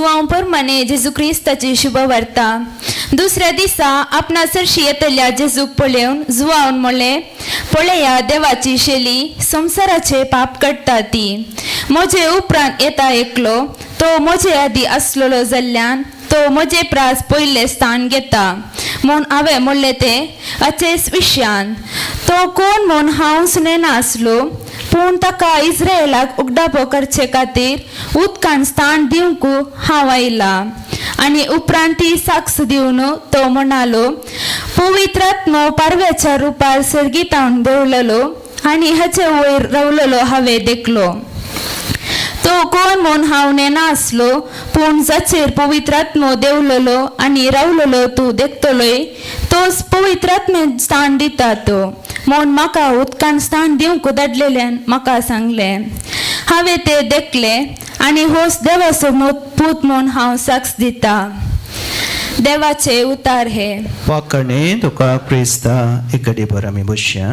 जुवांव परमाने जेजू क्रिस्ताची शुभवार्ता. दुसऱ्या दिसा आपणा सरशी येतल्या जेजूक पळोवन जुवावन म्हणलें, पळया देवाची शेली, संवसाराचे पाप काडटा ती. म्हजे उपरांत येता एकलो, तो म्हजे आदी आसलेलो जाल्ल्यान तो म्हजे प्रास पयलें स्थान घेता म्हूण हांवें म्हणलें तें अचेच विशयान. तो कोण म्हूण हांव सुनेना आसलो, पूण ताका इस्रायलाक उगडापो करचे खातीर उदकान स्थान दिवंक हांव आयला. आनी उपरांत ती साक्ष दिवन तो म्हणालो, पवित्रात्मो पारव्याच्या रुपार सर्गीतावन देंवलेलो आनी हाचे वयर रावलेलो हांवें देखलो. तो कोण म्हूण हांव नेना आसलो, पूण जाचेर पवित्रात्मो देंवलेलो आनी रावलेलो तूं देखतलोय, तोच पवित्रात्मे स्थान दिता तो म्हूण म्हाका उदकान स्थान दिवंक धाडलेल्यान म्हाका सांगलें. हांवें तें देखलें आनी होच देवाचो पूत म्हूण हांव साक्ष दिता. देवाचे उतार हे. वाकणे तुका क्रिस्ता. एक घडी भर आमी बसया.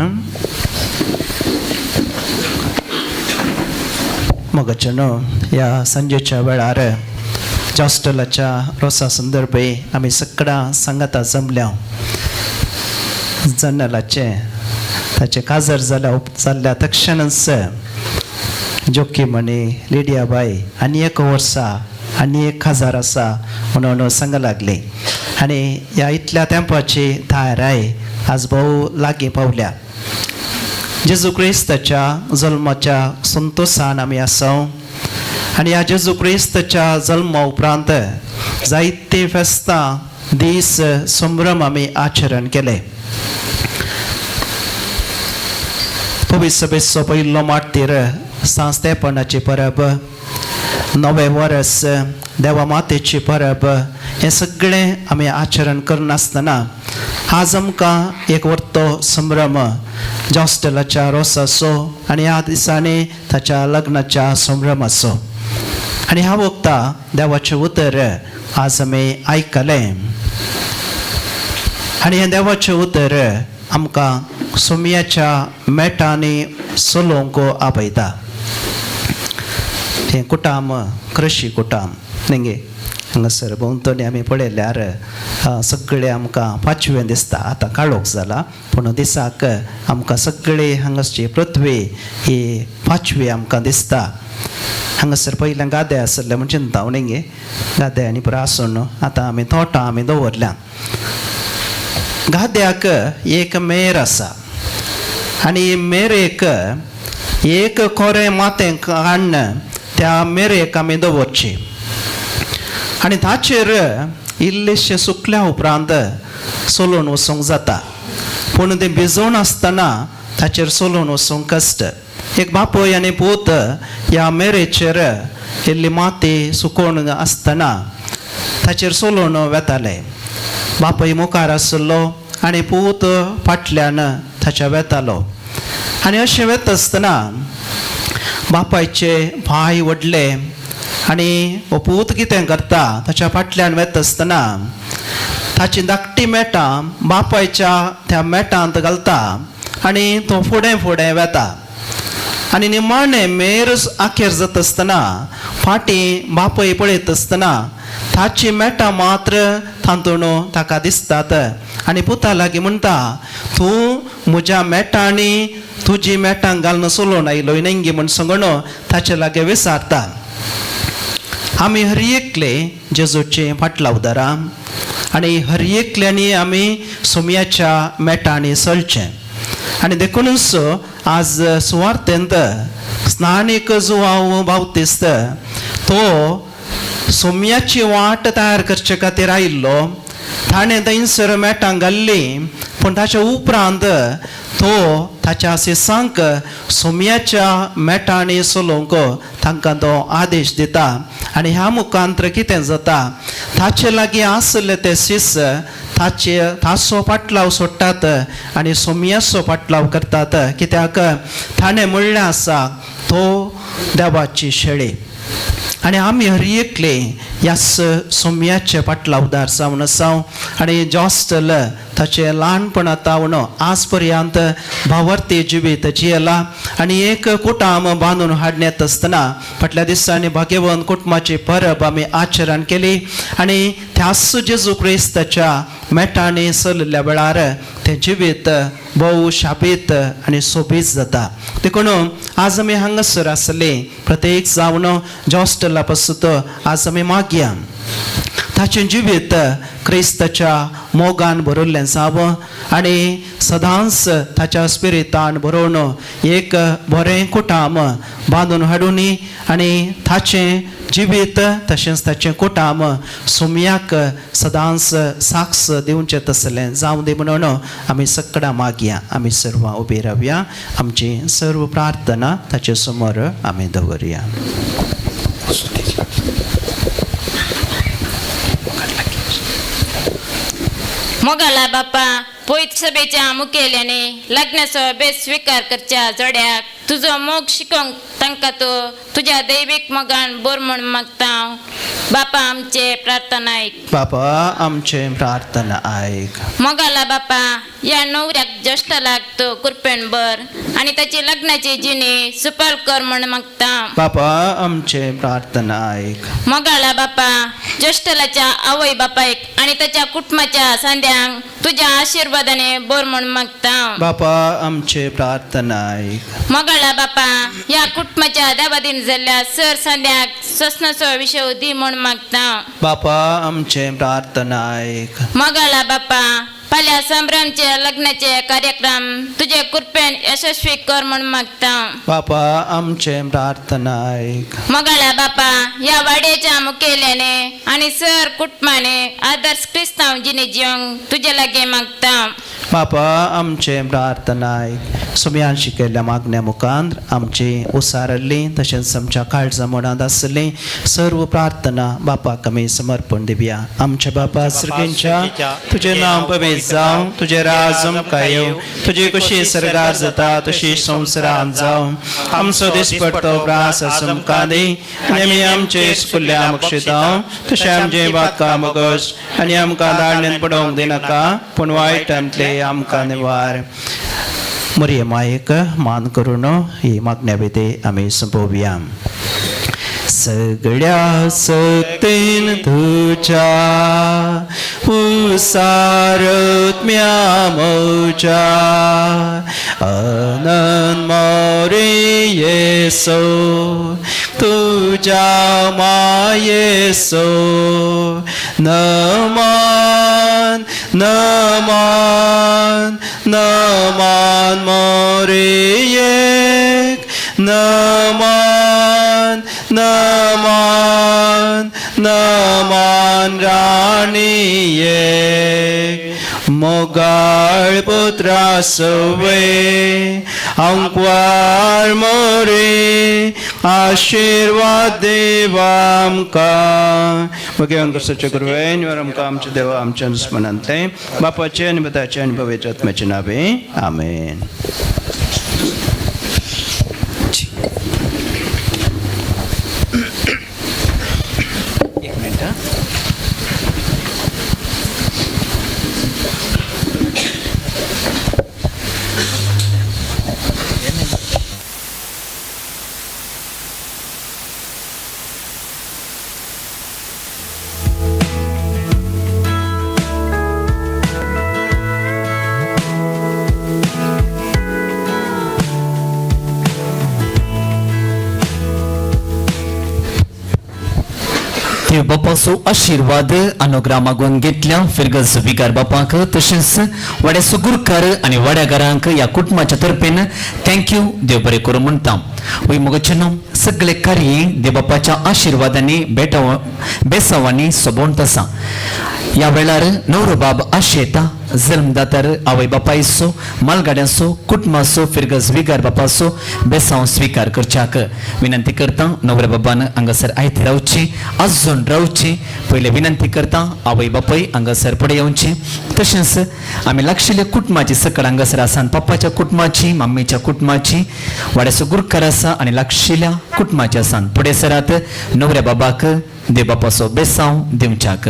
मोगाच्या न्हू, ह्या सांजेच्या वेळार जॉस्टलाच्या रोसा संदर्भे आमी सगळ्यां सांगाता जमल्या. जन्नलाचें ताचें काजार जाल्या जाल्ल्या तक्षणच जोकीम आनी लिडिया बाय आनी एक वर्सा आनी एक काजार आसा म्हणून सांग लागली आनी ह्या इतल्या तेंपाची तयाराय आज भोव लागीं पावल्या. जेजू क्रिस्ताच्या जल्माच्या संतोसान आमी आसा आनी ह्या जेजू क्रिस्ताच्या जल्मा उपरांत जायते फेस्तां दीस संभ्रम आमी आचरण केले. पवित्र सभेचो पयलो मार्तीर सांस्तेपणाची परब, नवें वर्स, देवा मातेची परब, हें सगळें आमी आचरण करनासतना आज आमकां एक व्हडलो संभ्रम जॉस्टलाच्या रोसाचो आनी ह्या दिसांनी ताच्या लग्नाच्या संभ्रमाचो. आनी ह्या वखता देवाचें उतर आज आमी आयकलें आनी हें देवाचें उतर आमकां सोमयाच्या मेटांनी चलोवंक आपयता. हें कुटाम कृशी कुटाम न्ही, हांगासर भोंवतणी आमी पळयल्यार सगळें आमकां पाचवें दिसता. आतां काळोख जाला, पूण दिसाक आमकां सगळी हांगासची पृथ्वी ही पाचवी आमकां दिसता. हांगासर पयलें गादे आसले म्हण चिंता न्ही, गादे आनी पुरो आसून आतां आमी तोटां आमी दवरल्या. गाद्याक एक मेर आसा आनी मेरेक एक कोरें माथें काडून त्या मेरेक आमी दवरची आनी ताचेर इल्लेशें सुकल्या उपरांत चलोवन वचूंक जाता, पूण तें भिजोवन आसतना ताचेर चलोवन वचूंक कश्ट. एक बापूय आनी पूत ह्या मेरेचेर इल्ली माती सुकोवन आसतना ताचेर चलोवन वेताले. बापूय मुखार आसलो आनी पूत फाटल्यान ताच्या वेतालो आनी अशें वेता आसतना बापायचे पांय व्हडले आनी हो पूत कितें करता, ताच्या फाटल्यान वेता आसतना ताची धाकटी मेटां बापायच्या त्या मेटांत घालता आनी तो फुडें फुडें वेता. आनी निमाणें मेर आखेर जाता आसतना फाटीं बापूय पळयत आसतना ताची मेटां मात्र तातूंत ताका दिसतात आनी पुता लागीं म्हणटा, तूं म्हज्या मेटांनी तुजी मेटां घालून चलोवन आयलो न्ही म्हण सांगून ताचे लागीं विचारता. आमी हर एकले जेजूचे फाटलावदारां आनी हर एकल्यांनी आमी सोमयाच्या मेटांनी चलचें. आनी देखूनच आज सुवार्थेंत स्नानीक जुवाव बावतिस्त तो सोमयाची वाट तयार करचे खातीर आयिल्लो. ताणें थंयसर मेटां घाल्ली, पूण ताच्या उपरांत तो ताच्या शिसांक सोमयाच्या मेटांनी चलोवंक तांकां तो आदेश दिता. आनी ह्या मुखांत्र कितें जाता, ताचे लागीं आसले ते शिस ताचे ताचो फाटलाव सोडटात आनी सोमयाचो फाटलाव करतात, कित्याक ताणें म्हणलें आसा तो देवाची शेळी. आनी आमी हर एकले ह्याच सोम्याचे फाटलावदार जावन आसा. आनी जॉस्टल ताचें ल्हानपणा तावन आज पर्यंत भावार्थी जिवीत जियेला आनी एक कुटाम बांदून हाडण्यात आसतना फाटल्या दिसांनी भाग्यवंत कुटुंबाची परब आमी आचरण केली आनी त्याच जेजू क्रिस्ताच्या मेटांनी चलिल्ल्या वेळार तें जिवीत भोव शाबीत आनी सोबीत जाता. देखून आज आमी हांगासर आसले प्रत्येक जावन जॉस्टला पासून आज आमी मागया ताचें जिवीत क्रिस्ताच्या मोगान भरिल्लें जावं आनी सदांच ताच्या स्पिरितान भरोवन एक बरें कुटाम बांदून हाडुनी आनी ताचें जिवीत तशेंच ताचें कुटाम सोम्याक सदांच साक्ष दिवचें तसलें जावं दी म्हणून आमी सकडां मागया. आमी सर्वां उबी रावया, आमची सर्व प्रार्थना ताचे समोर आमी दवरया. मोगाला बापा पयत सभेच्या मुखेल्याने लग्नाचो बेस स्वीकार करच्या जोड्याक तुजो मोग शिकोवंक तांकां तूं तुज्या दैवीक मोगान बोर म्हूण मागता. बापा आमचे प्रार्थना ऐक. बापा आमचे प्रार्थना आयक. मोगाला बापा ह्या नवऱ्याक ज्येश्ठालाक तूं कृपेन बर आनी ताची लग्नाची जिणी सुपाल कर म्हूण मागता. बापा आमचे प्रार्थना आयक. मोगाळा बापा ज्येश्ठलाच्या आवय बापायक आनी ताच्या कुटुंबाच्या सांद्यांक तुज्या आशिर्वादाने बोर म्हूण मागता. बापा आमचे प्रार्थना आयक. मोगाळा बापा ह्या कुटुंबाच्या दाबादीन जाल्ल्या सर सांद्याक सोसनाचो विशय दी म्हूण मागता. बापा आमचे प्रार्थना आयक. मोगाळा बापा फाल्यां संभ्रमचे लग्नाचे कार्यक्रम तुजे कृपेन यशस्वी कर म्हूण मागता. बापा आमचे प्रार्थना आयक. मोगाळा बापा ह्या वाड्याच्या मुखेल्याने आनी सर कुटुंबाने आदर्श क्रिस्तांव जिणे जिवंक तुजे लागीं मागता. बापा आमचे प्रार्थना आयक. सुम्यान शिकयल्ल्या मागण्या मुखांत आमची उसारल्ली तशेंच आमच्या काळजा मनांत आसली सर्व प्रार्थना बापाक आमी समर्पण दिवया. आमच्या बापा सर्गेंच्या तुजें नांव पवित्र जावं, तुजें राज आमकां येवं, तुजी कशी सर्गार जाता तशी संवसारांत जावं. आमचो दिसपट्टो प्रास आमकां दी आनी आमी आमचे कुल्ल्या बक्षितांव तशें आमचें बाका मगज आनी आमकां दाडण्यान पडोवंक दिनाका पूण वायटांतले आमकां निवार. मरिये मायेक मान करून ही मागण्या विधी आमी सोंपोवया. सगळ्या सक्तीन तुज्या उसारत्म्या मोजा अनंत मोरे येसो तुज्या मायेसो नमन नमन नमन मोरेयेक नमन नमन नमन राणियेक मोगाळ पुत्रा सवे अंकवार मोरे आशीर्वाद देवा आमकां. मुखेल क्रिस्ताच्या कृपेन वर आमकां आमच्या देवा आमच्या स्मरणांतलें बापाचें आनी पुताचें आनी पवित्र आत्म्याचें नावे आमेन. एक मिनिट हा. देव बापाचो आशिर्वाद अनुग्रह मागून घेतल्या फिरगज विगार बापाक तशेंच वाड्याचो गुरकार आनी वाड्यागारांक ह्या कुटुंबाच्या तर्फेन thank you देव बरें करूं म्हणटा. वय मोगचें सगळे कार्य देव बापाच्या आशिर्वादांनी बेटाव बेसावांनी सोबोवन आसा. ह्या वेळार नवरो बाब आशेता जल्मदातर आवय बापायचो मालगाड्यांचो कुटुंबाचो फिरगज विगार बापाचो बेसांव स्विकार करच्याक विनंती करता. नवऱ्या बाबान हांगासर आयते रावची, आजून रावची. पयले विनंती करता आवय बापाय हांगासर फुडें येवची. तशेंच आमी लागशिल्ल्या कुटुंबाची सकळ हांगासर आसा, पप्पाच्या कुटुंबाची, मम्मीच्या कुटुंबाची, वाड्याचो गुरकार आसा आनी लागशिल्ल्या कुटुंबाची आसा. फुडें सरात नवऱ्या बाबाक देव बापाचो बेसांव दिवच्याक.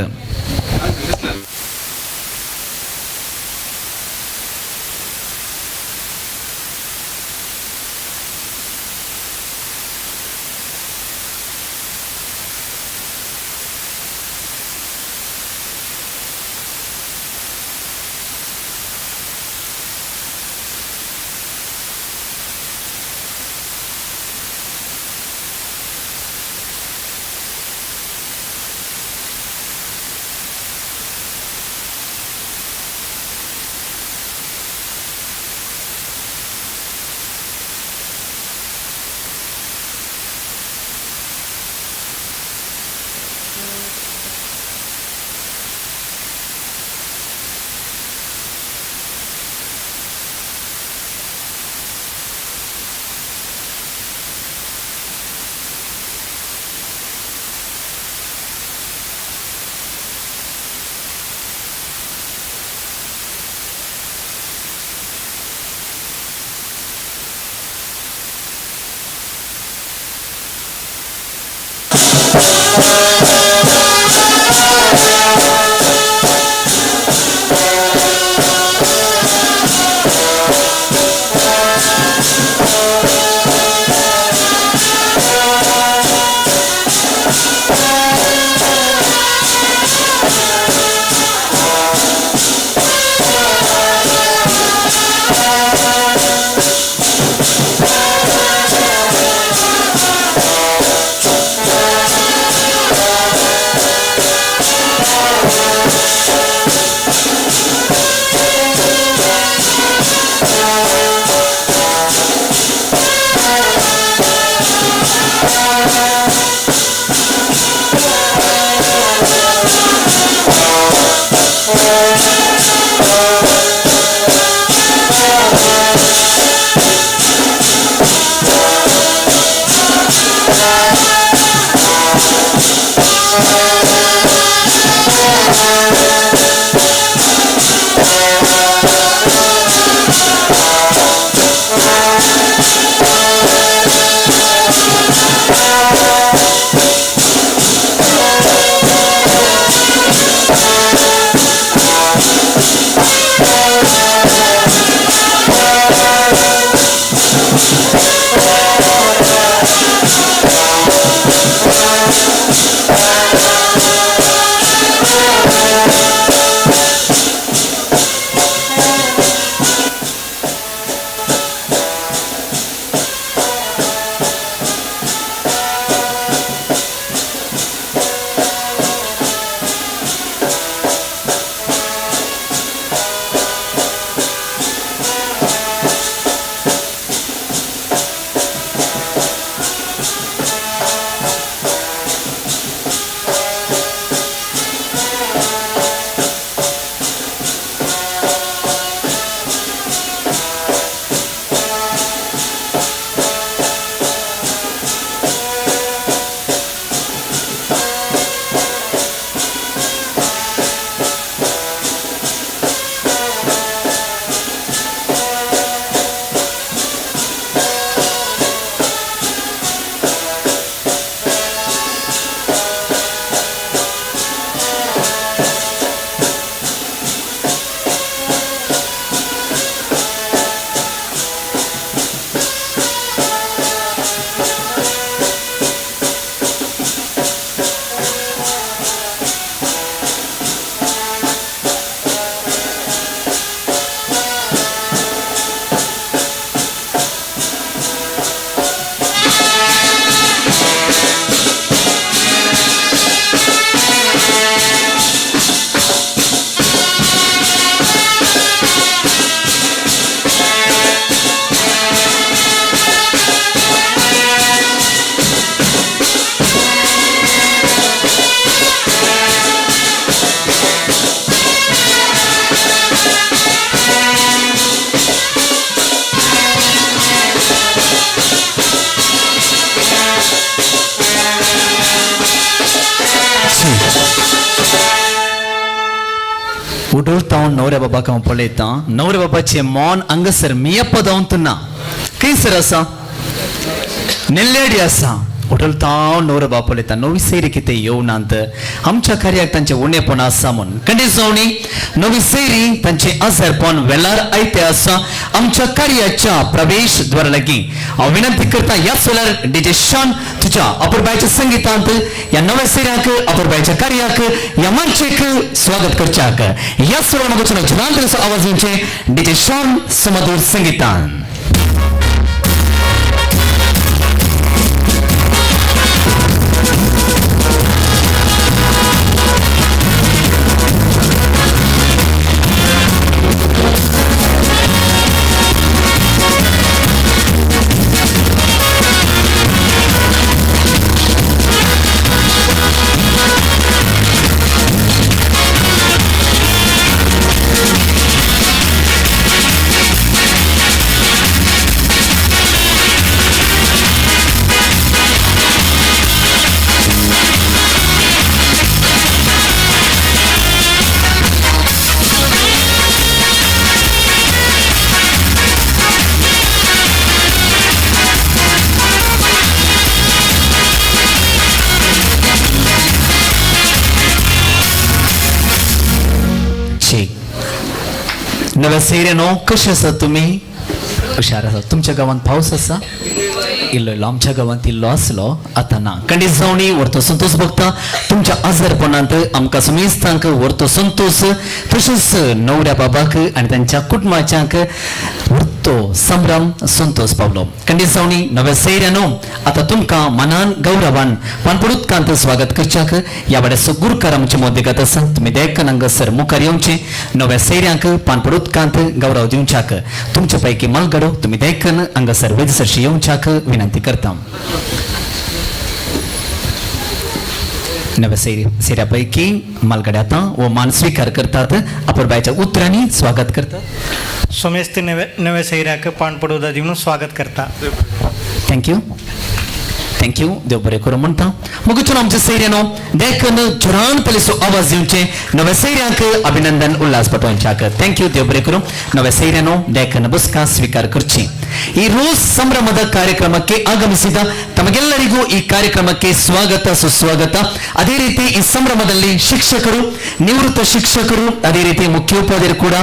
उडोलता हांव न्हवऱ्या बाबाक हांव पळयतां. न्हवऱ्या बाबाचें मन हांगासर मियप्पा जावन ना खंयसर आसा, नेल्लेडी आसा. उडलता हांव न्हवरो बाब पळयता, नवी सैरी कितें येवनात आमच्या कार्याक तांचें उणेपण आसा म्हूण. खंडीत जावणी नवी सैरी तांचें आजारपण वेळार आयतें आसा आमच्या कार्याच्या प्रवेश द्वारा लागीं. हांव विनंती करता ह्याच वेळार डीजे शान तुज्या अपुरबायच्या संगितांत ह्या नव्या सैऱ्याक अपुरबायच्या कार्याक ह्या मार्चेक स्वागत करच्याक ह्याच वेळार म्हाका जुनांतरचो आवाज दिवचे डीजे शान सुमधूर संगितान. नव्या सैऱ्यानो कशें आसा तुमी? हुशार आसा. तुमच्या गांवांत पावस आसा? इल्लो इल्लो. आमच्या गांवांत इल्लो आसलो, आतां ना. खंडीत जावणी व्हरतो संतोष भोगता तुमच्या आजारपणांत आमकां सुमेस्तांक व्हरतो संतोष, तशेंच न्हवऱ्या बाबाक आनी तांच्या कुटुंबाच्यांक व्हरतो संभ्रम संतोष पावलो. खंडीत जावणी नव्या सैऱ्यानो आतां तुमकां मनान गौरवान पानपड उदकांत स्वागत करच्याक ह्या वाड्याचो गुरकार आमचे मदेगात आसा. तुमी देखून हांगासर मुखार येवचे नव्या सैऱ्यांक पानपड उदकांत गौरव दिवच्याक तुमचे पैकी मालगाडो तुमी देखून हांगासर वेदसरशी येवच्याक विनंती करता. नव्या सैऱ्या पैकी मालगाडे आतां हो मान स्विकार करतात, अपुरबायच्या उतरांनी स्वागत करतात. सुमेस्त नवे नवे सैऱ्याक पान पडोदा दिवन स्वागत करता. Thank you, thank you. देव बरें करूं म्हणटा. मुगचून आमच्या सैऱ्यानो देखून जुरान पयलीचो आवाज दिवचे नव्या सैऱ्यांक अभिनंदन उल्हास पाठोवच्याक. Thank you, देव बरें करूं. नव्या सैऱ्यानो देखून बसका स्वीकार करची. ಈ ರೋಸ್ ಸಂಭ್ರಮದ ಕಾರ್ಯಕ್ರಮಕ್ಕೆ ಆಗಮಿಸಿದ ತಮಗೆಲ್ಲರಿಗೂ ಈ ಕಾರ್ಯಕ್ರಮಕ್ಕೆ ಸ್ವಾಗತ ಸುಸ್ವಾಗತ. ಅದೇ ರೀತಿ ಈ ಸಂಭ್ರಮದಲ್ಲಿ ಶಿಕ್ಷಕರು, ನಿವೃತ್ತ ಶಿಕ್ಷಕರು, ಅದೇ ರೀತಿ ಮುಖ್ಯೋಪಾಧ್ಯಾಯರು ಕೂಡ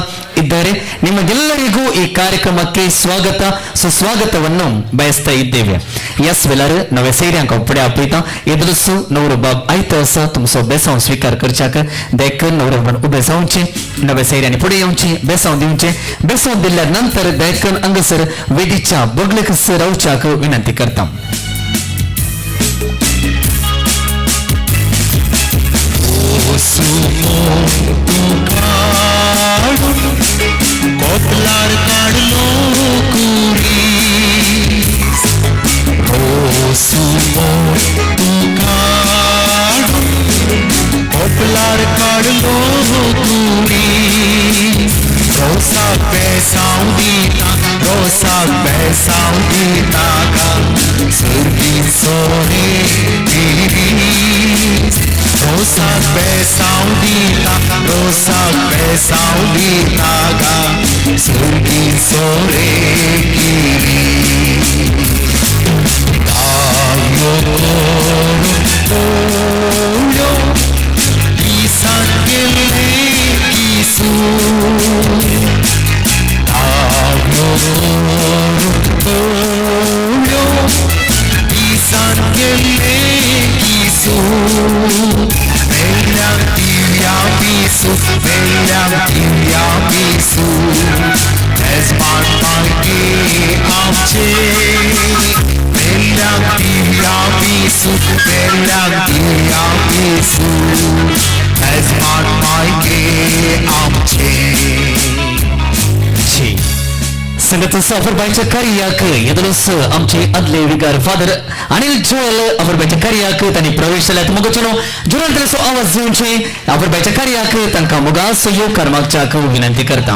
ಇದ್ದಾರೆ. ನಿಮಗೆಲ್ಲರಿಗೂ ಈ ಕಾರ್ಯಕ್ರಮಕ್ಕೆ ಸ್ವಾಗತ ಸುಸ್ವಾಗತವನ್ನು ಬಯಸ್ತಾ ಇದ್ದೇವೆ. ಎಸ್ ವೆಲ್ಲರ್ नवे सैऱ्यांक फुडें आपयता. एदुलसो नवरो बाब आयतो आसा तुमचो बेसांव स्वीकार करच्याक देखून नवरो बाब उबे जावचे, नवे सैऱ्यांनी फुडें येवचे, बेसांव दिवचे. बेसांव दिल्या नंतर देखून हांगासर वेदीच्या बगलेक रावच्याक विनंती करता. कोपलार काडलो कुरीस, रोसुमो तूं काडून कोपलार काडलो कुरीस, रोसाक बेसांव दिता, रोसाक बेसांव दिता गा सुर्गी सोरे पिरीस, रोसाक बेसांव दिता, रोसाक बेसांव दिता गा सुर्गी सोरे किरीस. दाव्यो करून किसान केल्ले किसू, दाव्यो करून किसान केल्ले किसू, मेल्यांक दिव्या पिसू, मेल्यांक दिव्या पिसू, मेजबान मागे आमचे, मेल्यांक दिव्या पिसू, मेल्यांक दिव्या पिसू, मेजबान मागे आमचे. संगत अफरबाईच्या कार्याक येदलोस आमचे आदले विकार फादर अनिल जोएल अफरबाईच्या कार्याक तांणी प्रवेश जाल्यात. मुगचनो जुरांतलेसो आवाज दिवचे अफरबाईच्या कार्याक तांकां मुगासो येवकार मागच्याक विनंती करता.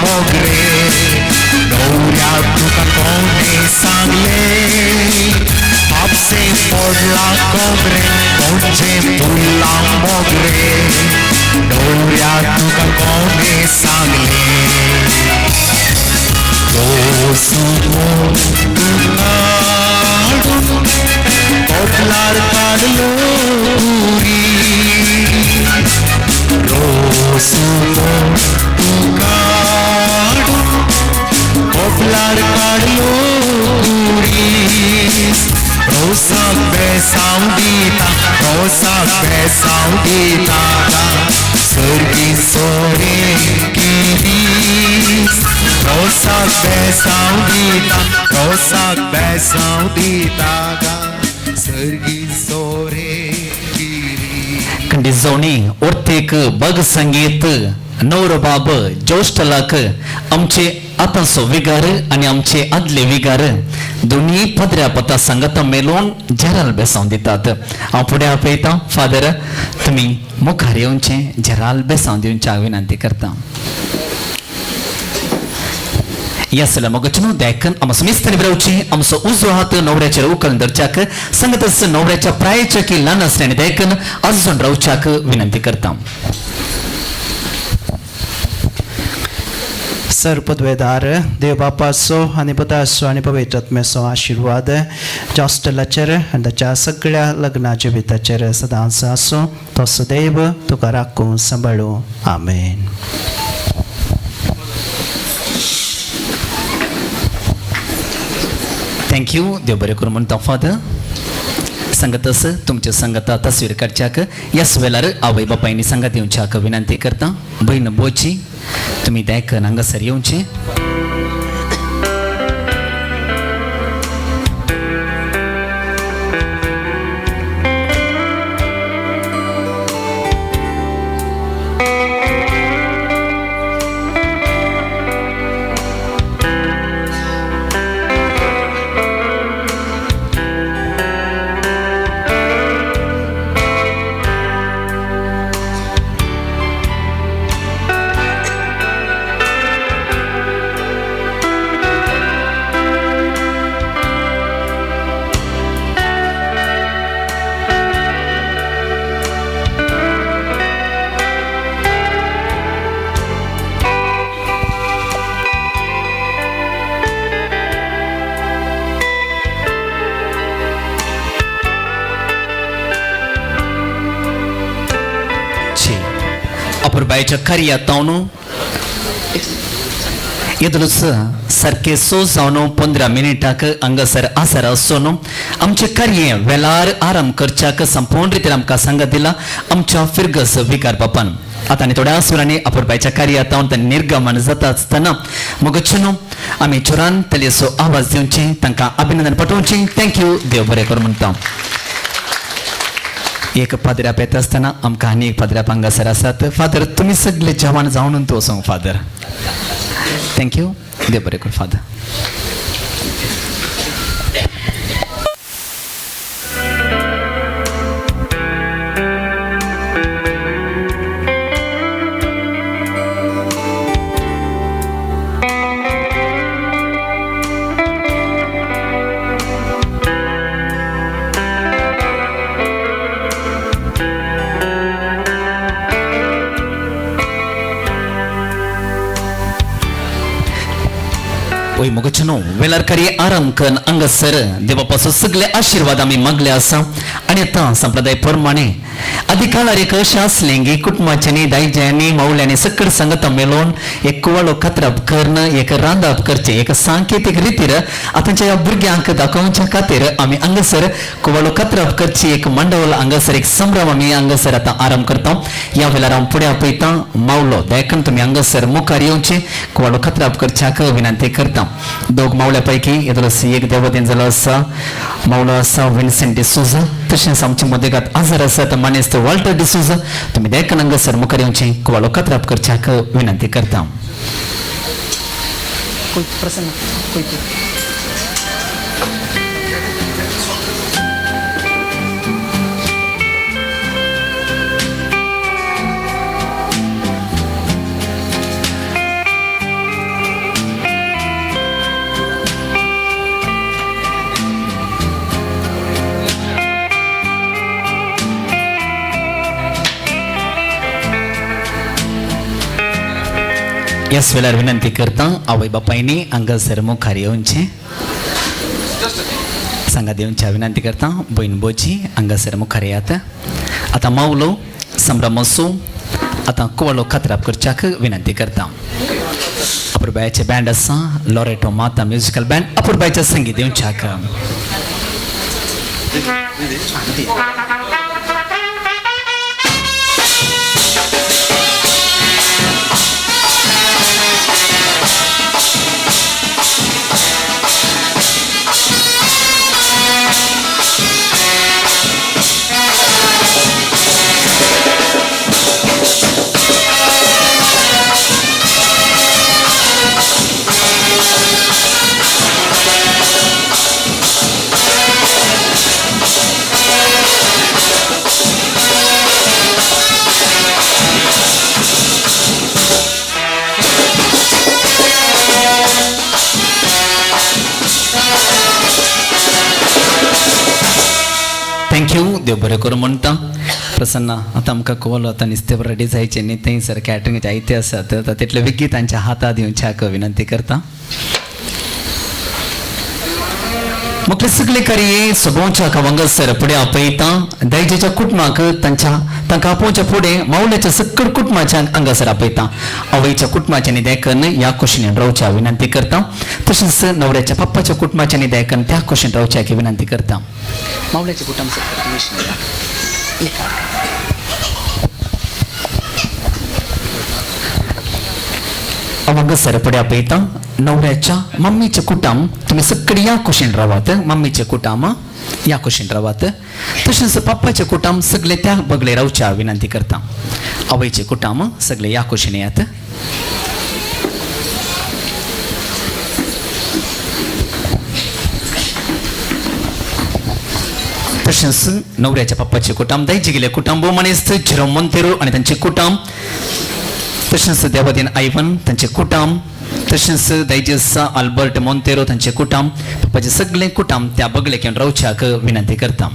मोगरे न्हवऱ्या तुका कोणें सांगलें म्हापशें पडला कोमरे पणजे फुलला मोगरे न्हवऱ्या तुका कोणें सांगलें कोपलार काडलो पुरी रोसुलो काडून कोपलार काडलो पुरी रोसाक बेसांव दिता रोसाक बेसांव दिता सर्गी सोरे किरीस रोसाक बेसांव दिता रोसाक बेसांव दिता सर्गी सोरे किरीस. खंडीजोणी ओर्तेक बग संगीत नवरोबाब ज्योष्टलाक आमचे आतांचो विगार आनी आमचे आदले विगार दोन्ही पदऱ्या पता सांगता मेलोवन जेराल बेसांव दितात. हांव फुडें आपयतां फादर तुमी मुखार येवचें जेराल बेसांव दिवचें हांव विनंती करता. या सगळ्या मोगाचें देखन आमचो मिस्तानी बरोवची आमचो उजवो हात नवऱ्याचेर उखलून धरच्याक सांगतच नवऱ्याच्या प्रायच्या की ल्हान आसल्याने देखन अजून रावच्याक विनंती करता. सर पदवेदार देव बापाचो आनी पुताचो आनी पवित्र आत्म्याचो आशिर्वाद जॉस्टलाचेर आनी ताच्या सगळ्या लग्ना जिविताचेर सदांच आसूं. तो सदैव तुका राखूं सांबाळूं. आमेन. Thank you. देव बरें करूं म्हणटा फादर. सांगतस तुमच्या संगता तस्वीर काडच्याक ह्याच वेळार आवय बापायनी सांगात येवच्याक विनंती करता. भयण बोची तुमी देखन हांगासर येवचें. अपुरबायच्या कार्या तावन येदलोच सारके स जावन 15 मिनिटाक हांगासर आसार आसून आमचें कार्य वेळार आराम करच्याक संपूर्ण रितीन आमकां सांगत दिला आमच्या फिरगस विकार बापान. आतां आनी थोड्या सुरांनी अपुरबायच्या कार्या तावन तांणी निर्गमन जाता आसतना मगो आमी चोरान तलेचो आवाज दिवचे तांकां अभिनंदन पाठोवचें. Thank you. देव बरें करूं म्हणटा. एक पाद्र्याप येता आसतना आमकां आनी एक पाद्र्याप हांगासर आसात. फादर तुमी सगळे जेवण जावन तूं वचोंक फादर. Thank you. देव बरें करूं फादर. वय मोगचनो वेळार कार्य आराम कन हांगासर देवापासून सगळे आशिर्वाद आमी मागले आसा. आनी आतां संप्रदाय प्रमाणे आदी काळार एक अशें आसलें की कुटुंबाच्यांनी दायज्यांनी मावल्यांनी सकड सांगता मेलोवन एक कुवाळो कातरप करून एक रांदप करचें एक सांकेतीक रितीर आतांच्या ह्या भुरग्यांक दाखोवच्या खातीर आमी हांगासर कुवाळो कातरप करची एक मंडळ हांगासर एक संभ्रम आमी हांगासर आतां आराम करता. ह्या वेळार हांव फुडें आपयतां मावलो देखून तुमी हांगासर मुखार येवचें कुवाळो कातरप करच्याक विनंती करता. दोग मावल्या पैकी येदलो एक देवदेन जालो आसा मावलो आसा विन्सेंट डिसोजा तशेंच आमचे मदेगात आजार आसात मानेस्त वॉल्टर डिसोजा तुमी देखून हांगासर मुखार येवचें कुवाळो कातरप करच्याक विनंती करता. ह्याच वेळार विनंती करता आवय बापायनी हांगासर मुखार येवचें सांगा दिवच्या विनंती करता. भयण बोजी हांगासर मुखार येयात. आतां मावलो संभ्रमसो आतां कुवालो खातराप करच्याक विनंती करता. अपुरबायाचें बँड आसा लॉरेटो माता म्युजिकल बँड अपुरबायाचें संगीत दिवच्याक. Thank you देव बरें करूं म्हणटा. प्रसन्न आतां आमकां कोलो आतां नुस्तें रेडी जायचें न्ही थंयसर कॅटरिंगाचे आयते आसात आतां तितले बेगीन तांच्या हाता दिवच्याक विनंती करता. मुखले सगळे कार्य सोबोवच्या हांगासर फुडें आपयता. दायजेच्या कुटुंबाक तांच्या तांकां आपोवच्या फुडें मावल्याच्या सकड कुटुंबाच्या हांगासर आपयता. आवयच्या कुटुंबाच्या देखन ह्या कुशीन रावच्या विनंती करता. तशेंच नवऱ्याच्या पप्पाच्या कुटुंबाच्या देखन त्या कुशीन रावच्याक विनंती करता. मावल्याच्या कुटुंब हांगासर फुडें आपयता. नवऱ्याच्या मम्मीचें कुटुंब तुमी सगळीं ह्या कुशीन रावात. मम्मीचें कुटुंब ह्या कुशीन रावात. तशेंच पप्पाचें कुटुंब सगळे त्या बगले रावच्या विनंती करता. आवयचें कुटुंब सगळे ह्या कुशीन येयात. तशेंच नवऱ्याच्या पप्पाचें कुटुंब दायजे गेले कुटुंब मनीस झिरो मोंतेरो आनी तांचें कुटुंब तशेंच देवादीन आयवन तांचें कुटुंब तशेंच दायजेस आल्बर्ट मोंतेरो तांचें कुटुंब पप्पाचें सगळें कुटुंब त्या बगलेक येवन रावच्याक विनंती करता.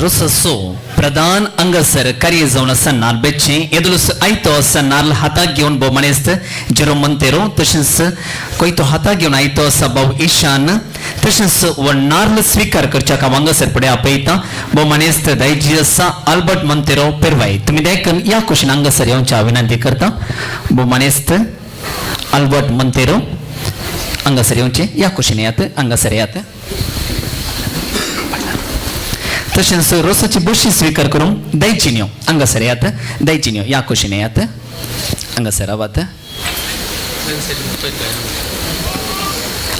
रोससो प्रधान अंगसर कार्य जावन आसा नार्ल बेचें येदोळूस आयतो आसा नार्ल हाताक घेवन भोव मानेस्त जेरो मंतेरो तशेंच कोयतो हाताक घेवन आयतो आसा भाव ईशान तशेंच हो नार्ल स्विकार करच्या हांगासर फुडें आपयता भोव मानेस्त दायजी आसा आल्बर्ट मंतेरो पेरवाय. तुमी देखून ह्या कुशीन हांगासर येवच्या विनंती करता. भोव मानेस्त आल्बर्ट मंतेरो हांगासर येवचें ह्या कुशीन येयात हांगासर येयात. तशेंच रोसाची बशी स्विकार करून दायचिन्यो हांगासर येयात. दायचिन्यो ह्या कुशीन येयात हांगासर रावात.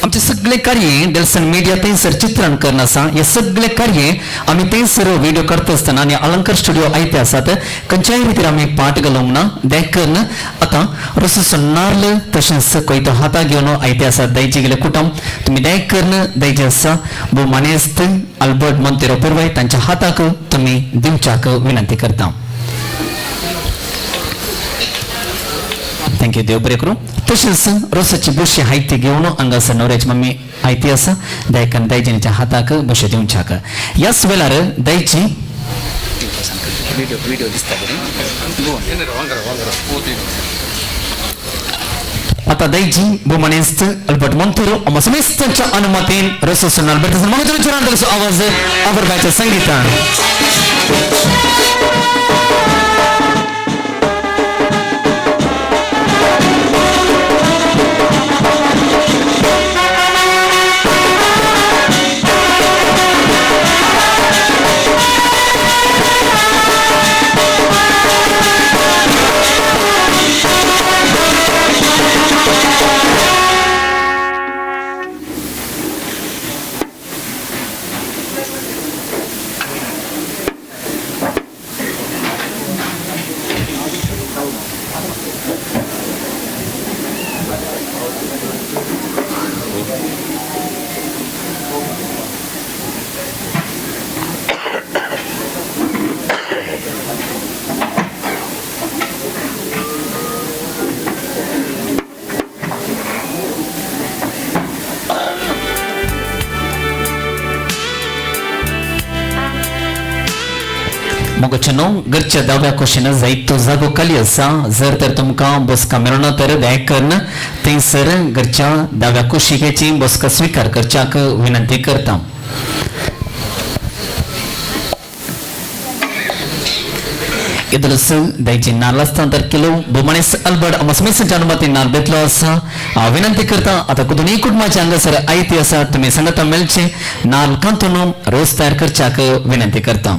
आमचे सगळे कार्य डेल्सन मिडिया थंयसर चित्रण करून आसा. हे सगळे कार्य आमी थंयसर व्हिडिओ करता आसतना आनी अलंकार स्टुडिओ आयते आसात खंयच्याय रितीर आमी पाट घालूंक ना. देखून आतां रोसाचो नार्ल तशेंच कोयतो हाता घेवन आयते आसात दायजे गेले कुटुंब तुमी देखून दायजे आसा भोव मानेस्त आल्बर्ट मोंतेरो पेरवाय तांच्या हाताक तुमी दिवच्याक विनंती करता. Thank you देव बरें करूं. तशेंच रोसाची बशी हायती घेवन हांगासर नवऱ्याची मम्मी आयती आसा दायकान दायजिनीच्या हाताक बशे दिवच्याक. ह्याच वेळार दायजी आता दायजी भोवमानेस्त अल्बर्ट मोंतेरो समेस्तांच्या अनुमतीन रोसाचो नाल्ल आवाज अबरबायच्या संगीतान. मोगचनो घरच्या दाव्या कुशीन जायतो जागो खाली आसा. जर तर तुमकां बसका मेळना तर दया करून थंयसर घरच्या दाव्या कुशिकेची बसका स्विकार करच्याक विनंती करता. इदलस दायची नाल्ल हस्तांतर केलो भोमानेस अल्बर्ट अमसमेसाच्या अनुमती नाल्ल घेतलो आसा. हांव विनंती करता आतां दोनूय कुटुंबाचे हांगासर आयती आसा, तुमी सांगता मेळचे नाल्ल कांतून रोस तयार करच्याक विनंती करता.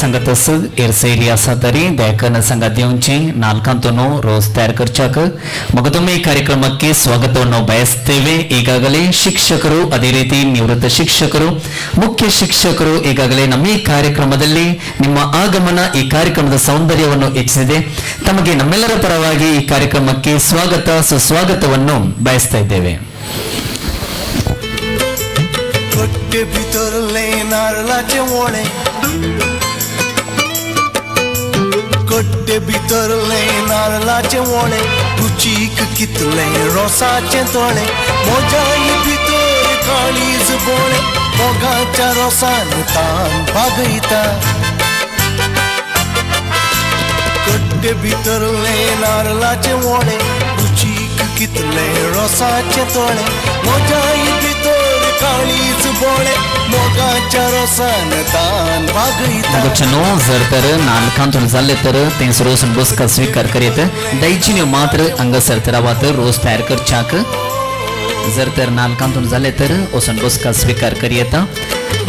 सांगत एरसैरी आसा तरी दयाकरन सांगात दिवचे ನಾಲ್ಕಂತನು ರೋಸ್ ತಯಾರು ಕರ್ಚಾಕ ಮಗದೊಮ್ಮೆ ಈ ಕಾರ್ಯಕ್ರಮಕ್ಕೆ ಸ್ವಾಗತವನ್ನು ಬಯಸ್ತೇವೆ. ಈಗಾಗಲೇ ಶಿಕ್ಷಕರು, ಅದೇ ರೀತಿ ನಿವೃತ್ತ ಶಿಕ್ಷಕರು, ಮುಖ್ಯ ಶಿಕ್ಷಕರು ಈಗಾಗಲೇ ನಮ್ಮ ಈ ಕಾರ್ಯಕ್ರಮದಲ್ಲಿ ನಿಮ್ಮ ಆಗಮನ ಈ ಕಾರ್ಯಕ್ರಮದ ಸೌಂದರ್ಯವನ್ನು ಹೆಚ್ಚಿಸಿದೆ. ತಮಗೆ ನಮ್ಮೆಲ್ಲರ ಪರವಾಗಿ ಈ ಕಾರ್ಯಕ್ರಮಕ್ಕೆ ಸ್ವಾಗತ ಸುಸ್ವಾಗತವನ್ನು ಬಯಸ್ತಾ ಇದ್ದೇವೆ. कट्टे भितरले नारलाचे वोळे, कट्टे भितरले नारलाचे वोळे, रुचीक कितले रोसाचे तोळे, मोजाय भितर काळीज बोळे, मोगाच्या रोसान तान भागयता. कट्टे भितरले नारलाचे वोळे, रुचीक कितले रोसाचे तोळे, मोजाय भितर काळीज बोळे, मोगाच्या रोसान तान भागयता. ಗೊಚ್ಚನು जर तर नालकांतून जाल्ले तर तेंच रोस बसका स्वीकार करीत दैचिन्य मात्र हांगासर तर रावात रोस तयार करच्याक. जर तर नालकांतून जाले तर वचून बसका स्वीकार करीत.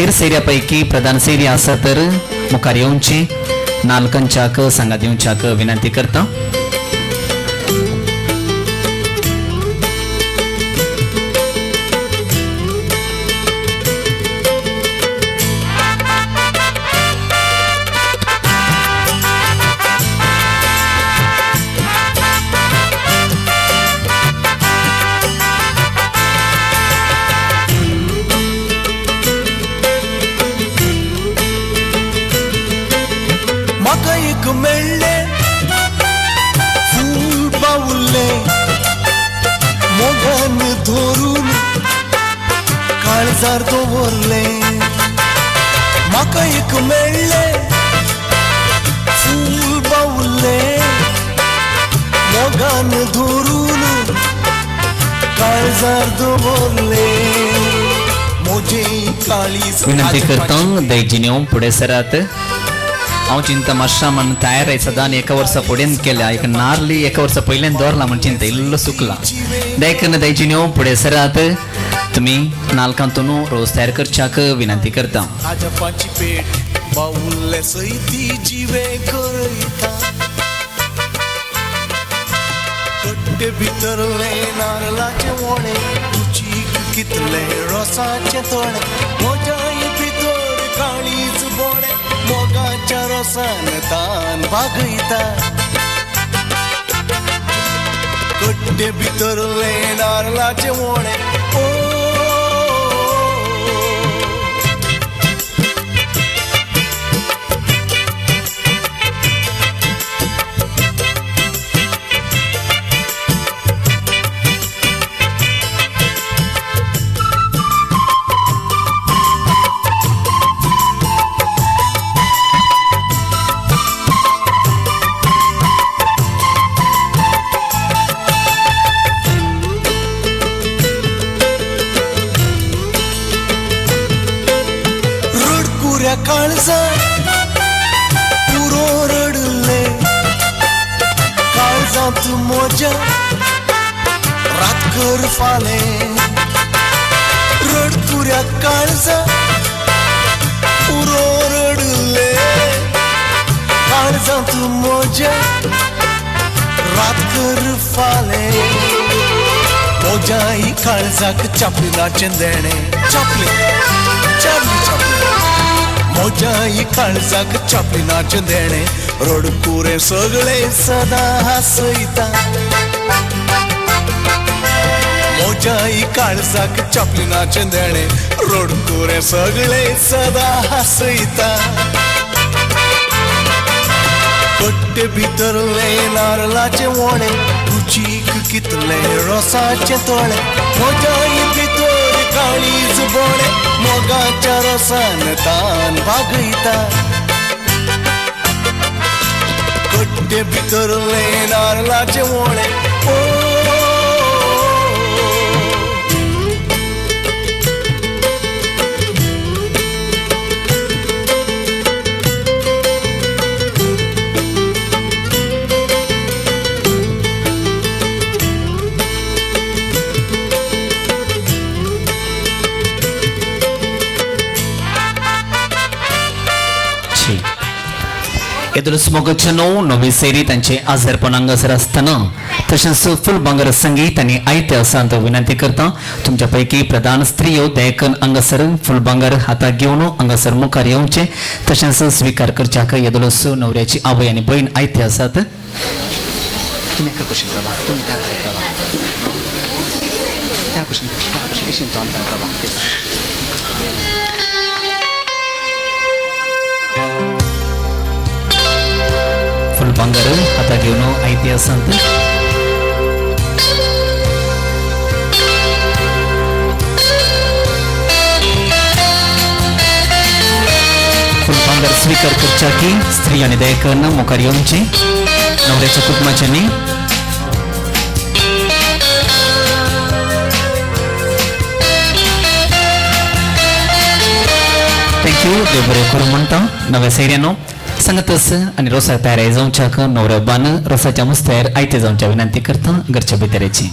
इरसेऱ्या पैकी प्रधान सेरी आसा तर मुखार येवची, नालकांच्याक सांगात येवच्याक विनंती करता. म्हाका एक मेळ्ळें फूल बावुल्लें, मोगान धरून काळजार दवरलें. म्हाका एक मेळ्ळें फूल बावुल्लें, मोगान धरून काळजार दवरलें. म्हजें काळीज विनंती करता, दैजिन्यो फुडें सरात. हांव चिंता मातशा म्हण तयार आहे सदां एका वर्सा फुडें केल्या, एक नारली एका वर्सा पयल्यान दवरला म्हण चिंता इल्लो सुकला. देखून दैजिन्यो फुडें सरात, तुमी नालकांतून रोस तयार करच्याक विनंती करता. आजपाची पेट बावुल्ले सयती जिवे करयता. कट्टे भितरले नारलाचे वोळे, रुचीक कितले रोसाचे तोळे, म्हज्याय भितर काळीज बोळे, मोगाच्या रोसान तान भागयता. कट्टे भितरले नारलाचे वोळे, ओ रडकुऱ्या काळजा पुरो रडले, काळजांत म्हज्या रातकर फाले. रडकुऱ्या काळजा पुरो रडले, काळजांत म्हज्या रातकर फाले. म्हज्याय काळजाक चापलिनाचें देणें, चापली चापली चापली. म्हज्याय काळजाक चापलिनाचें देणें, रडकुरें सगळें सदां हांसयता. म्हज्याय काळजाक चापलिनाचें देणें, रडकुरें सगळें सदां हांसयता. कट्टे भितरले नारलाचे वोळे, रुचीक कितले रोसाचे तोळे, म्हज्याय भितर काळीज बोळे, मोगाच्या रोसान तान भागयता. कट्टे भितरले नारलाचे वोळे, ओ छी. येदोळच मोगाचे णव नवे सेरी तांचे आजारपण हांगासर आसतना तशेंच फुलबांगर संगीत आनी आयते आसात विनंती करता तुमच्या पैकी प्रधान स्त्रियो दयकन हांगासर फुलबांगर हाताक घेवन हांगासर मुखार येवचे तशेंच स्विकार करच्याक येदोळच नवऱ्याची आवय आनी बहीण आयते आसात. तुम्ही एका कुशीन रावा, तुम्ही त्या कुशीन रावा. त्या कुशीन, त्या कुशीन, कुशीन तो आमकां रावा. फुलबांगर हाताक घेवन आयते आसात. फुलबांगर स्वीकार करच्या की स्त्री आनी दयकन मुखार येवचे नवऱ्याच्या कुटुंबाच्यांनी. Thank you. देव बरें करूं म्हणटा नव्या सैऱ्यानो सांगतस आनी रोसाक तयार जावच्याक नवऱ्या बान रोसाच्या मुस्त्यार आयते जावच्या विनंती करता घरच्या भितरेची.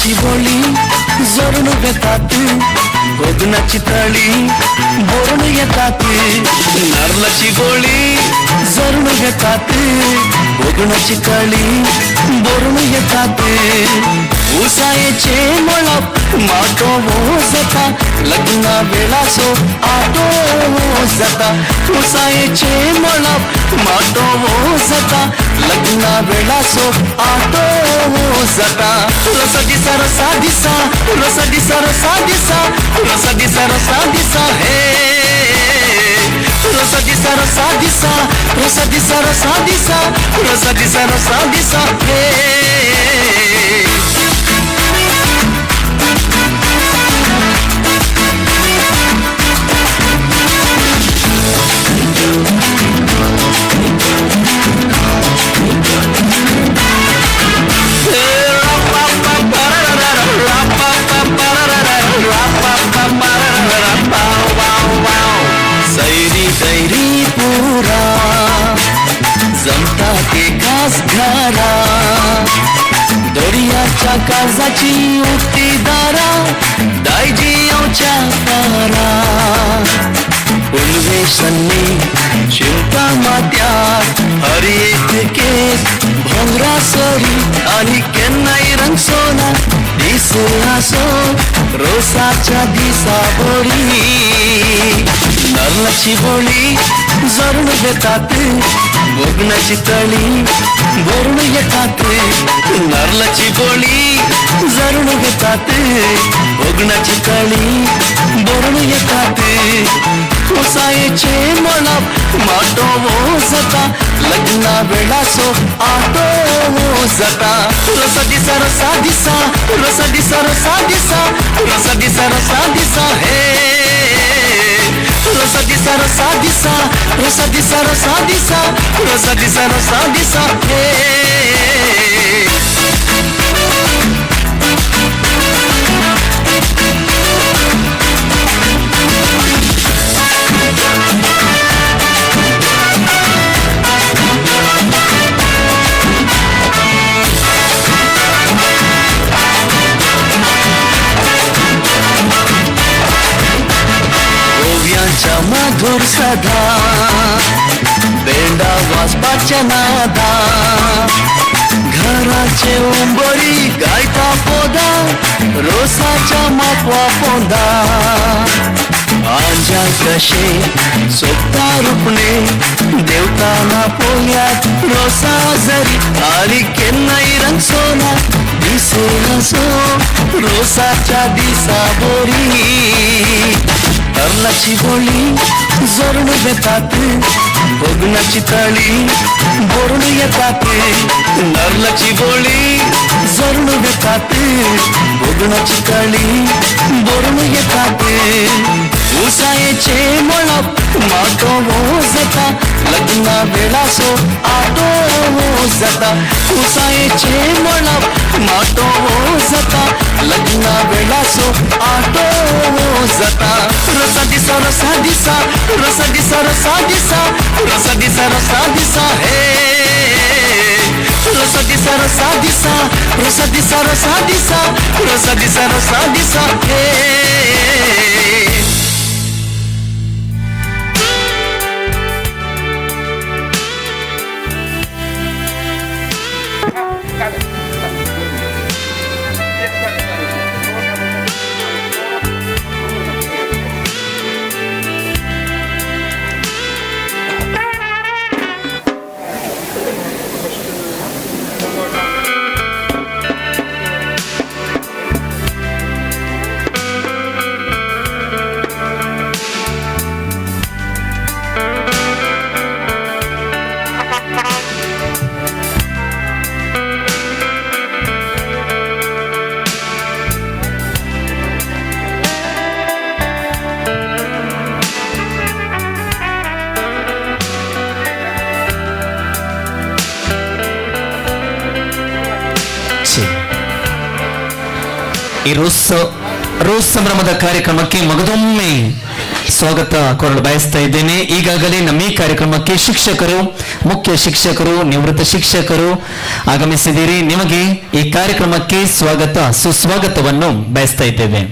नारलाची बोली जोरून घेतात, गोगनाची तळी बोरून येतात. नारलाची बोली जोरून घेतात, गोगनाची तळी बोरून येतात. उसायेचे मळप माटो जाता, लग्ना वेळाचो आटो जाता. उसायेचे मळप माटो जाता, लग्ना वेळाचो आटो जाता. रसा दिसा रसा दिसा, रसा दिसा रसा दिसा, रसा दिसा रसा दिसा हे. रसा दिसा रसा दिसा, रसा दिसा रसा दिसा, रसा दिसा रसा दिसा हे. सैरी दैरी पुरा जमता ते खास घरा, दर्याच्या काळजाची उक्ती दारा, दायजी येवच्या पारा. उन्वेषणी शिवता मात्यार हर एक केस भोंगरा सरी, आनी केन्नाय रंग सोना दीस आसो रोसाच्या दिसा बोरी. नारलाची बोली जोरून घेतात, बोगणाची तळी बोरून येतात. नारलाची बोली जोरून घेतात, बोगणाची तळी बोरून येतात. उसायेचे मळप माटो जाता, लग्ना वेळाचो आटो जाता. रसा दिसा रसा दिसा, रसा दिसा रसा दिसा, रसा दिसा रसा दिसा हे. रसा दिसा रसा दिसा, रसा दिसा रसा दिसा, रसा दिसा रसा दिसा हे. ओव्यांच्या मधुर सदा, बेंडा वाजपाच्या नादा, घराचे उंबरी गायता पोदा, रोसाच्या मापवा पोंदा. आंजा कशे सोबता रुपणे देवताना पोल्यात रोसा जरी, आनी केन्नाय रंग सोना दिसेनासो रोसाच्या दिसा बोरी. नारलाची बोली जोरून घेतात, बोगणाची तळी बोरून येतात. नारलाची बोली जोरून घेतात, बोगणाची तळी बोरून येतात. उसायेचे मळप माटो जाता, लग्ना वेळाचो आटो जाता. उसायेचे मळप माटो जाता, लग्ना वेळाचो आटो जाता. रसा दिसा रसा दिसा, रसा दिसा रसा दिसा, रसा दिसा रसा दिसा हे. रसा दिसा रसा दिसा, रसा दिसा रसा दिसा, रसा दिसा रसा दिसा हे. ಈ ರೋಸ್ ಸಂಭ್ರಮದ ಕಾರ್ಯಕ್ರಮಕ್ಕೆ ಮಗದೊಮ್ಮೆ ಸ್ವಾಗತ ಕೋರಲು ಬಯಸ್ತಾ ಇದ್ದೇನೆ. ಈಗಾಗಲೇ ನಮ್ಮ ಈ ಕಾರ್ಯಕ್ರಮಕ್ಕೆ ಶಿಕ್ಷಕರು, ಮುಖ್ಯ ಶಿಕ್ಷಕರು, ನಿವೃತ್ತ ಶಿಕ್ಷಕರು ಆಗಮಿಸಿದ್ದೀರಿ. ನಿಮಗೆ ಈ ಕಾರ್ಯಕ್ರಮಕ್ಕೆ ಸ್ವಾಗತ ಸುಸ್ವಾಗತವನ್ನು ಬಯಸ್ತಾ ಇದ್ದೇವೆ.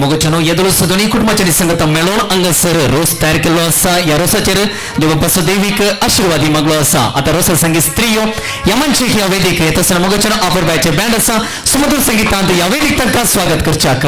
मोगचनो येदोळ सदोनी कुटुंबाच्या संगत मेळोवन हांगासर रोस तयार केल्लो आसा. ह्या रोसाचेर देव बाप्पाचो देवीक आशिर्वादी मागलो आसा. आतां रोसा संगीत स्त्रियो यमनची ह्या वेदीक येत आसतना मोगचनो आफरबायचे बँड आसा. सुमधुर संगीतांत ह्या वेदीक तांकां स्वागत करच्याक.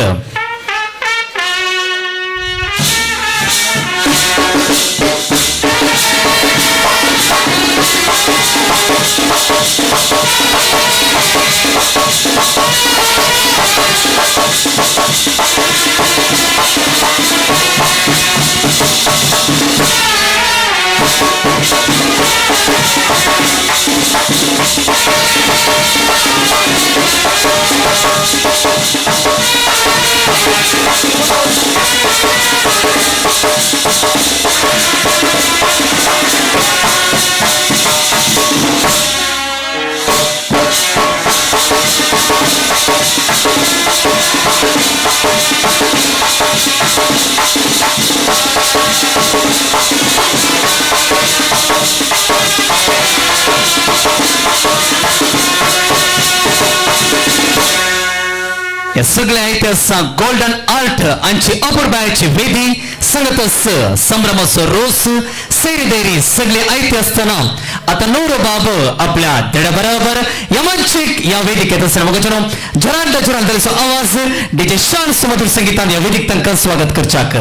या सगळ्या इतिहासा गोल्डन आर्ट आमची अपुरबायाची वेदी संगतस संभ्रमाचो रोस सैरी दैरी सगळे आयते असताना आता नवरो बाब आपल्या धड्या बरोबर यमनचिक या वेदिकेत आसतना मग जरांत जरांत आवाज डीजे शान सुमधुर संगीतान या वेदीक तांकां स्वागत करच्याक.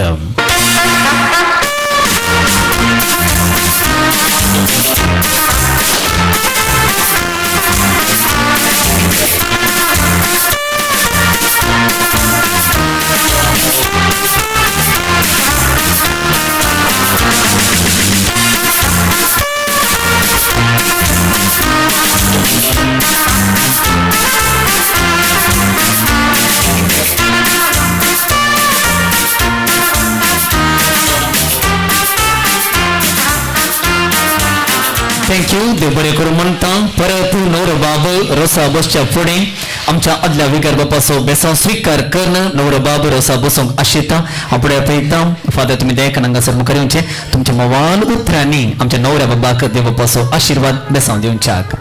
Thank you देव बरें करूं म्हणटा. परत नवरो बाब रोसा बसच्या फुडें आमच्या आदल्या विगार बापाचो बेसांव स्विकार करून नवरो बाब रोसा बसूंक आशिता आपणे पळयता. फादर तुमी दयेकान हांगासर मुखार येवचें, तुमच्या मोवाल उतरांनी आमच्या नवऱ्या बाबाक देव बापाचो आशिर्वाद बेसांव दिवच्याक.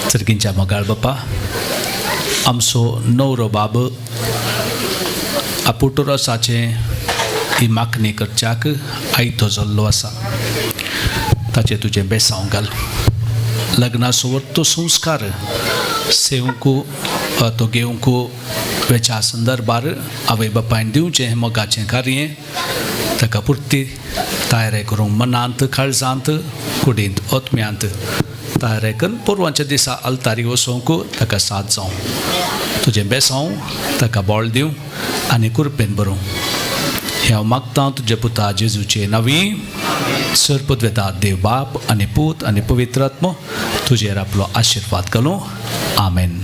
चरकींच्या मोगाळ बापा, आमचो नवरो बाब आपुटोरसाचें ही मागणी करच्याक आयतो जाल्लो आसा. ताचें तुजें बेसांव घाल. लग्नासो तो संस्कार सेवंकू तो घेवंकू वेच्या संदर्भार आवय बापायन दिवचें मोगाचें कार्य ताका पुर्ती तयारी करूंक मनांत काळजांत कुडींत ओतम्यांत तयारी करून पोरवांच्या दिसा आल्तारी वचोंक ताका साथ जावं, तुजें बेसांव ताका बळ दिवं आनी कुरपेन बरोवं. हें हांव मागतां तुज्या पुता जेजूचे नवी सरपद वेता. देव बाप आनी पूत आनी पवित्र आत्मो तुजेर आपलो आशिर्वाद घालूं. आमेन.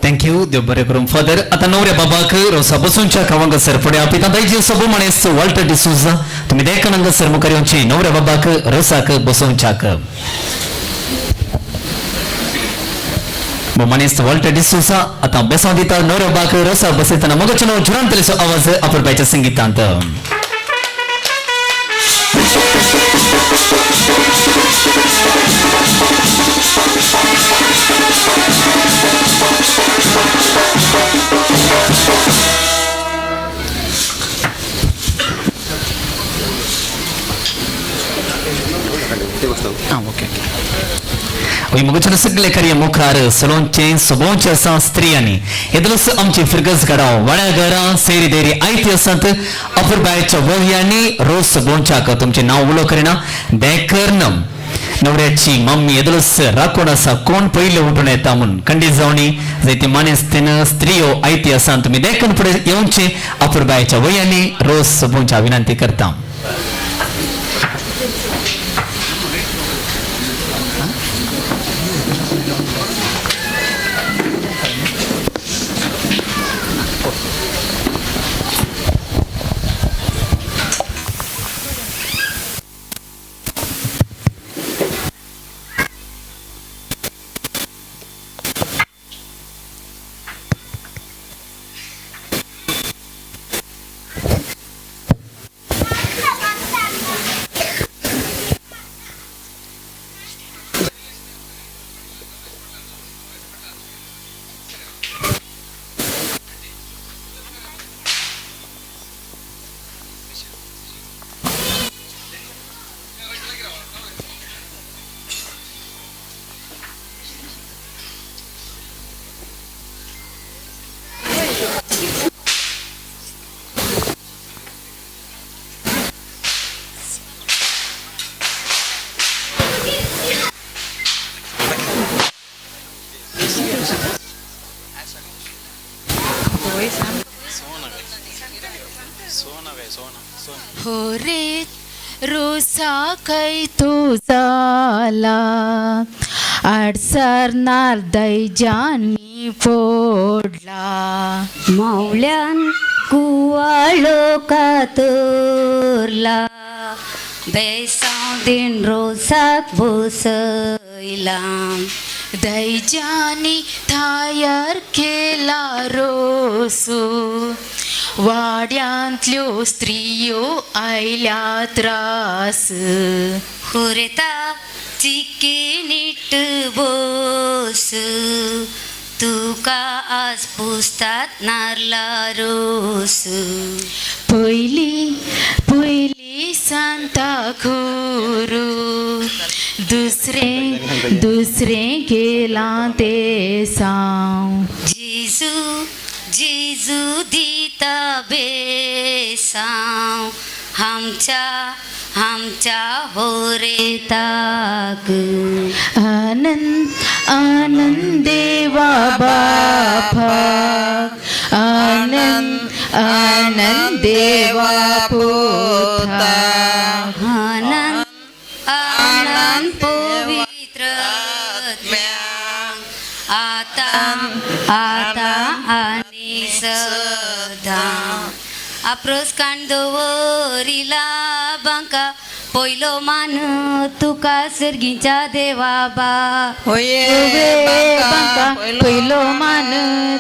Thank you, देव बरें करूं फादर. आतां नवऱ्या बाबाक रोसा बसूनच्या खावांक सर फुडें आपयता. दायजी सबू माणेस वॉल्टर डिसोजा, तुमी देखून हांगासर मुखार येवची नवऱ्या बाबाक रोसाक बसोवच्याक. मानेस्त वॉल्टर डिसोजा आतां बेसांव दिता नवऱ्या बाबाक रोसा बसयतना. मोगाचो नांव जुरांतलेचो आवाज अपुरबायच्या संगितांत. मगच्या सगळे कार्य मुखार सलोनचे सोबोवचे आसा स्त्रियांनी. येदलोस आमची फिरगज घरां वाड्या घरां सेरी देरी आयती आसात. अपुरबायच्या वळयांनी रोज सोबोवच्याक तुमचें नांव उलो करिना देकर्न नवऱ्याची मम्मी येदलोस राखून आसा कोण पयले उठून येता म्हूण. खंडीत जावणी जायती मानेस्तेन स्त्रियो आयती आसा, तुमी देखून फुडें येवचे. अपुरबायच्या वयांनी रोज सोबोवच्या विनंती करता. हो रे रोसा तू जाला आडसर नारदैजानी फोडला. मावल्यान कुवाळो कातरला बेसांव दिन रोसाक बसयला. दैजानी थायर केला रोसू वाड्यांतल्यो स्त्रियो आयल्या त्रास. हुरेता चिकिनीट बोस तुका आज पुसतात नारला रोस. पयली पयली सांता खुरू दुसरें दुसरें केलां ते साव. जेजू जेजू दिता बेसांव आमच्या आमच्या होरेताक. आनंद आनंद देवा बापा आनंद आनंद देवा पुता. आनंद आनंद पवित्र आता आता आणि सदा. आपरोस काण दवरिला बांका पयलो मान तुका सर्गीच्या देवा बा. बांका पयलो मान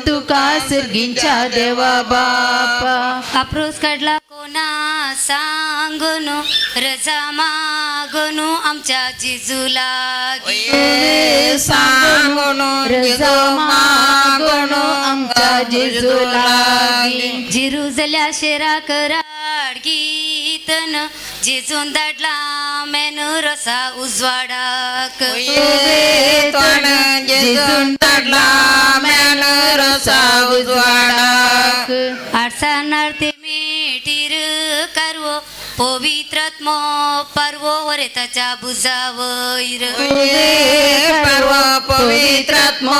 तुका सर्गीच्या देवा बापा. आपरोस काडला कोणा सांगून रजा मागून आमच्या जेजू लागी. सांगून रजा मागून आमच्या जेजू लागी. जिरुजल्या शेरा कराड गीतन जेजून धाडला मेनू रसा उजवाडाक. जेजून धाडला मेनू रसा उजवाडाक. आडसानार ते मेटीर कारवो पवित्रात्मो पारवो वरेताच्या भुजावैर. पर्व पवित्रात्मो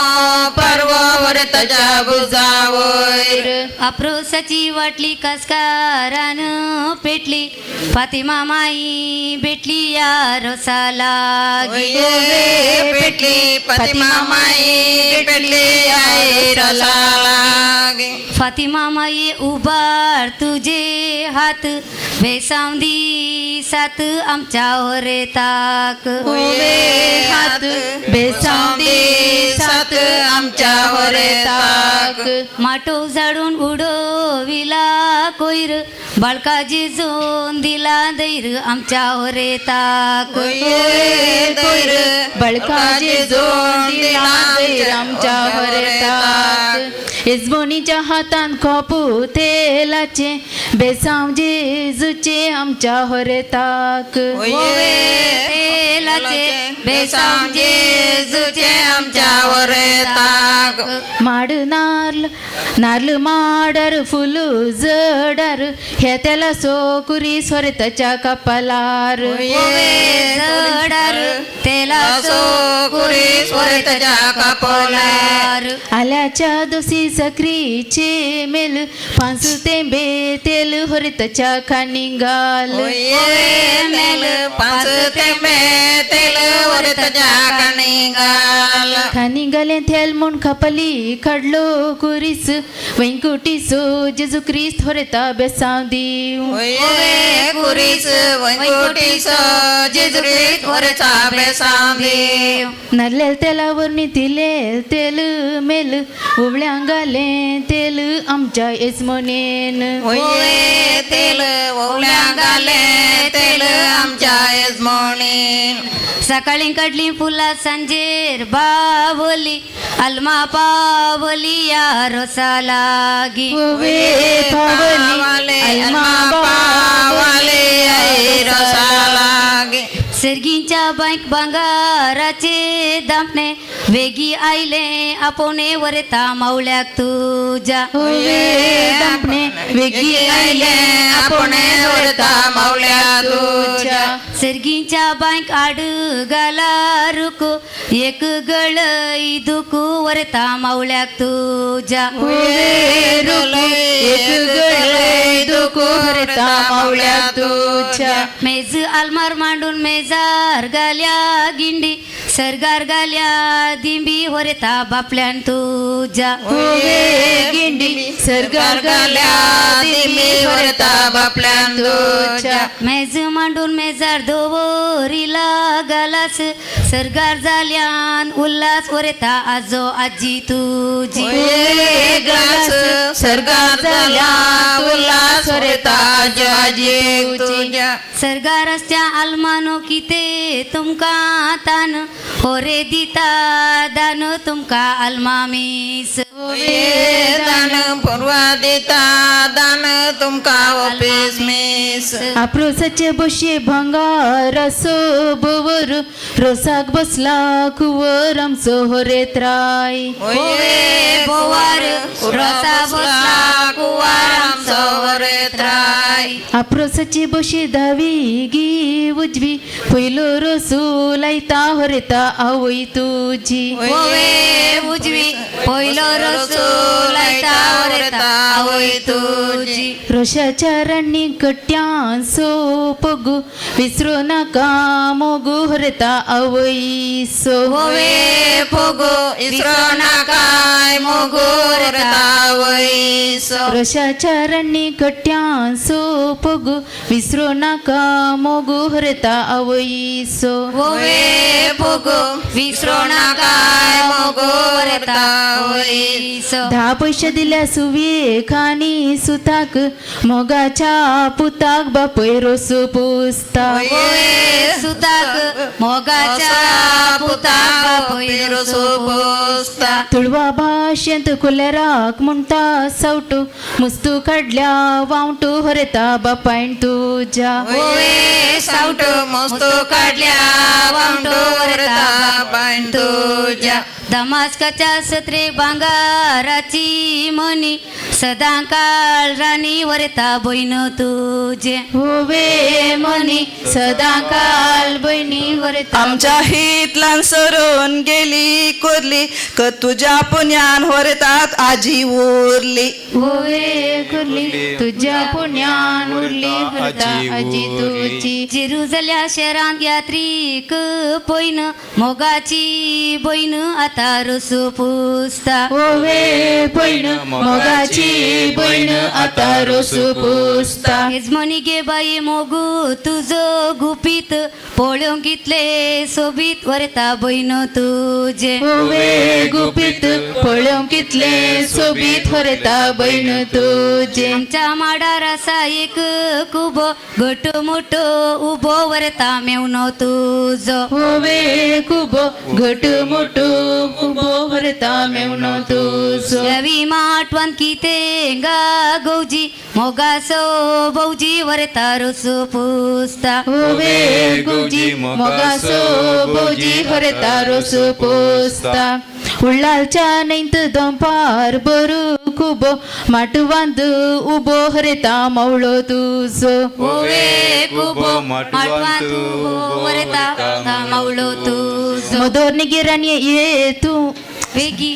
पर्व वरताच्या भुजावैर. अप्रोसाची वाटली कसकारान पेटली फातिमा माई भेटली या रोसाला. पेटली फातिमा माई पेटली आई रसालागी. फातिमा माई उभार तुझे हात बेसावंदी सात आमच्या होरेताक. हात बेसावंदी सात आमच्या होरेताक. माटो झाडून उडविला कोयर बाळका जिजून दिला दैर आमच्या होरेताक. कोयर बळका जेजून दिला दैर आमच्या होरेताक. इजबोनीच्या हातान खोपू तेलाचे बेसांव जेजूचे आमच्या होरेताक. तेलाचे बेसांव जेजूचे आमच्या होरेताक. माड नार्ल नार्ल माडार फुलू जडार हे तेला सो कुरी सोरेताच्या कपालार. जडार तेला सो कुरी सोरेताच्या कपालार. आल्याच्या दोसी सकरीचे मेल पांच तेंबे तेल होरेताच्या खानिंगाल. मेल पांच तेंबे तेल होरेताच्या खानिंगाल. खानिंगाले तेल म्हूण खपली काडलो कुरीस वेंकुटीसो जेजू क्रिस्त होरेता बेसांव दिव. कुरीस वेंकुटीसो जेजू क्रिस्त होरेता बेसांव दिव. नारलेल तेला वरणी तिलेल तेल मेल उवळ्यांक घालें तेल आमच्या येजमोनेन. तेल ओवळ्यांक घालें तेल आमच्या येजमोणीन. सकाळी काडली फुलां सांजेर बावली अल्मा पावली या रोसा लागी. पावली अल्मा पावली रोसा लागी. सर्गींच्या बांयक भांगाराचे दामणे वेगी आयले आपोवणे वरेता मावल्याक तुज्या. दामणे वेगी आयले आपोवणे वरेता मावल्याक तुज्या. सर्गींच्या बांयक आड घाला रुकू एक गळय दुकू वरेता मावल्याक तुज्या. एक गळय दुकू वरेता मावल्याक तुज्या. मेज आलमार मांडून मेजार घाल्या गिंडी सरगार घाल्या दिंबी होरेता बापल्यान तुज्या. गिंडी सरगार घाल्या दिंबी होरेता बापल्यान तुज्या. मेज मांडून मेजार दवरिला गालास सरगार जाल्यान उल्हास वरेता आजो आजी तुजी. ग्लास सरगार जाल्या उल्हास वरेता आजो आजी तुज्या. सरगार आसच्या आलमानो कितें तुमकां तान होरे दिता दान तुमकां आल्मा मीस. दान पुरवा दिता दान तुमकां ऑफिस मीस. आपरोसाचे बशे भांगार असो बोवर रोसाक बसला कुंवर आमचो होरेत्राय. बोवर रोसा बसला कुंवर आमचो होरेत्राय. आपरोसाची बशी धावी गी उजवी पयलो रोसू लायता होरेता आवय तुजी. उजवी पयलो रोसू लायता होरेता आवय तुजी. रोशाच्या रान्नी कट्ट्यान सो पगू विसरू नाका मोगू होरेता आवय सो. पोगो विसरू नाका मोगू होरेता आवय सो. रोशाच्या रान्नी कट्ट्यान सो पगू विसरू नाका मोगू होरेता आवय सो. पोगो विसरू नाका मोगू होरेता आवय सो. 10 पयशे दिल्या सुवेक आनी सुताक मोगाच्या पुताक बापय रोसू पुसता. सुताक मोगाच्या पुताक बापय रोसू पुसता. तुळवा भाशेंत कुलेराक म्हणटा सावटी. सांवटू मुस्तू काडल्या वावटू हरता बापायन तुज्या. ओवे सावटू मस्तू काडल्या वावटू वरता बापायन तुज्या. दमास्काच्या सत्रे भांगाराची मनी सदांकाळ राणी वरता बयन तुजे. होवे मनी सदांकाळ बयनी वरता. आमच्या हितलान सरून गेली कुर्ली क तुझ्या पुण्यान होरतात आजी उरली. होवे कुर्ली तुझ्या पुण्यान उरली हरता आजी तुझी. जेरुजल्या शहरांत यात्रीक पयन मोगाची बयन आतां रसू पुसता. होवे बयन मोगाची बयन आतां रोसू पुसता. येजमनी गे बाई मोगू तुजो गुपीत पळोवंक कितले सोबीत वरता बयन तुजे. होवे गुपीत पळोवंक कितले सोबीत हरता बयन तुजे. आमच्या माडार आसा एक कुबो घट मोठो उबो वरता मेवनो तुजो. होवे कुबो घट मोठो उबो हरता मेवनो तुजो. रवी माटवान कितें गा गौजी मोगासो भौजी वरता रोसो पुसता. होवे गुजी मोगासो भौजी हरता रोसो पुसता. उल्लालच्या नैंत दोंपार बरू कुबो माटवांत उबो हरता मावळो तुजो. ओवे कुबो माटवांत उबो वरता मावळो तुजो. मदोर गिराणी ये तूं वेगी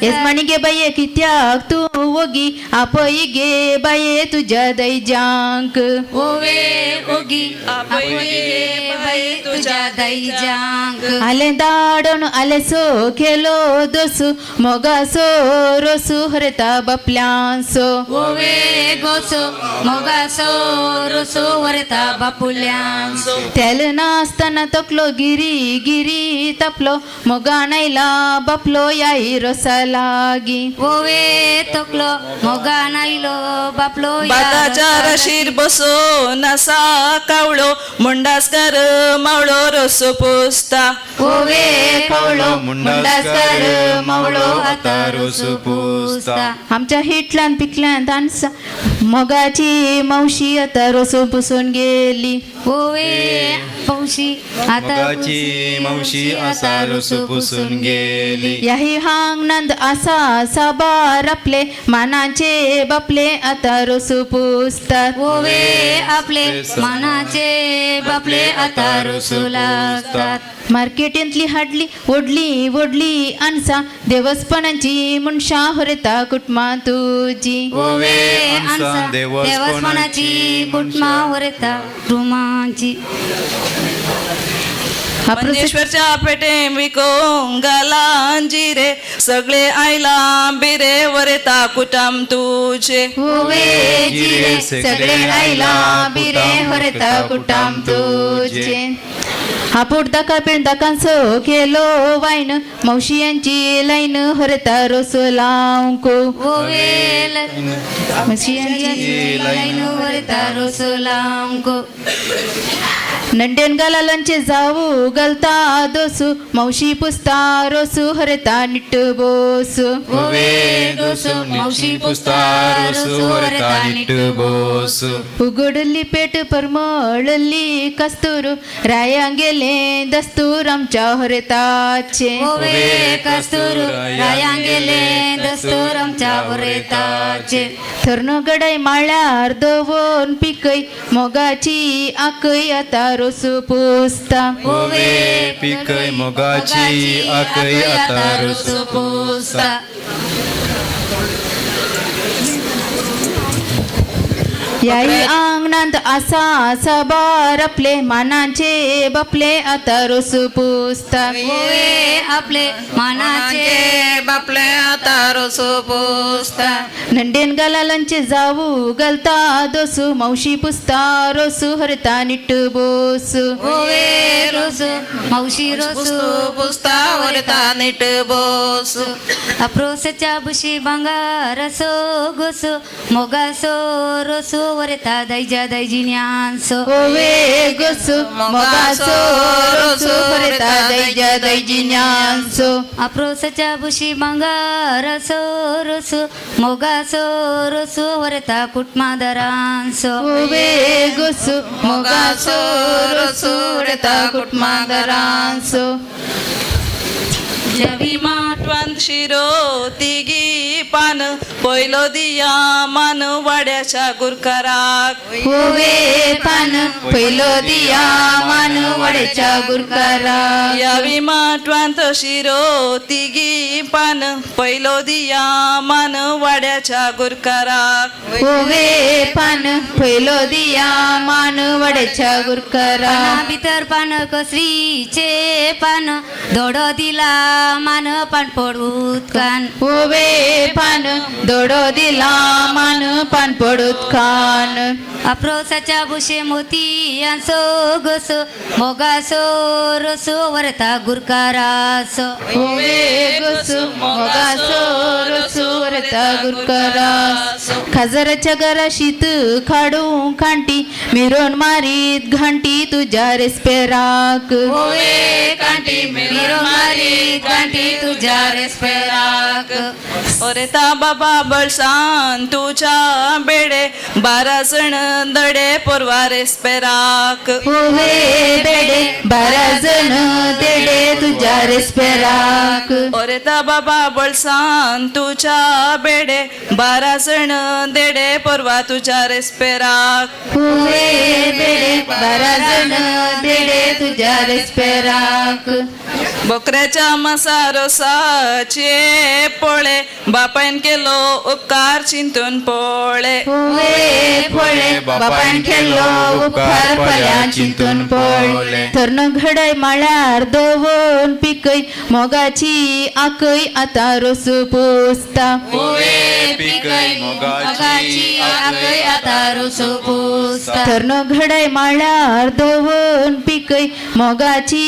येजमानी गे बाये कित्याक तूं ओगी आपय गे बाये तुज्या दैजांक. ओवे ओगी आपय गे बाये तुज्या दैजांक. आले दाडण आले सो खेलो दोसू मोगासो रोसू हरता बापल्यांसो. ओवे गोसो मोगासो रोसो वरता बापुल्यांसो. तेल नासतना तकलो गिरी गिरी तापलो मोगान आयला बापलो याई रोसा लागी. ओवे तकलो मोगान आयलो बापलो भाताच्या रशीर बसून आसा कावळो मुंडासकार मावळो रसो पोसता. ओवे कावळो मुंडासकार मावळो आता रोसो पुसता. आमच्या हिटल्यान पिकल्यान तांसा मोगाची मावशी आतां रोसो पुसून गेली. ओवे मावशी आता मोगाची मावशी आसा रोसो पुसून गेली. याही हांगनांत आसा साबार आपले मानाचे बापले आतां रोसो पुसतात. ओवे आपले मानाचे बापले आता रोसू लागतात. मार्केटींतली हाडली ओडली ओडली अनसा देवस्पणाची मनशां हरता कुटुंबां तुजी. ओवे अनसा देवस्पणाची कुटुंबां व्हरता कुटुंबांची. मंजेश्वरच्या पेटे विकोंक घाला जिरे सगळे आयला बिरे वरता कुटाम तुझे. ओवे जिरे सगळे आयला बिरे हरता कुटाम तुझे. हापूट दाका पिण दाकांचो केलो वायन मावशियांची लायन हरता रोसो लावंक. ओवे मावशियांची लायन व्हरता रोसो लावंक. नंडेन गालांचे जावू घालता दोसू मावशी पुसता रोसू हरता निट्ट बोसू. ओवे दोसू मावशी पुसता रोसू हरता निट्ट बोसू. उगडली पेट परमळली कस्तूर रायांगेले दस्तूर आमच्या हरताचे. ओवे कस्तूर रायांगेले दस्तूर आमच्या हरताचे. थर्न गडाय माळ्यार दवरून पिकय मोगाची आकय आतां रोसू पुसता. ओवे पिकय मोगाची आकय आतां रोसू पुसता. याई आंगणांत आसा साबार आपले मानाचे बापले आतां रोसू पुसता. ओवे आपले मानाचे बापले आतां रोसू पुसता. नंडेन गालांचे जावू घालता दोसू मावशी पुसता रोसू हरता निट्ट बोसू. ओवे रोसू मावशी रोसू पुसता वरता निट बोसू. अप्रोसच्या बुशी भांगारसो गोसो मोगासो रोसो वरता दैजा दैजिन्यांचो. ओवे गोसू मोगासो रोसू वरता दैजा दैजिन्यांचो. अप्रोसच्या बुशी मंगारसो रोसू मोगासो रोसू वरता कुटुंबादरांचो. ओवे गोसू मोगासो रोसू वरता कुटुंबादरांचो. जवी माटवांत शिरो तिगी पान पयलो दिया मान वाड्याच्या गुरकाराक. ओवे पान पयलो दिया मान वाड्याच्या गुरकाराक. यावी माटवांत शिरो तिगी पान पयलो दिया मान वाड्याच्या गुरकाराक. ओवे पान पयलो दिया मान वाड्याच्या गुरकाराक. भितर पान कसरीचे पान दोडो दिला मान पान पडूत कान. ओवे पान दोडो दिला मान पान पडूत खान. अप्रोसाच्या बुशे मोतियांचो गोसो मोगासो रोसो वरता गुरकारासो. ओवे गोसू मोगासो रोसू वरता गुरकारास. खाजराच्या घराशीत काडूं कांटी मिरोन मारीत घांटी तुज्या रेस्पेराक. ओवे कांटी मिरो मारीत घांटी तुझ्या रेस्पेराक. ओरेता बाबा बळसान तुझ्या बेडे 12 जण दडे पोरवा रेस्पेराक. ओवे बेडे 12 जण देडे तुझ्या रेस्पेराक. ओरेता बाबा बळसान तुझ्या बेडे 12 जण देडे पोरवा तुझ्या रेस्पेराक. ओवे बेडे 12 जण देडे तुझ्या रेस्पेराक. बोकऱ्याच्या मसारोसाचे पोळे बापायन केलो उपकार चिंतून पोळे. ओवे पोळे बापायन केलो उपकार फाल्यां चिंतून पोळे. थर्ण घडय माळ्यार दवरून पिकय मोगाची आकय आतां रोसू पुसता. ओवे पिकय मोगाची आकय आतां रोसू पुसता. थर्ण घडय माळ्यार दवरून पिकय मोगाची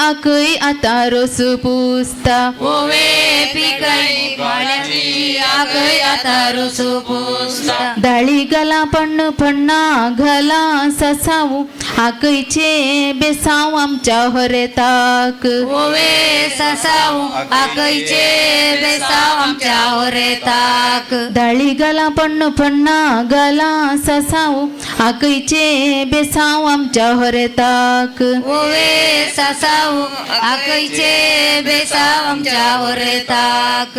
आकय आतां रोसू पुसता. ओवे पिकय मोगाची आकय आतां रोसू पुसता. दाळी घाला पण्ण पण्णा घाला ससावू आकयचे बेसांव आमच्या होरेताक. ओवे ससावू आकयचे बेसांव आमच्या होरेताक. दाळी घाला पण्ण पण्णा घाला ससावू आकयचे बेसांव आमच्या होरेताक. ओवे ससावू आकयचे बेसांव आमच्या होरेताक.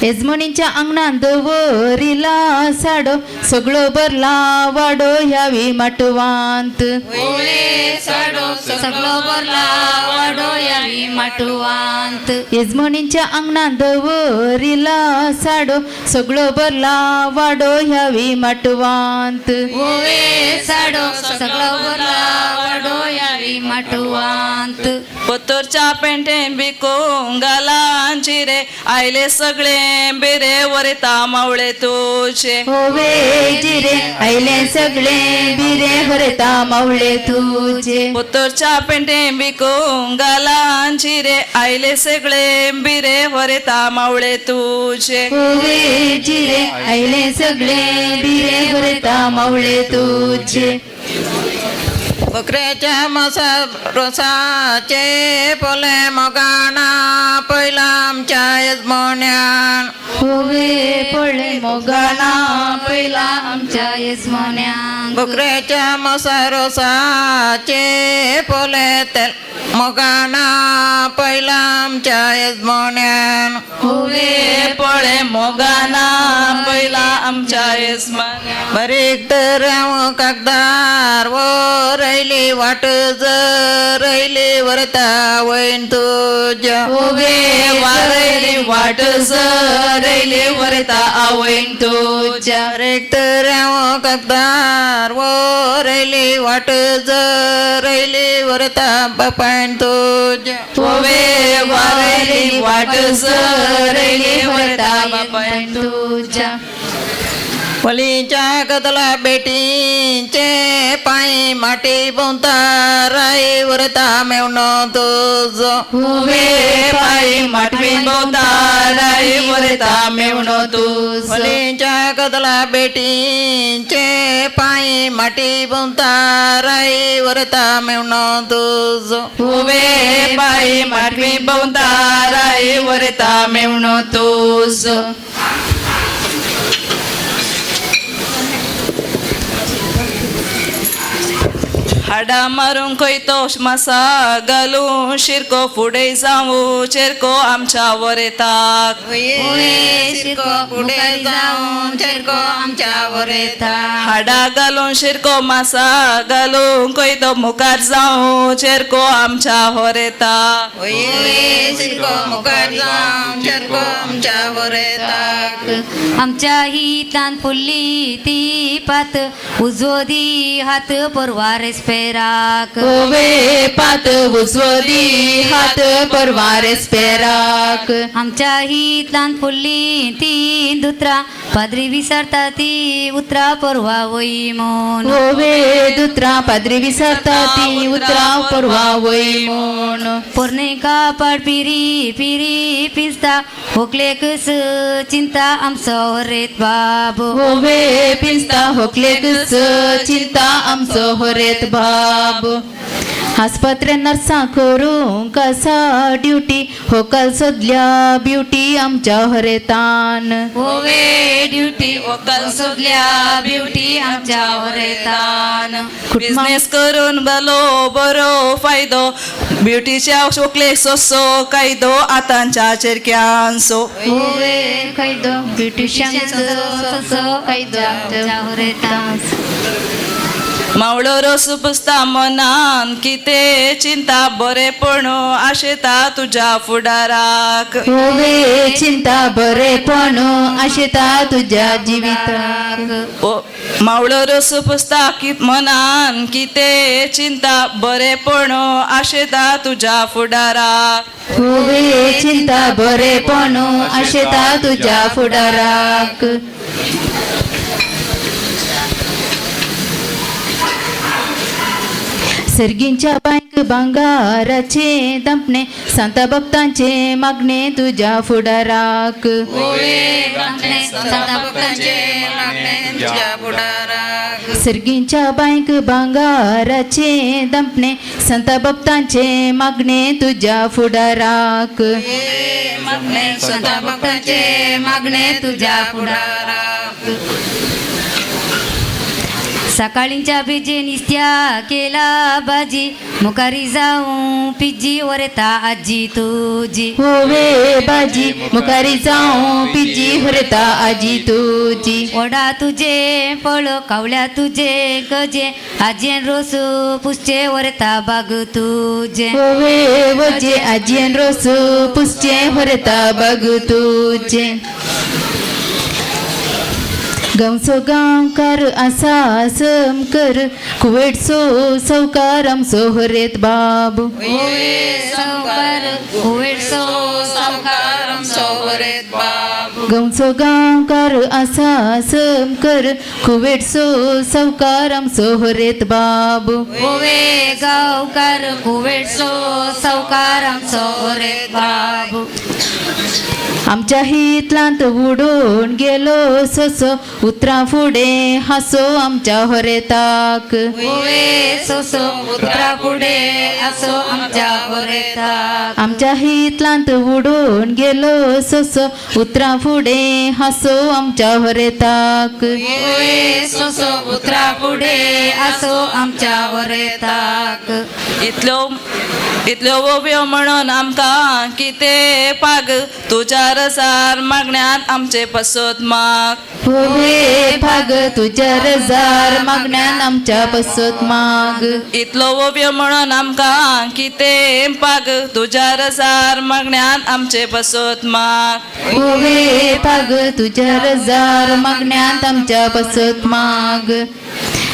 येजमणीच्या आंगणान दवरिला साडो सगळो भरला वाडो ह्यावी माटवांत. ओवे साडो सगळो भरला वाडो ह्यावी माटवांत. येजमणीच्या आंगणान दवरिला साडो सगळो भरला वाडो ह्यावी माटवांत. ओवे साडो सगळो भरला वाडो ह्यावी माटवांत. पोतोरच्या पेंटेन बिकोंग घालांची रे आयले सगळे बेरे वरेता मावळे तुझे. ओवे जिरे आयले सगळे बिरे वरेता मावळे तुझे. पोतोरच्या पेंटेन बिकोंग घालांची रे आयले सगळे बिरे वरेता मावळे तुझे. ओवे जिरे आयले सगळे बिरे वरेता मावळे तुझे. बकऱ्याच्या मसा रोसाचे पोले मोगाना पयला आमच्या येजमान्यान. ओवे पोळे मोगाना पयला आमच्या येजमान्यान. बकऱ्याच्या मसा रोसाचे पोले तेल मोगाना पयला आमच्या येजमान्यान. ओवे पोळे मोगाना पयला आमच्या येजमान्यान. बारीक तर हांव कागदार वरयली वाट जरयली वरता वयन तुज्या. ओवे वारयली वाट जरयली वरता आवयन तुज्या. बारीक तर हांव कागदार वरयली वाट जरयली वरता बापायन तुज्या. ओवे वारयली वाट जरयली वरता बापायन तुज्या. पलीच्या कदला बेटीचे पांय माटी भोंवता राय वरता मेवणो तुजो. ओवे पांय माटी भोंवता राय वरता वरेता मेवणो तुजो. होलीच्या कदला बेटींचे पांय माटी भोंवताराय वरता मेवणो तुजो. उवे पाय माटवी भोंवताराय वरता मेवणो तुजो. हाडा मारूंक खंय मासा घालूं शिरको फुडें जावं चेरको आमच्या वरेताक. शिरको फुडें जावं चेरको आमच्या वरेताक. हाडा घालून शिरको मासा घालूं खंय मुखार जावं चेरको आमच्या वरेताक. शिरको मुखार जावं चेरको आमच्या वरेताक. आमच्या हितान फुल्ली ती पात उजवो दी हात परवा रेस्पेराक. ओवे पात उजवो दी हात परवा रेस्पेराक. आमच्या हितान फुल्ली ती दुतरा पाद्री विसरता ती उतरा परवा वय म्हूण. ओवे दुतरा पाद्री विसरता ती उतरा परवा वय म्हूण. पोरणे कापाड पिरी पिरी पिंजता होकलेक चिंता आमचो होरेत बाब. ओवे पिंजता होकलेक चिंता आमचो होरेत बाब. आस्पत्रे नर्सां करूंक आसा ड्युटी होकल सोदल्या ब्युटी आमच्या होरेतान. ओवे ड्युटी होकल सोदल्या ब्युटी आमच्या होरेतान. बिझनेस करून भलो बरो फायदो ब्युटीच्या शोकले सोसो कायदो आतांच्या चेरक्यांचो. ओवे कायदो ब्युटिशांचो सोसो कायदो आमच्या होरेतान. मावळो रोस पुसता मनान कितें चिंता बरेपण आशेता तुज्या फुडाराक. ओवे चिंता बरेपण आशेता तुज्या जिविताक. मावळो रोस पुसता मनान कितें चिंता बरेपण आशेता तुज्या फुडाराक. ओवे चिंता बरेपण आशेता तुज्या फुडाराक. सर्गींच्या बांयक भांगाराचे दंपणे सांता भक्तांचे मागणे तुज्या फुडाराक. सर्गींच्या बांयक भांगाराचे दंपणे सांता भक्तांचे मागणे तुज्या फुडाराक. सांता भक्तांचे मागणे तुज्या फुडाराक. सकाळींच्या बेजे निस्त्या केला बाजी मुखारी जाऊं पिजी वरता आजी तुजी. होवे बाजी मुखारी जाऊं पिजी वरता आजी तुजी. ओडा तुझे फळ कावल्या तुझे गजे आजयेन रोस पुसचे वरता बाग तुझे. होवे वजे आजयेन रोस पुसचे वरता बाग तुझे. गांवचो गांवकार आसा समकर कुवेटचो सावकार आमचो होरेत बाब. गांवचो गांवकार आसा समकर कुवेटचो सावकार आमचो होरेत बाब. गांवकार कुवेटचो सावकार आमचो होरेत बाब. आमच्या हितलांत उडोवन गेलो सोसो उतरां फुडें हांसो आमच्या होरेताक. सोसो उतरां फुडें हांसो आमच्या होरेताक. आमच्या हितलांत उडोवन गेलो सोसो उतरां फुडें हांसो आमच्या होरेताक. सोसो उतरां फुडें हांसो आमच्या होरेताक. इतल्यो इतल्यो ओव्यो म्हणून आमकां कितें पाग तुज्या रजार मागण्यान आमचे पसत माग. होवे भाग तुज्या रजार मागण्यान आमच्या पसत माग. इतलो ओव्यो म्हणून आमकां कितें पाग तुज्या रजार मागण्यान आमचे पसत माग. होवे भाग तुज्या रजार मागण्यान आमच्या पसत माग.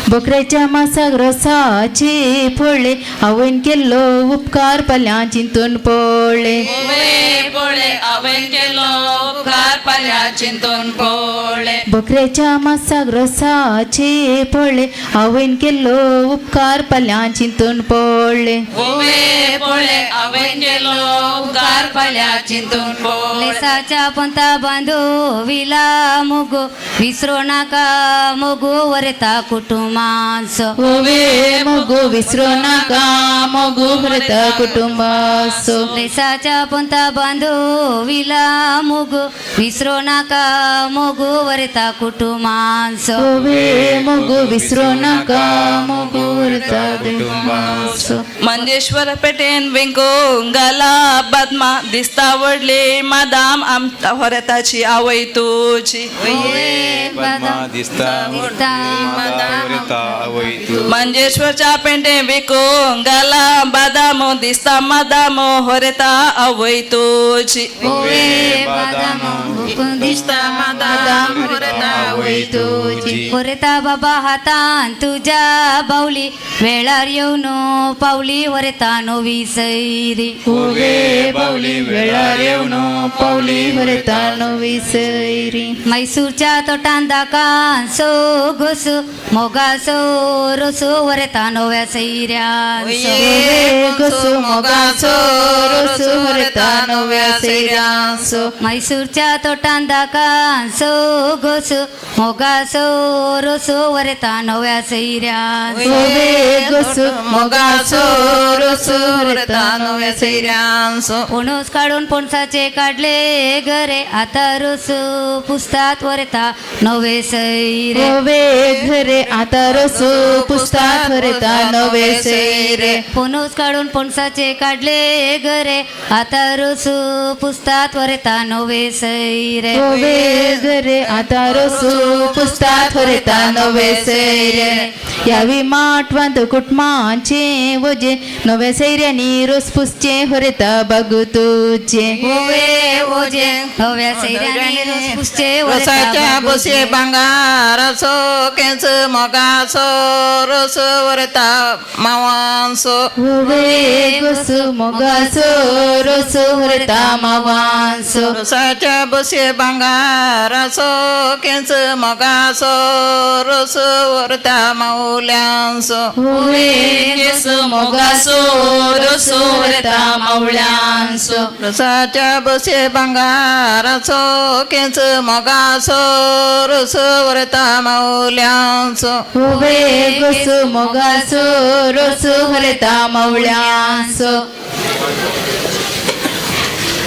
बकऱ्याच्या मासाक रसाचे फोडले आवयन केल्लो उपकार पाल्यां चिंतून पडले. पडले आवयन केल्लो उपकार पाल्यां चिंतून पळय. बकऱ्याच्या मासाक रोसाचे पळ्ळे आवयन केल्लो उपकार पाल्यां चिंतून पळ्ळे. ओवे पळय आवयन केलो उपकार पाल्या चिंतून पळय. लेसाच्या पंता बांदो विला मुगो विसरो नाका मोगो वरता कुटुंबांचो. ओवे मोगो विसरो नाका मोगो व्रता कुटुंबासो. लेसाच्या पंता बांदो विला मोगो विसरो नाका मोगो वरता कुटुंबांचो. ओवे मोगो विसरो नाका मोगो व्रता कुटुंबासो. मंजेश्वर पेटेन विंको गाला बादमा दिसता व्हडली मादाम आमच्या होरेताची आवय तुजी. पद्मा दिसता माता आवय तूं. मंजेश्वरच्या पेंटे विको गाला बादाम दिसता मादाम होरेता आवय तुजी. दिसता मादाम होरेता आवय तुजी. वरता बाबा हातान तुझ्या बावली वेळार येवन पावली वरता नवी सैरी. ओवे बावली वेळार येवन पावली व्रता नवी सैरी. मैसूरच्या तोटान दाकांसो घोसो मोगासो रोसो वरता नव्या सैऱ्यांचो. ओवे गोसो मोगासो रोसो व्रता नव्या सैऱ्यांसो. मैसूरच्या तोटान दाकांसो घोसो मोगासो रोसो वरता नव्या सैऱ्यांचो. ओवे गोसो मोगासो रोसो व्रता नव्या सैऱ्यांसो. पणस काडून पणसाचे काडले घरे आता रोस पुसतात वरता नवे सैरे. ओवे घरे आता रसो पुसतात व्रता नवे सैरे. पणस काडून पणसाचे काडले घरे आता रोस पुसतात वरता नवे सैरे. ओवे घरे आता रसो पुसतात व्रता नवे सैरे. यावी माटवांत कुटुंबाचे वजे नव्या सैऱ्यांनी रोस पुसचे व्रता बागू तुझे. ओवे ओजे नव्या सैऱ्यांनी रोस पुसचे वरता रोसाच्या बागू बसये तुझे. भांगाराचो केंच मोगाचो रोस वरता मावांचो. ओवे गोसो मोगासो रोसो व्रता मावांसो. रोसाच्या बसये भांगाराचो केंच मोगाचो रोस वरता मावल्यांचो. ओवे केस मोगासो रोसो वरता मावळ्यांचो. रोसाच्या बसये भांगाराचो केंच मोगाचो रोस वरता मावल्यांचो. ओवे गोसो मोगासो रोसो व्रता मावळ्यांसो.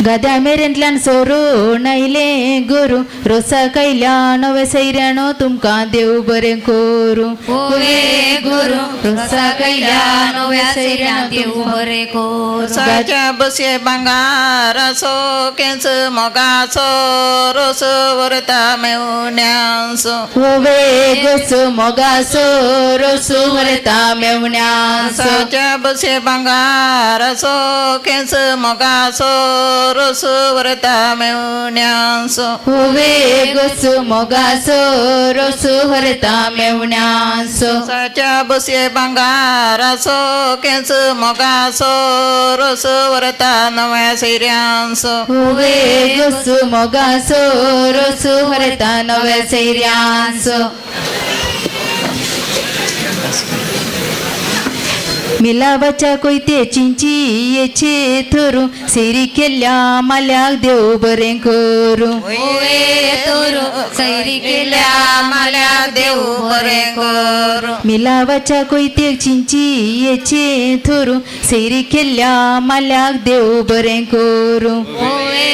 गाद्या मेरेंतल्यान सोरून आयले गुरू रोसा कैल्या नव्या सैऱ्यानो तुमकां देव बरें करूं. ओवे गुरु रोसा कैल्या नव्या सैऱ्यां देव बरे करू. रोसाच्या बसये भांगाराचो केंच मोगाचो रोस वरता मेवण्यांचो. ओवे गोसो मोगासो रोसो व्रता मेवण्यांसो. रोसाच्या बसये भांगाराचो केंच मोगाचो रोस वरता मेवण्यांचो. ओवे गोसो मोगासो रोसो व्रता मेवण्यांसो. रोसाच्या बसये भांगाराचो केंच मोगाचो रोस वरता नव्या सैऱ्यांचो. ओवे गोसो मोगासो रोसो व्रता नव्या सैऱ्यांसो. मिलावाच्या कोयते चिंचियेचे थरू सेरी केल्या माल्याक देव बरें करूं. ओवे तोरू सैरी केल्या माल्याक देव बरें करूं. मिलावाच्या कोयते चिंचियेचे थरू सेरी केल्या माल्याक देव बरें करूं. ओवे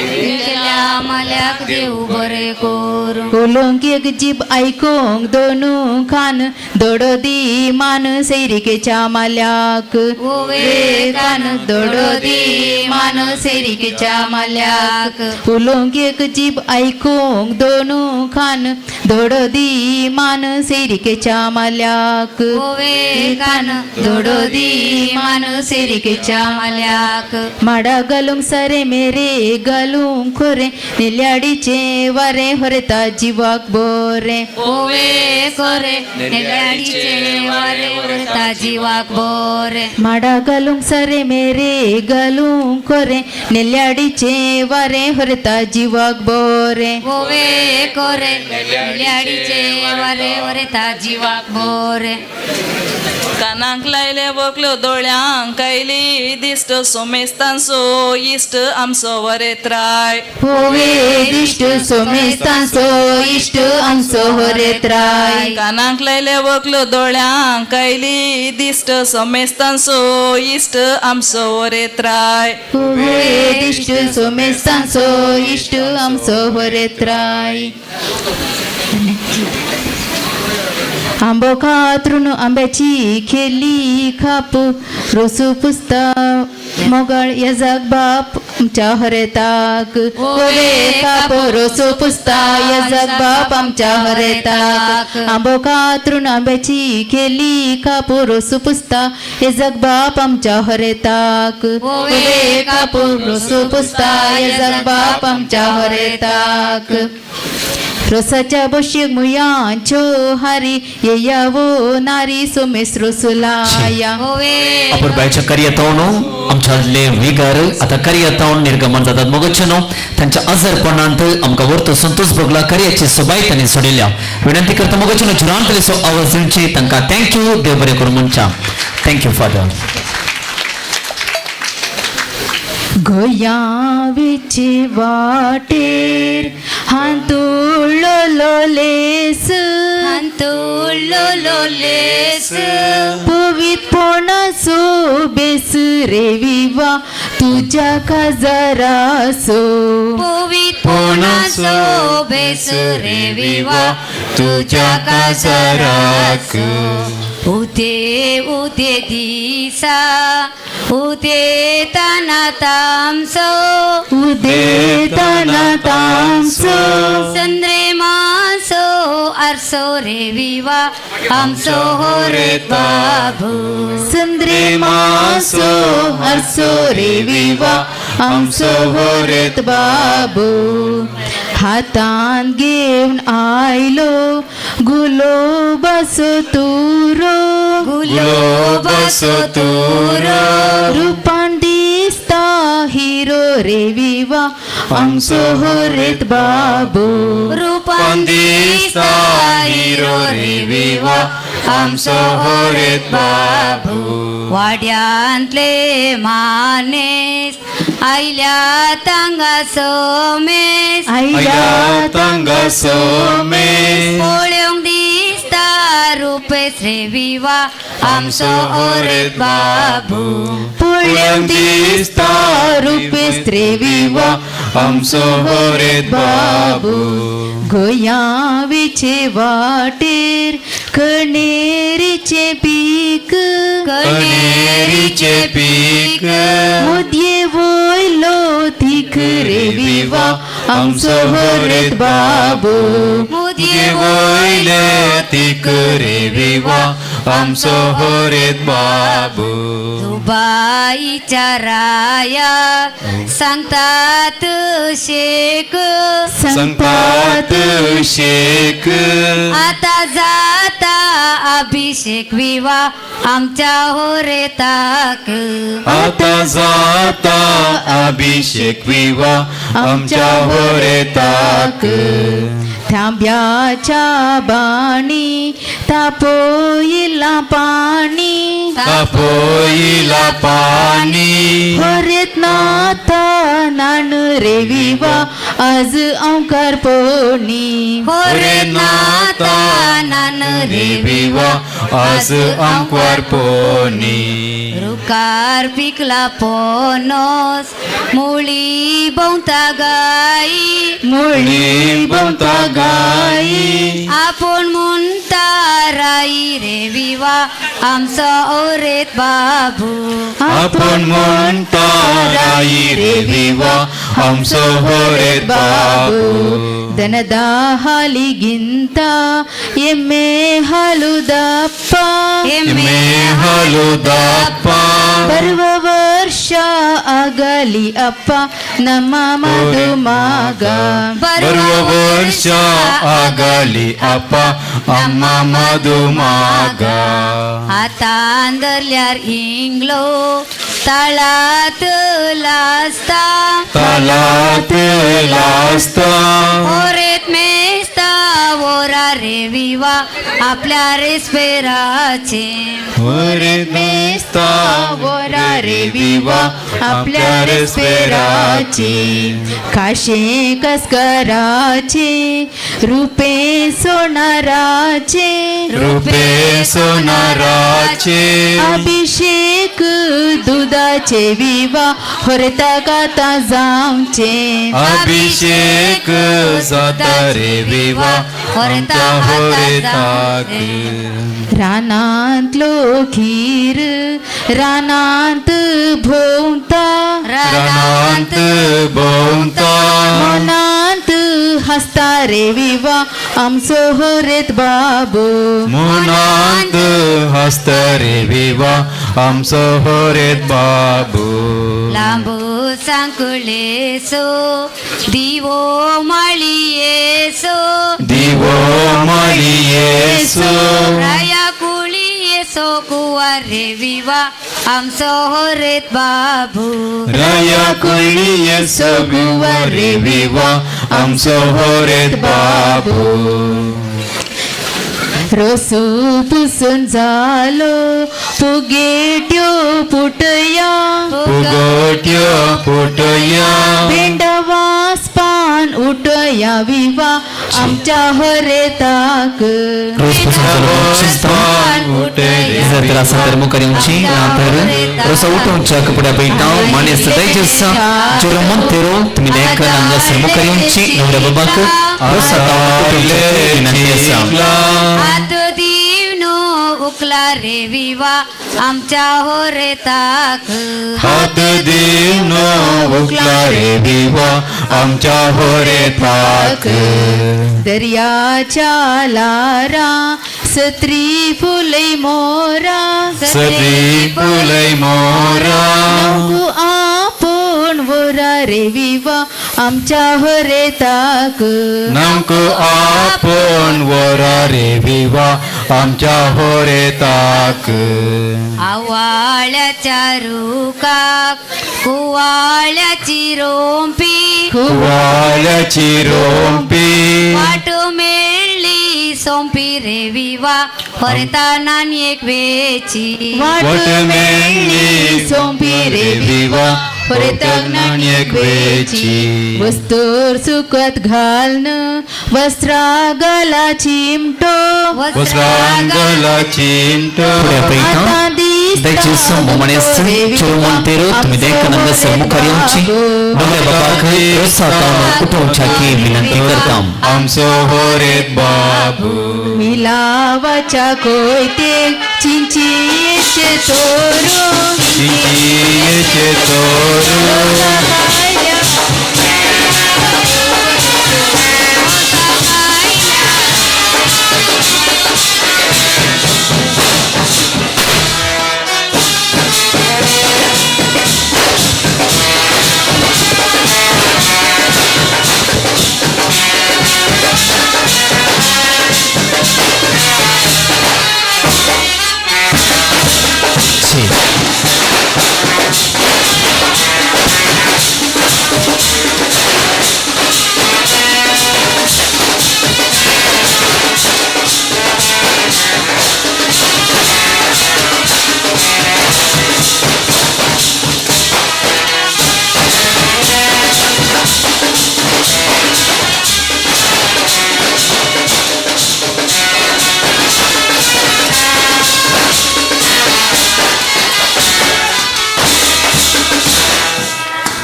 केल्या माल्याक देव बरे करू. उलोवंक एक जीब आयकोंक दोनू कान दोडो दी मान सैरिकेच्या माल्याक. ओवे कान दोडो दी मान सैरिकेच्या माल्याक. उलोवंक एक जीब आयकोंक दोनू कान दोडो दी मान सैरिकेच्या माल्याक. ओवे कान दोडो दी मान सैरिकेच्या माल्याक. माडा घालूंक सारे मेरे घालूंक खोरे नेल्या नेल्याडीचे वारें होरेता जिवाक बरें. ओवे कोरे नेल्याडीचे वारे वरता जिवाक बोरे. माडा घालूंक सारे मेरे घालूंक कोरे नेल्याडीचे वारें होरेता जिवाक बरें. ओवे कोरे नेल्याडीचे वारे वरता जिवाक बोरे. कानाक लायले वकल्यो दोळ्यांक आयली दिश्ट सोमेस्तांचो इश्ट आमचो वरेत्राय. होवे दिश्ट सोमेस्तांचो इश्ट आमचो होरेत्राय. कानाक लायले वकल्यो दोळ्यांक आयली दिश्ट सोमेस्तांचो इश्ट आमचो वरेत्राय. होवे दिश्ट सोमेस्तांचो इश्ट आमचो होरेत्राय. आंबो कातरून आंब्याची खेली खाप रोसू पुसता मोगाळ येजाक बाप आमच्या हरेताक. होवे काप रोसू पुसता येजाक बाप आमच्या हरेताक. आंबो कातरून आंब्याची खेली खाप रोसू पुसता येजाक बाप आमच्या हरेताक. होवे काप रोसू पुसता येजाक बाप आमच्या हरेताक. रोसाच्या बशेक मुयांच्यो हारी येयावो नारी सोमेस रोसुलाया. अपुरबायच्या कार्यातावन आमच्या विगार आता कार्यातावन निर्गमन जातात मोगचनो तांच्या आजारपणांत आमकां वर्तो संतोष भोगला कार्याची सोबाय तांणी सोडिल्ल्या विनंती करता मोगचनो जुरांतले सो आवाज दिवची तांकां thank you देव बरें करूं म्हणच्या. Thank you father. गोंयावेचे वाटेर हांतुळलो लेस हांतुळलो लेस पवित्रपणाचो बेस रे विवा तुज्या काजारासो. पवित्रपणाचो बेस रे विवा तुज्या काजाराक. उदे उदे दिसा उदेताना तामसो उदेताना तामसो संद्रे मासो आरसो रे विवा आमचो हो रे बाबू. संद्रे मासो आरसो रे विवा आमचो हो रे बाबू. हातान घेवन आयलो गुलोबाचो तुरो गुलोबाचो तुरो रुपान दिसता हिरो रे विवा आमचो हो रे बाबू. रुपान दिसता हिरो रे विवा आमचो हो रे बाबू. वाड्यांतले मानेस आयल्या तांगा सोमेस आयल्या तांगा सोमेस पळोवंक दिसता रुपेस रे विवा आमचो रे बाबू. पळोवंक दिसता रुपेस रे विवा आमचो रे बाबू. गोंयावेचे वाटेर कणेरीचें पीक कणेरीचें पीक मुदये वयलो तीख रे विवा आमचो हो रे बाबू. मुदये वयले तीख रे विवा आमचो हो रे बाबू. दुबाईच्या राया सांगतात शेक सांगतात शेक आता जाता अभिषेक विवा आमच्या होरेताक. आता जाता अभिषेक विवा आमच्या होरेताक. थांब्याच्या बाणी तापोयला पाणी तापोयला पाणी होरेत नाथा नान रे विवा आज ओंकार पोनी. होरेत नाथा नान रे विवा आज ओंकार पोनी. रुकार पिकला पोनोस मुळी भोंवता गाई मुळी भोंवता गाई आपूण म्हणता राई रे विवा आमचो ओरेत बाबू. आपूण म्हणता राई रे विवा आमचो होरेत बाबू. ದನದ ಹಾಲಿಗಿಂತ ಎಮ್ಮೆ ಹಾಲು ದಪ್ಪ, ಎಮ್ಮೆ ಹಾಲು ದಪ್ಪ. ಬರುವ ವರ್ಷ ಆಗಲಿ ಅಪ್ಪ ನಮ್ಮ ಮಧುಮಗ, ಬರುವ ವರ್ಷ ಆಗಲಿ ಅಪ್ಪ ಅಮ್ಮ ಮಧುಮಗ. हातान धरल्यार इंगलो तळात लासता, तलात लासता. होरेत मेस्ता वोरा रे विवा आपल्या रेस्पेराचे, होरेत मेस्ता वोरा रे विवा आपल्या रेस्पेराचे. काशे कसकराचे रूपे सोनाराचे, रूपे सोनाराचे. अभिषेक दुधाचे विवा होरता गाता जावचे, अभिषेक जाता रे विवा आमच्या होरेताक. रानांतलो खीर रानांत भोंवता, रानांत भोंवता. मनांत हसता रे विवा आमचो होरेत बाबू, मनांत हसता रे विवा आमचो होरेत बाबू. लांबू सांकुळेसो दिवो माळयेसो, दिवो माळयेसो. राया कुळयेसो कुंवर रे विवा आमचो होरेत बाबू, राया कुळयेसो कुंवर रे विवा आमचो होरेत बाबू. रोसू पुसून जालो पुगेट्यो पुटया, पुगोट्यो पुटया. भेंडवास पान उठया विवा आमच्या होरेताक. रोस पुसून जालो जर तर आसा तर मुखार येवची ना तर रोसा उठोवच्या कपड्या पळयता. मानेस्त दयजेस जोरो मोंतेरो तुमी लेखन हांगासर मुखार येवची. नवऱ्या बाबाक रोसा उठोवची विनंती आसा. हात दिवन उकला रे विवा आमच्या होरेताक, हात दिवन उकला रे विवा आमच्या होरेताक. दर्याच्या लारा सत्री फुलय मोरा, सत्री फुलय मोरा. नवकू आपोवन वोरा रे विवा आमच्या होरेताक, नमको आपोवन वोरा रे विवा आमच्या होरेताक. आवाळ्याच्या रुखाक कुवाळ्याची रोंपी, कुवाळ्याची रोंपी. वाट मेळ्ळी सोंपी रे विवा होरेता नानयेक वेची, वाट मेळ्ळी सोंपी रे विवा होरेताक नाणयेक वेची. वस्तूर सुकत घालन वस्त्रा गला चिमटो, वस्त्रां गला चिमटो. फुडें पळयता दयजेस मानेस्त चेरो मोंतेरो तुमी देखून हांगासर मुखार येवची. नवऱ्या बाबाक रोसा उठोवच्याकी विनंती करता. आमचो होरेत बाबू. मिलावाच्या कोयतेक चिंचेचे तोरू, चिंचेचे तोरू.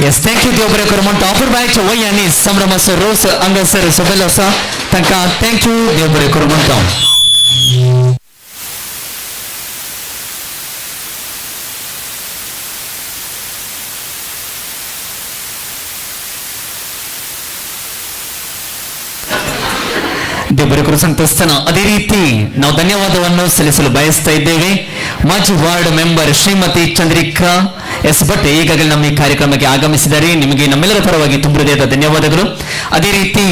येस, thank you देव बरें करूं म्हणटा. अपुरबायेच्या वयांनी संभ्रमाचो रोस हांगासर सोबयलो आसा तांकां thank you देव बरें करूं म्हणटा. ದೇವ್ ಬರೆ ಕರು ಸಂತಸ್ತನ. ಅದೇ ರೀತಿ ನಾವು ಧನ್ಯವಾದವನ್ನು ಸಲ್ಲಿಸಲು ಬಯಸ್ತಾ ಇದ್ದೇವೆ ಮಾಜಿ ward member Shrimati Chandrika S Bhat ಈಗಾಗಲೇ ನಮ್ಮ ಈ ಕಾರ್ಯಕ್ರಮಕ್ಕೆ ಆಗಮಿಸಿದ್ದಾರೆ. ನಿಮಗೆ ನಮ್ಮೆಲ್ಲರ ಪರವಾಗಿ ತುಂಬ ಹೃದಯದ ಧನ್ಯವಾದಗಳು. ಅದೇ ರೀತಿ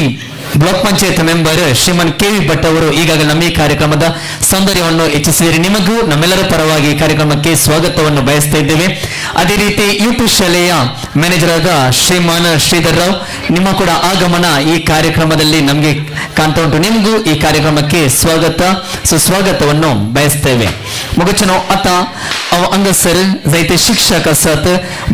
block panchayat member Shriman K V Bhat ಅವರು ಈಗಾಗಲೇ ನಮ್ಮ ಈ ಕಾರ್ಯಕ್ರಮದ ಸೌಂದರ್ಯವನ್ನು ಹೆಚ್ಚಿಸಿದರೆ. ನಿಮಗೂ ನಮ್ಮೆಲ್ಲರ ಪರವಾಗಿ ಈ ಕಾರ್ಯಕ್ರಮಕ್ಕೆ ಸ್ವಾಗತವನ್ನು ಬಯಸ್ತಾ ಇದ್ದೇವೆ. ಅದೇ ರೀತಿ ಯುಪಿ ಶಾಲೆಯ ಮ್ಯಾನೇಜರ್ ಆದ ಶ್ರೀಮಾನ್ ಶ್ರೀಧರ್ ರಾವ್ ನಿಮ್ಮ ಕೂಡ ಆಗಮನ ಈ ಕಾರ್ಯಕ್ರಮದಲ್ಲಿ ನಮಗೆ ಕಾಣ್ತಾ ಉಂಟು. ನಿಮಗೂ ಈ ಕಾರ್ಯಕ್ರಮಕ್ಕೆ ಸ್ವಾಗತ ಸುಸ್ವಾಗತವನ್ನು ಬಯಸ್ತೇವೆ. ಮುಗಚನೋ ಅತ ಅವ ಅಂಗಸರ್ जायते शिक्षक आसात,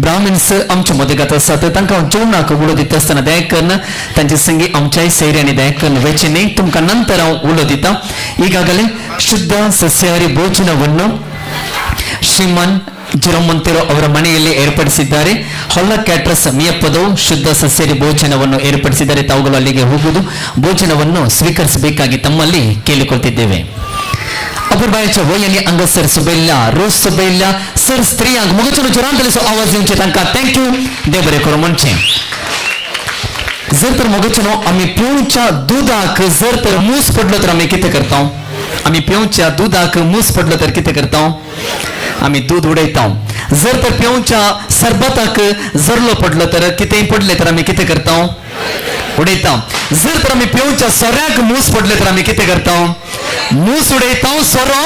ब्राह्मण्स आमच्या मदगत आसात, तांकां हांव जेवणाक उलो दिता आसतना दया करून तांचे संगी आमच्याय सैऱ्यांनी दया करून वचचें न्ही. तुमकां नंतर हांव उलो दिता. ಈಗಾಗಲೇ ಶುದ್ಧ ಸಸ್ಯಾಹಾರಿ ಭೋಜನವನ್ನು ಶ್ರೀಮಾನ್ ಜಿರೋ ಮಂತಿರೋ ಅವರ ಮನೆಯಲ್ಲಿ ಏರ್ಪಡಿಸಿದ್ದಾರೆ. ಹೊಲ್ಲ ಕ್ಯಾಟ್ರಸ್ ಮಿಯಪ್ಪದವು ಶುದ್ಧ ಸಸ್ಯಾಹಾರಿ ಭೋಜನವನ್ನು ಏರ್ಪಡಿಸಿದ್ದಾರೆ. ತಾವುಗಳು ಅಲ್ಲಿಗೆ ಹೋಗುವುದು ಭೋಜನವನ್ನು ಸ್ವೀಕರಿಸಬೇಕಾಗಿ ತಮ್ಮಲ್ಲಿ ಕೇಳಿಕೊಳ್ತಿದ್ದೇವೆ. ಅಪುರ್ಬಾಯच्या वयानी अंगसर सुबेल्ला रोज सुबेल्ला सर स्त्रियांक मुगचनो जोरान सो आवाज दिवचे तांकां thank you देव बरें करूं म्हणचें. जर तर मोगचनो आमी पिवच्या दुदाक जर तर मूस पडलो तर आमी कितें करता? आमी पिवच्या दुदाक मूस पडलो तर कितें करता? आमी दूद उडयता. जर तर पिवच्या सरबताक जरलो पडलो तर कितेंय पडलें तर आमी कितें करता? उडयता. जर तर आमी पिवच्या सोऱ्याक मूस पडले तर आमी कितें करता? मूस उडयता, सोरो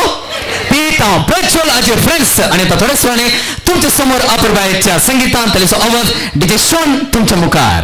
पिता. प्रज्वल आजे फ्रेंड्स आणि आता थोड्याच वेळाने तुमच्या समोर अपूर्वाच्या संगीतान त्याचो आवाज डीजे शॉन तुमच्या मुखार.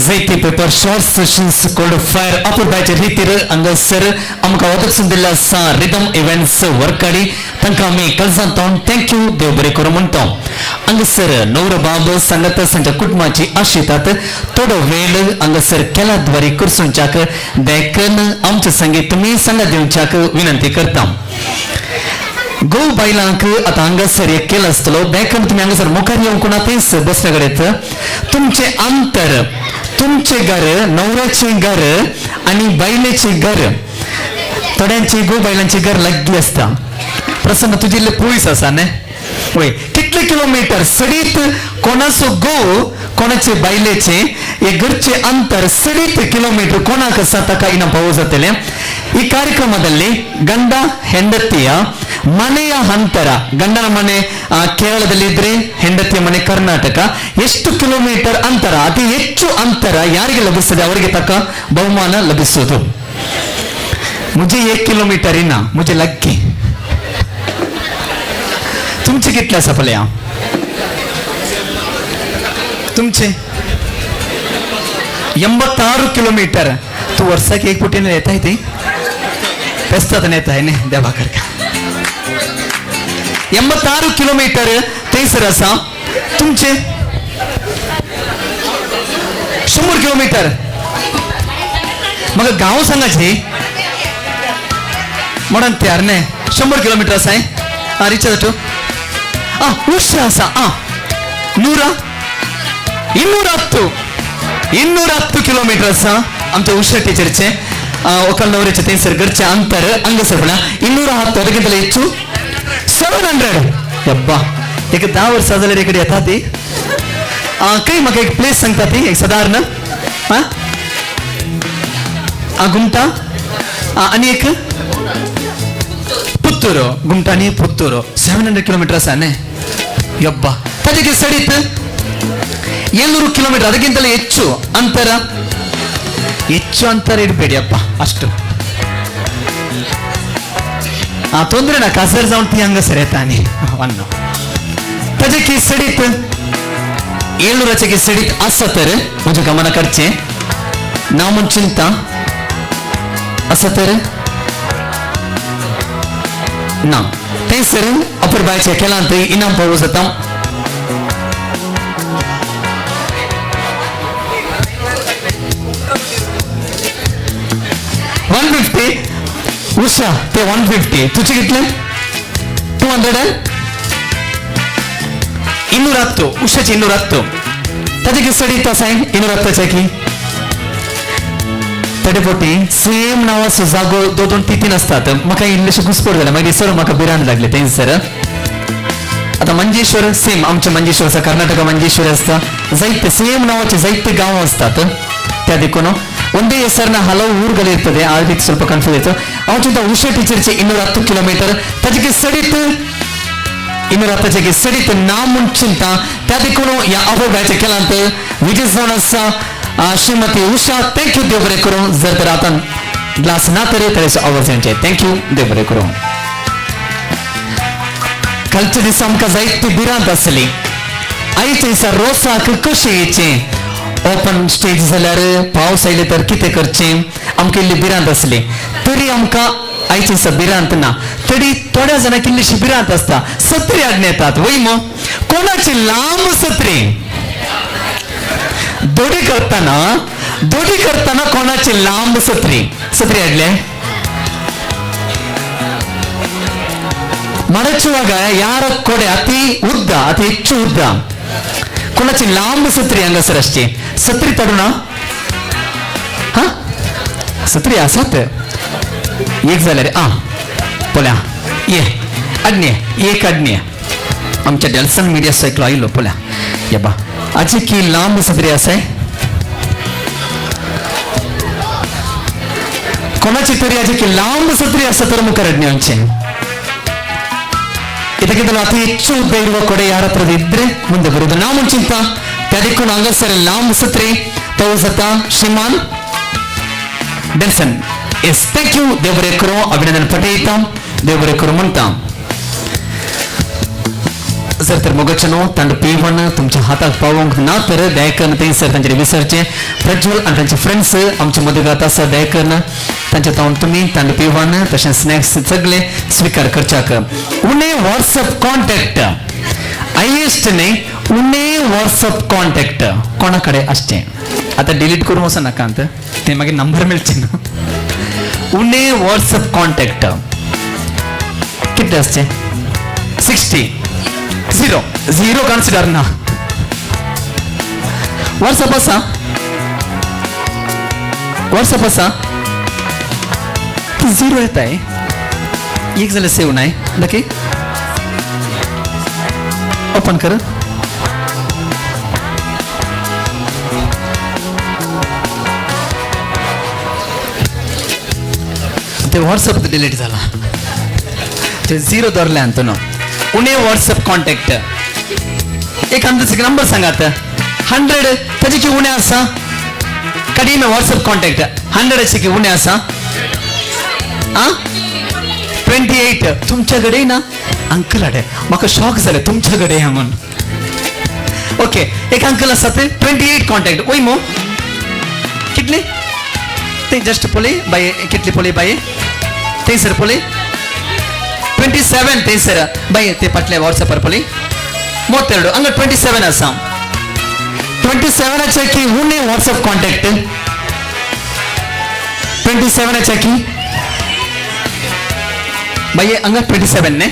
जैती पेपर शॉर्ट्स तशेंच कोल्ड फायर अपूर्वाचे रितीर हांगासर आमकां वदक दिल्लो आसा रिदम इव्हेंट्स वर्काडी तांकां आमी कळजांत thank you देव बरें करूं म्हणटा. हांगासर नवरो बाब सांगत तांच्या कुटुंबाची आशितात थोडो वेळ हांगासर केला द्वारे करसुंच्याक देखून आमचे संगीत तुमी सांगात दिवच्याक विनंती करता. गो बायलांक आतां हांगासर एक केला आसतलो देखून तुमी हांगासर मुखार येवंक ना तेच बसले कडेन तुमचें अंतर तुमचें घर नवऱ्याचें घर आनी बायलेचें घर थोड्यांची गो बायलांची घर लागली आसता. प्रसन्न तुजी इल्ले पयस आसा न्ही? वय, कितले किलोमीटर सडीत कोणाचो गो कोणाचे बायलेचे हे घरचे अंतर सडीत किलोमीटर कोणाक आसा ताका इनाम पावो जातले. ಈ ಕಾರ್ಯಕ್ರಮದಲ್ಲಿ ಗಂಡ ಹೆಂಡತಿಯ ಮನೆಯ ಅಂತರ, ಗಂಡನ ಮನೆ ಕೇರಳದಲ್ಲಿ ಇದ್ರೆ ಹೆಂಡತಿಯ ಮನೆ ಕರ್ನಾಟಕ, ಎಷ್ಟು ಕಿಲೋಮೀಟರ್ ಅಂತರ, ಅತಿ ಹೆಚ್ಚು ಅಂತರ ಯಾರಿಗೆ ಲಭಿಸ್ತದೆ ಅವರಿಗೆ ತಕ್ಕ ಬಹುಮಾನ ಲಭಿಸುವುದು. ಮುಜೆ 1 ಕಿಲೋಮೀಟರ್ ಇನ್ನ ಮುಜೆ ಲಕ್ಕಿ. तुमचे कितले आसा पळया? तुमचे 86 किलोमीटर. तू वर्साक एक पुटीन येताय ती पेस्तात येताय न्ही देवा करका. 86 किलोमीटर थंयसर आसा. तुमचे 100 किलोमीटर. म्हाका गांव सांगाची म्हणून तयार न्ही. 100 किलोमीटर आसा. आं रिचा तूं उषा आसा. 100 210 210 किलोमीटर आसा आमच्या उषा टीचरचे ಒಕ್ಕಲ್ ನವರೆಚೆ थंयसर घरचे अंतर हांगासर पळया 210 ಅದಕ್ಕಿಂತಲೇ ಹೆಚ್ಚು 700. ಯಬ್ಬಾ, एक 10 वर्सां जाल्यार इकडे येता ती. खंय म्हाका एक प्लेस सांगता ती एक सादारण. गुमटा आनी एक पुत्तूर. गुमटा आनी पुत्तूर 700 किलोमीटर आसा न्ही? ಯಬ್ಬಾ, ताजे ಸಡಿತ್ 700 ಕಿಲೋಮೀಟರ್ ಅದಕ್ಕಿಂತಲೇ ಹೆಚ್ಚು ಅಂತರ. ಹೆಚ್ಚು ಅಂತರ ಇಡಬೇಡಿ ಅಪ್ಪ ಅಷ್ಟು. ಆ ತೊಂದರೆ ನಾ ಕಾಸರ್ जावन ती हांगासर येता न्ही वन्नो. ताजे की सडीत 700 की सडीत आसा तर म्हज्या गमना काडचें ना म्हूण चिंता आसा तर ना. थंयसर अपुरबायच्या खेळांत इनाम पावो जाता. उषा ते 150. तुझे कितले? 200 210. उषाचे 210. ताजे सडीत आसा 210 की तडेपोटी सेम नांवाचो जागो 2 2 3 3 आसतात. म्हाका इल्लेशे घुसपड जालें मागीर सर म्हाका भिरांत लागले थंयसर. आतां मंजेश्वर सेम आमचे मंजेश्वर आसा, कर्नाटका मंजेश्वर आसता, जायते सेम नांवाचे जायते गांव आसतात. त्या देखून ಒಂದೇ ಹೆಸರಿನ ಹಲವು ಊರುಗಳಿರ್ತದೆ, ಆ ರೀತಿ ಸ್ವಲ್ಪ ಕನ್ಫ್ಯೂಸ್ ಆಯ್ತು. ಅವನ ಉಷಾ ಟೀಚರ್ಚೆ 210 ಕಿಲೋಮೀಟರ್ ताजे सडीत 210 सडीत ना म्हूण चिंता. त्या देखून ह्या अभोगाच्या खेळांत विजय जावन आसा श्रीमती उषा. Thank you, देव बरें करूं. जर तर आतां ग्लास ना तरी तरेचो आवाज येवचे. Thank you, देव बरें करूं. कालच्या दिसा आमकां जायती भिरांत आसली. आयच्या दिसा रोसाक कशें येचें, ओपन स्टेज जाल्यार पावस आयले तर कितें करचें, आमकां इल्ली भिरांत आसली. तरी आमकां आयचे दिसा भिरांत ना. तरी थोड्या जाणांक इल्लीशी भिरांत आसता. सत्री हाडून येतात वय मो, कोणाची लांब सत्री दोडी करतना, दोडी करतना कोणाची लांब सत्री सत्री हाडले. ಮಡಚುವಾಗ ಯಾರ ಕೊಡೆ ಅತಿ ಉದ್ದ, ಅತಿ ಹೆಚ್ಚು ಉದ್ದ ಕೊಣಚಿ ಲಾಂಬ ಸತ್ರಿ ಹಂಗಸರ್ ಅಷ್ಟೇ. ಸತ್ರಿ ತರುಣ हा सत्री आसात एक जाल्यार आ पळया ये अज्ञे एक अज्ञे आमच्या डेल्सन मिडिया सायकल आयलो पळया येबा आजी की लांब सत्री आसाय कोणाची तरी आजी की लांब सत्री आसा तर मुखार अज्ञे आमचे. ಇದಕ್ಕಿಂತಲೂ ಅತಿ ಹೆಚ್ಚು ಉದ್ದ ಇರುವ ಕೊಡೆ ಯಾರ ಹತ್ರದ ಇದ್ರೆ ಮುಂದೆ ಬರುವುದು ನಾವು ಮುಂಚಿಂತ. त्यादेखून हांगासर लांब सत्री तो जाता श्रीमान डेल्सन. एस thank you, देव बरें करूं. अभिनंदन पटयता, देव बरें करूं म्हणटा. जर तर मोगाचे न्हू तांड पिवन तुमच्या हाताक पावोवंक ना तर दयाकरून थंयसर तांचे विसरचे. प्रज्वल आनी तांचे फ्रेंड्स आमचे मदगात आसा, दयाकरून तांच्या तावन तुमी तांड पिवन तशें स्नॅक्स सगळे स्विकार करच्याक. उणे व्हॉट्सअप कॉन्टॅक्ट हायेस्ट न्ही, उणे व्हॉट्सअप कॉन्टॅक्ट कोणा कडेन आसचें. आतां डिलीट करूं वचो नाका ते मागीर नंबर मेळचे न्हू. उणे व्हॉट्सअप कॉन्टॅक्ट कितले आसचे? 60 0 0 कन्सिडर ना. व्हॉट्सअप आसा, व्हॉट्सअप आसा. बाकी झिरो येताय एक जाल्यार सेव नाय नक्की ओपन कर. ते व्हॉट्सअप डिलीट झाला ते झिरो धरले अंतनो उणे व्हॉट्सअप कॉन्टॅक्ट एक अंदाज नंबर सांगात 100 ताजे की उणे आसा कडिमे व्हॉट्सअप कॉन्टॅक्ट 100 की उणे आसा आ 28 तुमच्या कडे ना अंकल आडे म्हाका शॉक जाले तुमच्या कडे म्हणून. ओके एक अंकल आसा ते 28 कॉन्टॅक्ट वय मो कितले ते जस्ट पळय बाये कितले पळय बाये थंयसर पळय 27 थंयसर बाये ते फाटल्या व्हॉट्सअपार पळय 32 हांगा 27 आसा 27 की उणे व्हॉट्सअप कॉन्टॅक्ट 27 की बाये हांगा 27 न्ही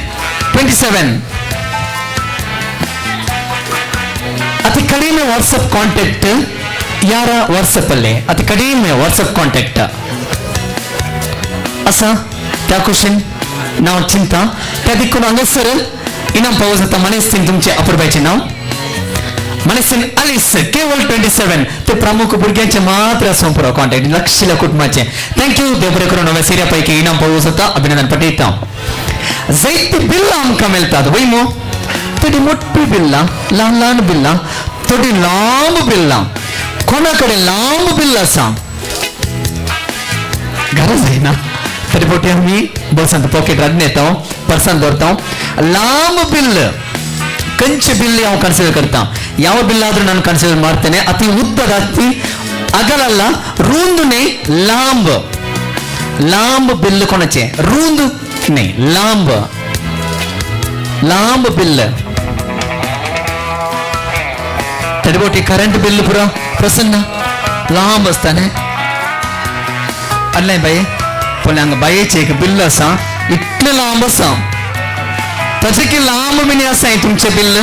27 ಅತಿ ಕಡಿಮೆ ವಾಟ್ಸಪ್ ಕಾಂಟ್ಯಾಕ್ಟ್ ಯಾರ ವಾಟ್ಸಪ್ಪಲ್ಲಿ ಅತಿ ಕಡಿಮೆ ವಾಟ್ಸಪ್ ಕಾಂಟ್ಯಾಕ್ಟ್ असा त्या कुशीन नाव चिंता त्या दिकून हांगासर इनाम पावस जाता मनेस्तीन तुमचे अपुरबायचें नांव मनेस्तीन अलिस केवळ 27 ते प्रमुख भुरग्यांचे मात्र आसूं पुरो कॉन्टॅक्ट लक्षिल्या कुटुंबाचे. Thank you देव बरें करून नव्या सिरिया पैकी इनाम पावस जाता अभिनंदन पटयता. जायते बिल्लां आमकां मेळटात वय मो थोडी मोठी बिल्लां ल्हान ल्हान बिल्लां थोडी लांब बिल्लां कोणा कडेन लांब बिल्ल आसा गरज जायना तरी पोटी आमी बोल्सांत पॉकेट राडून येता पर्सान दवरता. लांब ಬಿಲ್ ಕಂಚು ಬಿಲ್ ಯಾವ ಕನ್ಸಿಡರ್ ಕರ್ತಾ ಯಾವ ಬಿಲ್ ಆದ್ರೂ ನಾನು ಕನ್ಸಿಡರ್ ಮಾಡ್ತೇನೆ. ಅತಿ ಉದ್ದದ ಅತಿ ಅಗಲಲ್ಲ ರೂಂದುನೆ ಲಾಂಬ್ ಲಾಂಬ್ ಬಿಲ್ ಕೊಣಚೆ ರೂಂದು ನೇ ಲಾಂಬ್ ಲಾಂಬ್ ಬಿಲ್ ತಡಿಬೋಟಿ ಕರೆಂಟ್ ಬಿಲ್ ಪುರ ಪ್ರಸನ್ನ लांब आसता अल्लें बाई पळय हांगा बायेचें एक बिल्ल आसा इतलें लांब आसा तशें की लांब मिनी आसा हें तुमचें बिल्ल.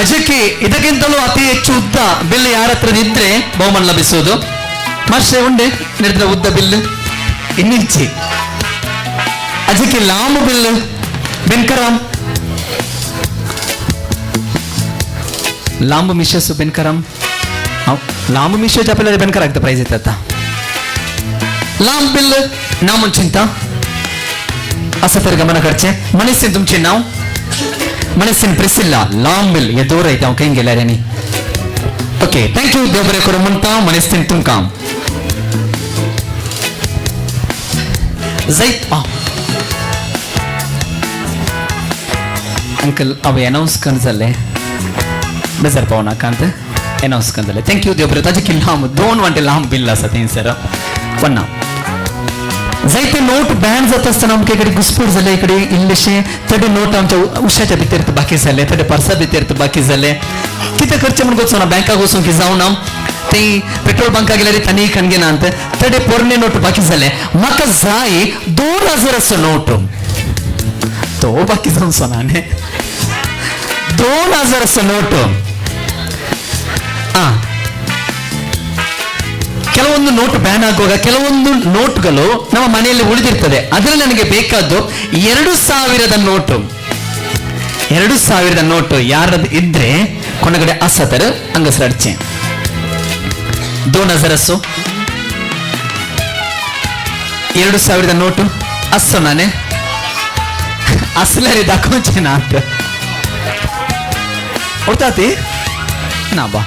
ಅಜಕ್ಕೆ ಇದಕ್ಕಿಂತಲೂ ಅತಿ ಹೆಚ್ಚು ಉದ್ದ ಬಿಲ್ ಯಾರ ಹತ್ರ ಇದ್ರೆ ಬಹುಮಾನ ಲಭಿಸುವುದು. ಮಾಸ್ಟರ್ ಉಂಡೆ ನಿರ್ದ ಉದ್ದ ಬಿಲ್ ಇನ್ನಿಂಚಿ ಅಜಕ್ಕೆ ಲಾಂಬ್ ಬಿಲ್ ಬೆನ್ಕರಾಮ್ लांब मिशेस बेनकराम लांब मिशेस आपल्याला बेनकर ಆಗ್ತದೆ ಪ್ರೈಸ್ ಇತ್ತ लांब बिल नाव म्हण चिंता असं तर गमन करचे मनीस तुमचे नाव मनीस प्रिसिल्ला लांब बिल हे दोर येता हांव खंय गेल्यार न्ही. ओके thank you देव बरें करूं म्हणटा मनीस तुमकां जैत. अंकल हांवें अनावंस कर जालें बेजार पावनाका अंत अनावंस कर जालें. Thank you देव बरें. ताजें की लांब दोन वांटे लांब बिल आसा थंयसर पन्ना जायते नोट बॅन जाता आसतना आमकां इकडे घुसपूट जाले इकडे इल्लेशे थोडे नोट आमच्या उशाच्या भितर बाकी जाले थोडे पर्सा भितर बाकी जाले कितें करचें म्हण वचूना बँकाक वचूंक की जावना थंय पेट्रोल बंका गेल्यार तांणी खणगे ना थोडे पोरणे नोट बाकी जाले. म्हाका जाय 2000 नोट तो बाकी जावचो ना न्ही 2000 नोट. ಕೆಲವೊಂದು ನೋಟ್ ಬ್ಯಾನ್ ಆಗುವಾಗ ಕೆಲವೊಂದು ನೋಟ್ಗಳು ನಮ್ಮ ಮನೆಯಲ್ಲಿ ಉಳಿದಿರ್ತದೆ. ಅದರಲ್ಲಿ ನನಗೆ ಬೇಕಾದ್ದು 2000 ನೋಟು. 2000 ನೋಟು ಯಾರದ್ದು ಇದ್ರೆ ಕೊನೆಗಡೆ ಅಸತರ ಅಂಗಸರ ಅಡ್ಚೆ 2000 2000 ನೋಟು ಅಸ್ಸು ನಾನೇ ಅಸಲರಿ ದಾಖೋಚೆ ನಾ ಅಂತ ಹೊಡ್ತಾತಿ ना बा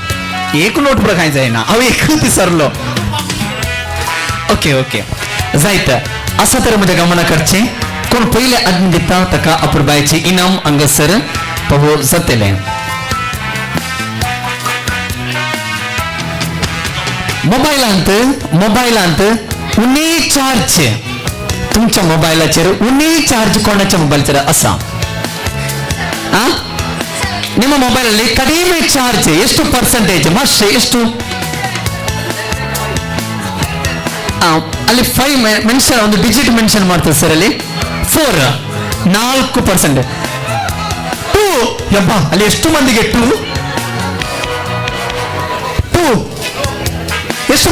एक नोट पुरा कांय जायना हांव एकूच विसरलो. ओके ओके जायत आसा तर म्हज्या गमना करचें कोण पयले आज्ञा दिता ताका अपुरबायचें इनाम हांगासर पावो जातलें. मोबायलांत मोबायलांत उणे चार्ज तुमच्या मोबायलाचेर उणे चार्ज कोणाच्या मोबायलाचेर आसा आ ನಿಮ್ಮ ಮೊಬೈಲಲ್ಲಿ ಕಡಿಮೆ ಚಾರ್ಜ್ ಎಷ್ಟು ಪರ್ಸೆಂಟೇಜ್ ಮಾಸ್ಟರ್ ಎಷ್ಟು ಅಲ್ಲಿ 5 ಮೆನ್ಷನ್ ಒಂದು ಡಿಜಿಟ್ ಮೆನ್ಷನ್ ಮಾಡ್ತಾರೆ ಸರ್ ಅಲ್ಲಿ 4 4% 2 ಯಬ್ಬಾ ಅಲ್ಲಿ ಎಷ್ಟು ಮಂದಿಗೆ 2 2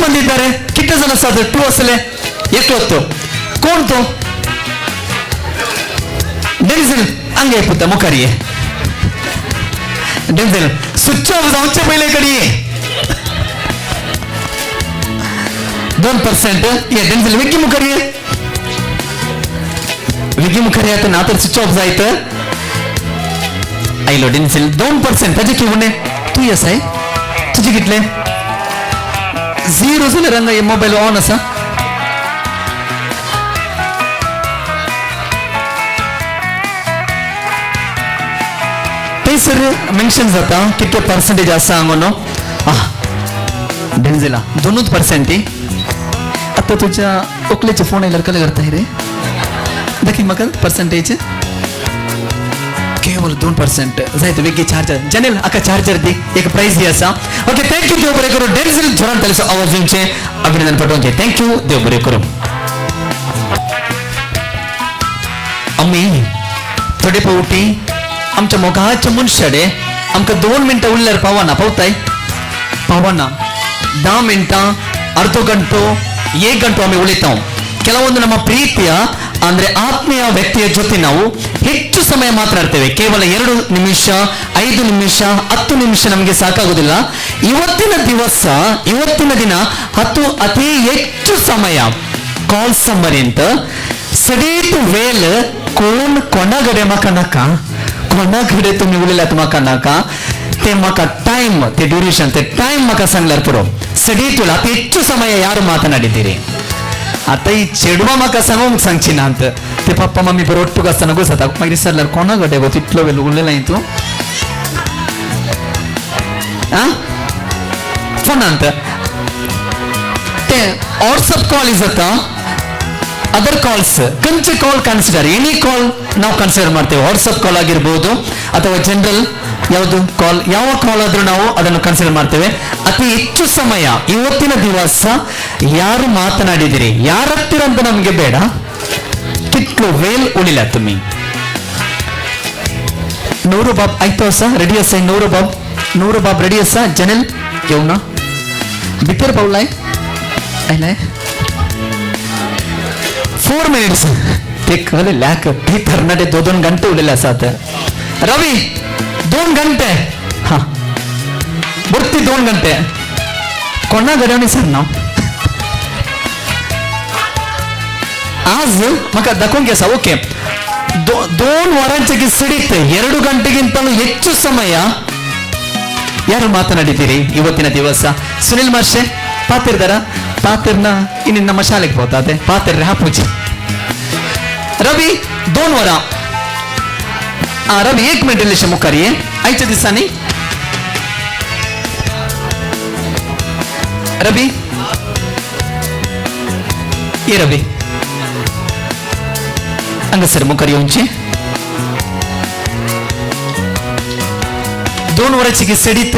ಮಂದಿ ಇದ್ದಾರೆ? ಕಿಟ್ಟ ಜನ ಸಾಧ್ಯ ಟೂ ಅಸಲೆ ಎಷ್ಟೊತ್ತು ಕೋಣ್ತು ಡೆನ್ಸಿಲ್ ಹಂಗೆ ಪುತ್ತ ಮುಖರಿಯೇ ಡೆನ್ಸಿಲ್ ಸ್ವಿಚ್ ಆಫ್ जावचे पयले कडी 2% ये ಡೆನ್ಸಿಲ್ ವಿಕ್ಕಿ ಮುಖರಿಯೇ विकी मुखारी आता ना तर स्विच ऑफ जायत आयलो डेन्सिल 2% ताजे किवणे तू येसाय तुझे कितले 0 जाल्यार हांगा मोबायल ऑन आसा. थंयसर मेन्शन जाता कितले पर्सेंटेज आसा हांगा न्हू. आह डेन्झिला 2% आतां तुज्या ओकलेचे फोन आयल्यार कलें करता रे दाखय म्हाका पर्सेंटेज केवल 2% जायत वेगळी चार्जर जनेल आका चार्जर दी एक प्राइज दी आसा. ओके thank you देव बरें करूं. डेन्झिल जोरान तालीचो आवाज दिवचे अभिनंदन पाठोवचें. Thank you देव बरें करूं. आमी थोडे फावटी आमच्या मोगाच्या मनशाडे आमकां 2 मिनटां उरल्यार पावना पावताय पावना 10 मिनटां अर्धो ಗಂಟು 1 ಗಂಟು ಆಮಿ ಉಳಿತಾವ್. ಕೆಲವೊಂದು ನಮ್ಮ ಪ್ರೀತಿಯ ಅಂದ್ರೆ ಆತ್ಮೀಯ ವ್ಯಕ್ತಿಯ ಜೊತೆ ನಾವು ಹೆಚ್ಚು ಸಮಯ ಮಾತನಾಡ್ತೇವೆ. ಕೇವಲ 2 ನಿಮಿಷ 5 ನಿಮಿಷ 10 ನಿಮಿಷ ನಮಗೆ ಸಾಕಾಗುದಿಲ್ಲ. ಇವತ್ತಿನ ದಿವಸ ಇವತ್ತಿನ ದಿನ ಅತಿ ಹೆಚ್ಚು ಸಮಯ ಕಾಲ್ ಸಮರಿ ಅಂತ ಸಡೀತ್ ವೇಲ್ कोण कोणाकडे म्हाका नाका कोणाकडे तुमी उलयल्यात म्हाका नाका ते म्हाका टायम ते ड्युरेशन ते टायम म्हाका सांगल्यार पुरो. सडीत ವೇಲ್ ಅತಿ ಹೆಚ್ಚು ಸಮಯ ಯಾರು ಮಾತನಾಡಿದ್ದೀರಿ? आता ही चेडवां म्हाका सांगूंक सांगची नात ते पप्पा मम्मी बरो ಒಟ್ಟುಗ್ आसतना घुसता मागीर विचारल्यार कोणा कडेन गो तितलो वेळ उलयलाय तूं आं फोनांत ते व्हॉट्सअप कॉल जाता ಅದರ್ ಕಾಲ್ಸ್ ಕಂಚೆ ಕಾಲ್ ಕನ್ಸಿಡರ್ ಎನಿ ಕಾಲ್ ನಾವು ಕನ್ಸಿಡರ್ ಮಾಡ್ತೇವೆ. ವಾಟ್ಸಪ್ ಕಾಲ್ ಆಗಿರ್ಬೋದು ಅಥವಾ ಜನರಲ್ ಯಾವುದು ಕಾಲ್ ಯಾವ ಕಾಲ್ ಆದ್ರೂ ನಾವು ಅದನ್ನು ಕನ್ಸಿಡರ್ ಮಾಡ್ತೇವೆ. ಅತಿ ಹೆಚ್ಚು ಸಮಯ ಇವತ್ತಿನ ದಿವಸ ಯಾರು ಮಾತನಾಡಿದಿರಿ ಯಾರ ಹತ್ತಿರ ಅಂತ ನಮಗೆ ಬೇಡ. ಕಿಟ್ಲು ವೇಲ್ ಉಳಿಲ್ಲ ತುಮ್ಮಿ 100 ಬಾಬ್ ಆಯ್ತು ಸರ್ ರೆಡಿ ಅಸ 100 ಬಾಬ್ 100 ಬಾಬ್ ರೆಡಿ ಅಸ ಜನಲ್ येऊ भितर पावलाय आयलाय 4 मिनिट्स ते कळले लॅक ते तरणाटे 2-2 घंटे उरलेले आसात. रवी 2 घंटे हा बुर्ती 2 घंटे कोणा घडवणी सर नाव आज म्हाका दाखोवंक आसा. ओके 2 वरांचे ಸಡಿತ್ 2 ಗಂಟೆಗಿಂತಲೂ ಹೆಚ್ಚು ಸಮಯ ಯಾರು ಮಾತನಾಡಿದ್ದೀರಿ ಇವತ್ತಿನ ದಿವಸ? ಸುನಿಲ್ ಮಾಸ್ಟೆ ಪಾತಿರ್ದಾರ ಪಾತಿರ್ನ ಇನ್ನು ನಮ್ಮ ಶಾಲೆಗೆ ಹೋಗ್ತಾದೆ ಪಾತಿರ್ರೆ ಹಾಪೂಜಿ. रवी 2 वरां रवी 1 मिनिट इल्लेशे मुखार ये आयच्या दिसांनी रवी ये रवी हांगासर मुखार येवचें. 2 वरांची की सडीत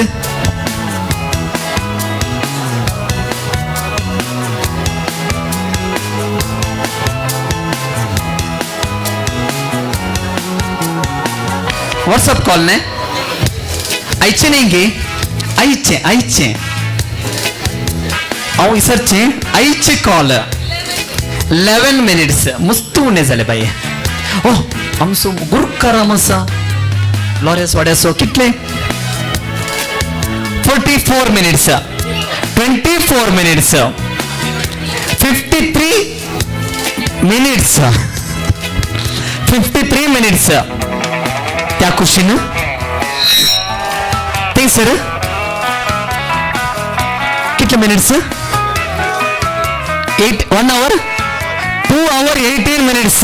व्हॉट्सअप कॉल ने आयचे न्ही गे आयचे आयचे हांव विसरचें आयचे कॉल 11 मिनिट्स मुस्त उणें जालें बाये. ओ आमचो गुरकाराम आसा लॉरेस वाड्याचो कितले 44 मिनिट्स 24 मिनिट्स 53 मिनिट्स 53 मिनिट्स त्या कुशीन थंयसर कितले मिनिट्स 8 1 our 2 our 18 minutes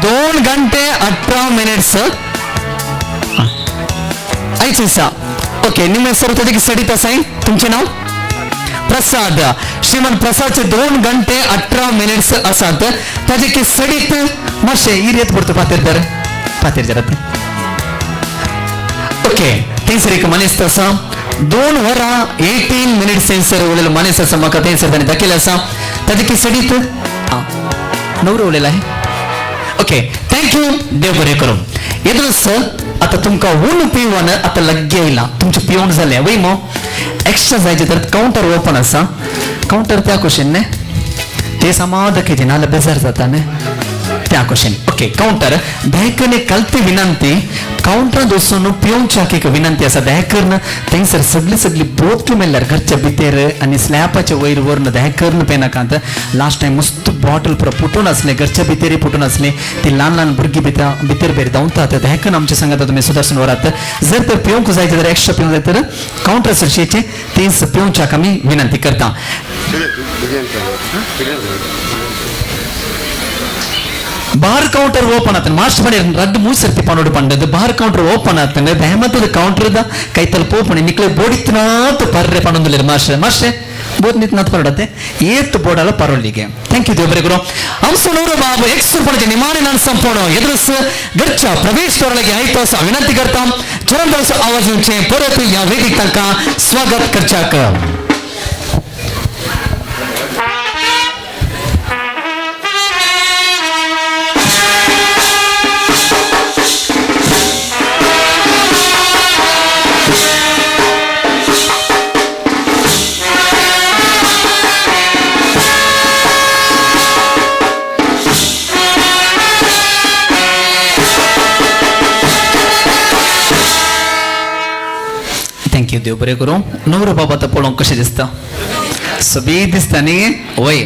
2 घंटे 18 मिनिट्स आयच दिसा. ओके ನಿಮ್ಮ ಹೆಸರು ತದಕ್ಕೆ ಸಡಿತ साई तुमचे नाव प्रसाद. श्रीमान प्रसादचे 2 घंटे 18 मिनिट्स आसात ताजे सडीत मातशें इरेत पडतो पातेर पातेर जरा. ओके थंयसर एक मनीस आसा 2 वरां 18 मिनिट्स थंयसर उलयलो मनीस आसा म्हाका थंयसर ताणें दाखयलें आसा ताजे सडीत नवरो उलयला. ओके thank you देव बरें करूं. येदोळच आतां तुमकां ऊन पिवन आतां लग्गे येयलां तुमचें पिवन जालें वय मो एक्स्ट्रा जाय तर कावंटर ओपन आसा. कावंटर त्या कुशीन न्ही ते सामा दाखयचे नाजाल्यार बेजार जाता न्ही त्या कुशीन. ओके कावंटर दयाकरून एक कलती विनंती कावंटरांत वचून पिवच्याक एक विनंती आसा दयाकरून थंयसर सगळी सगळी बोतली मेळ्ळ्यार घरच्या भितर आनी स्लॅपाच्या वयर व्हरून दयाकरून पेनाकात. लास्ट टायम मस्त बॉटल पुरो फुटून आसलें घरच्या भितरय फुटून आसलें ती ल्हान ल्हान भुरगीं भितर भायर धांवतात. दयाकरून आमच्या सांगात तुमी सुदारसून व्हरात. जर तर पिवंक जाय जाल्यार एक्स्ट्रा पिवंक जाय तर कावंटर सरशीचे तीच पिवच्याक आमी विनंती करता. बार काउंटर ಓಪನ್ ಆತನ ಮಾಸ್ಟರ್ ಮನೆ ರಡ್ಡು ಮೂರು ಸರ್ತಿ ಪನೋಡು ಪಂಡದು ಬಾರ್ ಕೌಂಟರ್ ಓಪನ್ ಆತನ ದಯಮತ್ತದ ಕೌಂಟರ್ the ಕೈತಲ್ ಪೋಪಣಿ ನಿಕ್ಲೆ ಬೋಡಿತ್ನಾತ್ ಪರ್ರೆ ಪನೊಂದುಲ್ಲೆರ್ ಮಾಸ್ಟರ್ ಮಾಸ್ಟರ್ ಬೋದ್ ನಿತ್ನಾತ್ ಪರಡತ್ತೆ ಏತ್ ಬೋಡಲ ಪರೋಳಿಗೆ. Thank you ದೇವರೇ ಗುರು. ಅಂಸನೂರು ಬಾಬು ಎಕ್ಸ್ ಪಣಜೆ ನಿಮಾನೆ ನಾನು ಸಂಪೂರ್ಣ ಎದುರುಸ್ ಗರ್ಚ ಪ್ರವೇಶ ತೋರಳಿಗೆ ಆಯ್ತು ವಿನಂತಿ करता चरण दस आवाज उंचे परत या वेदिक तांकां स्वागत करच्याक. Thank you देव बरें करूं. नवरो बाबा आतां पळोवंक कशें दिसता सोबीत दिसता न्ही वय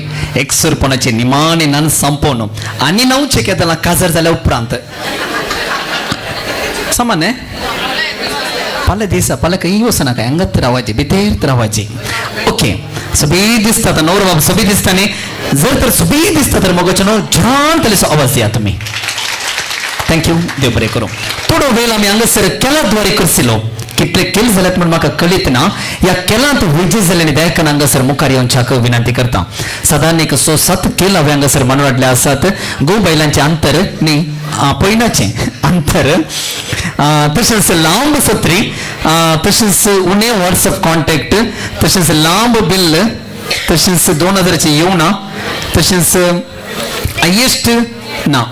एकसुरपणाचें निमाणें नान संपोवन आनी णवचें केदला काजार जाल्या उपरांत सामान्य फाल्यां दिसा फाल्यां खंय वचनाका हांगात रावाचें भितर रावाचें. ओके सोबीत दिसता आतां नवरो बाबा सोबीत दिसता न्ही जर तर सोबीत दिसता तर मोगाचो न्हू जाण तलेचो आवाज दिया तुमी. Thank you देव बरें करूं. थोडो वेळ आमी हांगासर केला द्वारे करसिलो कितले केल जाल्यात म्हण म्हाका कळीत ना. ह्या केलांत विजय जाल्ले दयाकन हांगासर मुखार येवच्याक विनंती करता. सादारण एक 6-7 केल हांवें हांगासर म्हणून हाडले आसात. गो बैलांचें अंतर न्ही पयणाचें अंतर तशेंच लांब सत्री तशेंच उणें वॉट्सएप कॉन्टॅक्ट तशेंच लांब बिल्ल तशेंच 2000 येवना तशेंच हायेस्ट ना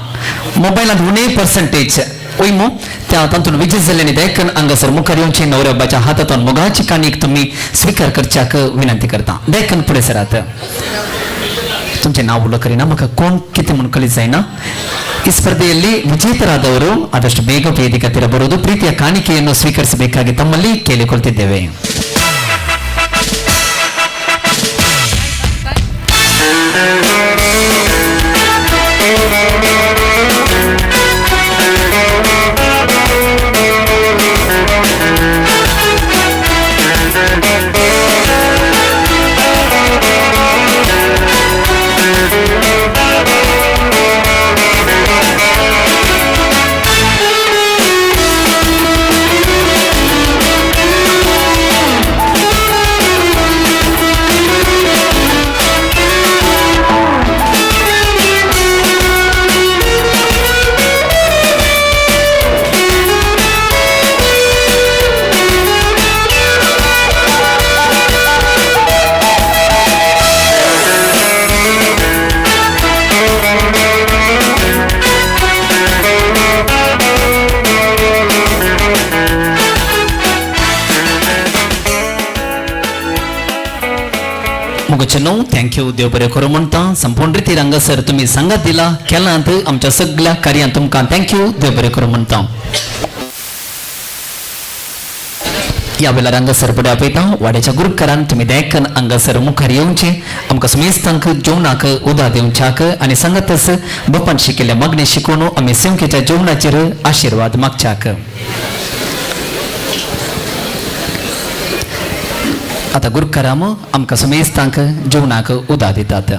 मोबायलांत उणें पर्संटेज वय मो त्या तातूंत विजय जाल्ले दयाकन हांगासर मुखार येवचे नवऱ्याबाच्या हातांतून मोगाची काणीक तुमी स्विकार करच्याक विनंती करता. दयाकन फुडें सरात. तुमचें नांव उलो करिना म्हाका कोण कितें म्हूण कळीत जायना. ಈ ಸ್ಪರ್ಧೆಯಲ್ಲಿ ವಿಜೇತರಾದವರು ಆದಷ್ಟು ಬೇಗ ವೇದಿಕೆ ಹತ್ತಿರ ಬರುವುದು ಪ್ರೀತಿಯ ಕಾಣಿಕೆಯನ್ನು ಸ್ವೀಕರಿಸಬೇಕಾಗಿ ತಮ್ಮಲ್ಲಿ ಕೇಳಿಕೊಳ್ತಿದ್ದೇವೆ. मोगाचेनो thank you देव बरें करूं म्हणटा. संपूर्ण रितीर हांगासर तुमी सांगात दिला केलांत आमच्या सगळ्या कार्यांत तुमकां thank you देव बरें करूं म्हणटा. ह्या वेळार हांगासर फुडें आपयता वाड्याच्या गुरुकारान तुमी दयाकन हांगासर मुखार येवचें आमकां सुमेस्तांक जेवणाक उदक दिवच्याक आनी सांगातच बापान शिकिल्ल्या मागणें शिकोवन आमी सेवकेच्या जेवणाचेर आशिर्वाद मागच्याक. आतां गुरुकाराम आमकां सुमेस्तांक जेवणाक उदक दितात.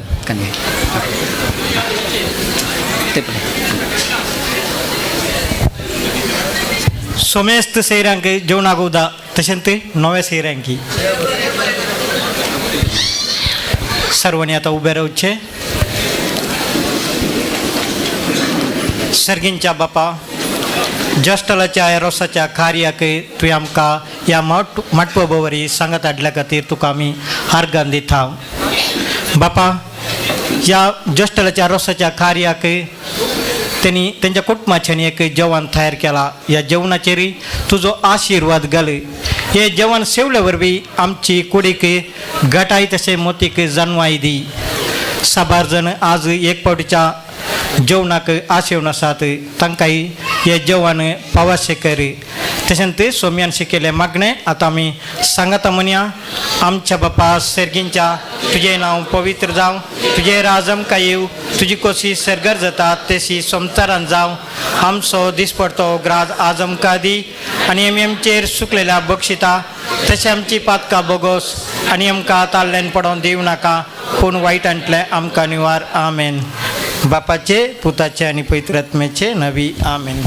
सोमेस्त सैरांक जेवणाक उदक तशेंच नव्या सैरांकी सर्वांनी आता उभे रावचे. सर्गींच्या बापा ज्येश्ठलाच्या एरोसाच्या कार्याक तुवें आमकां ह्या माटवा बवरी सांगात हाडल्या खातीर तुका आमी आर्गां दिता. बापा ह्या ज्येश्ठलाच्या रोसाच्या कार्याक त्यांनी तेंच्या कुटुंबाच्यानी एक जेवण तयार केला. ह्या जेवणाचेर तुजो आशिर्वाद घाल. हे जेवण सेवले वरवीं आमची कुडीक गटाय तशें मोतीक जानवाय दी. साबार जण आज एक फावटीच्या जेवणाक आशेवन आसात, तांकांय हे जेवण पावाशें कर. तशेंच सोम्यान शिकयलें मागणें आतां आमी सांगाता म्हणया. आमच्या बापा सर्गींच्या, तुजें नांव पवित्र जावं, तुजें राज आमकां येवं, तुजी कोशी सर्गार जाता तशी संवसारान जावं. आमचो दिसपडतो ग्राज आज आमकां दी आनी आमी आमचेर सुकलेल्या बक्षिता तशें आमची पातकां बोगोस आनी आमकां ताल्ल्यान पडोवन दिवं नाका, पूण वायटांतलें आमकां निवार. आमेन. बापाचे, पुताचे आनी पवित्र आत्म्याचे नवी. आमेन.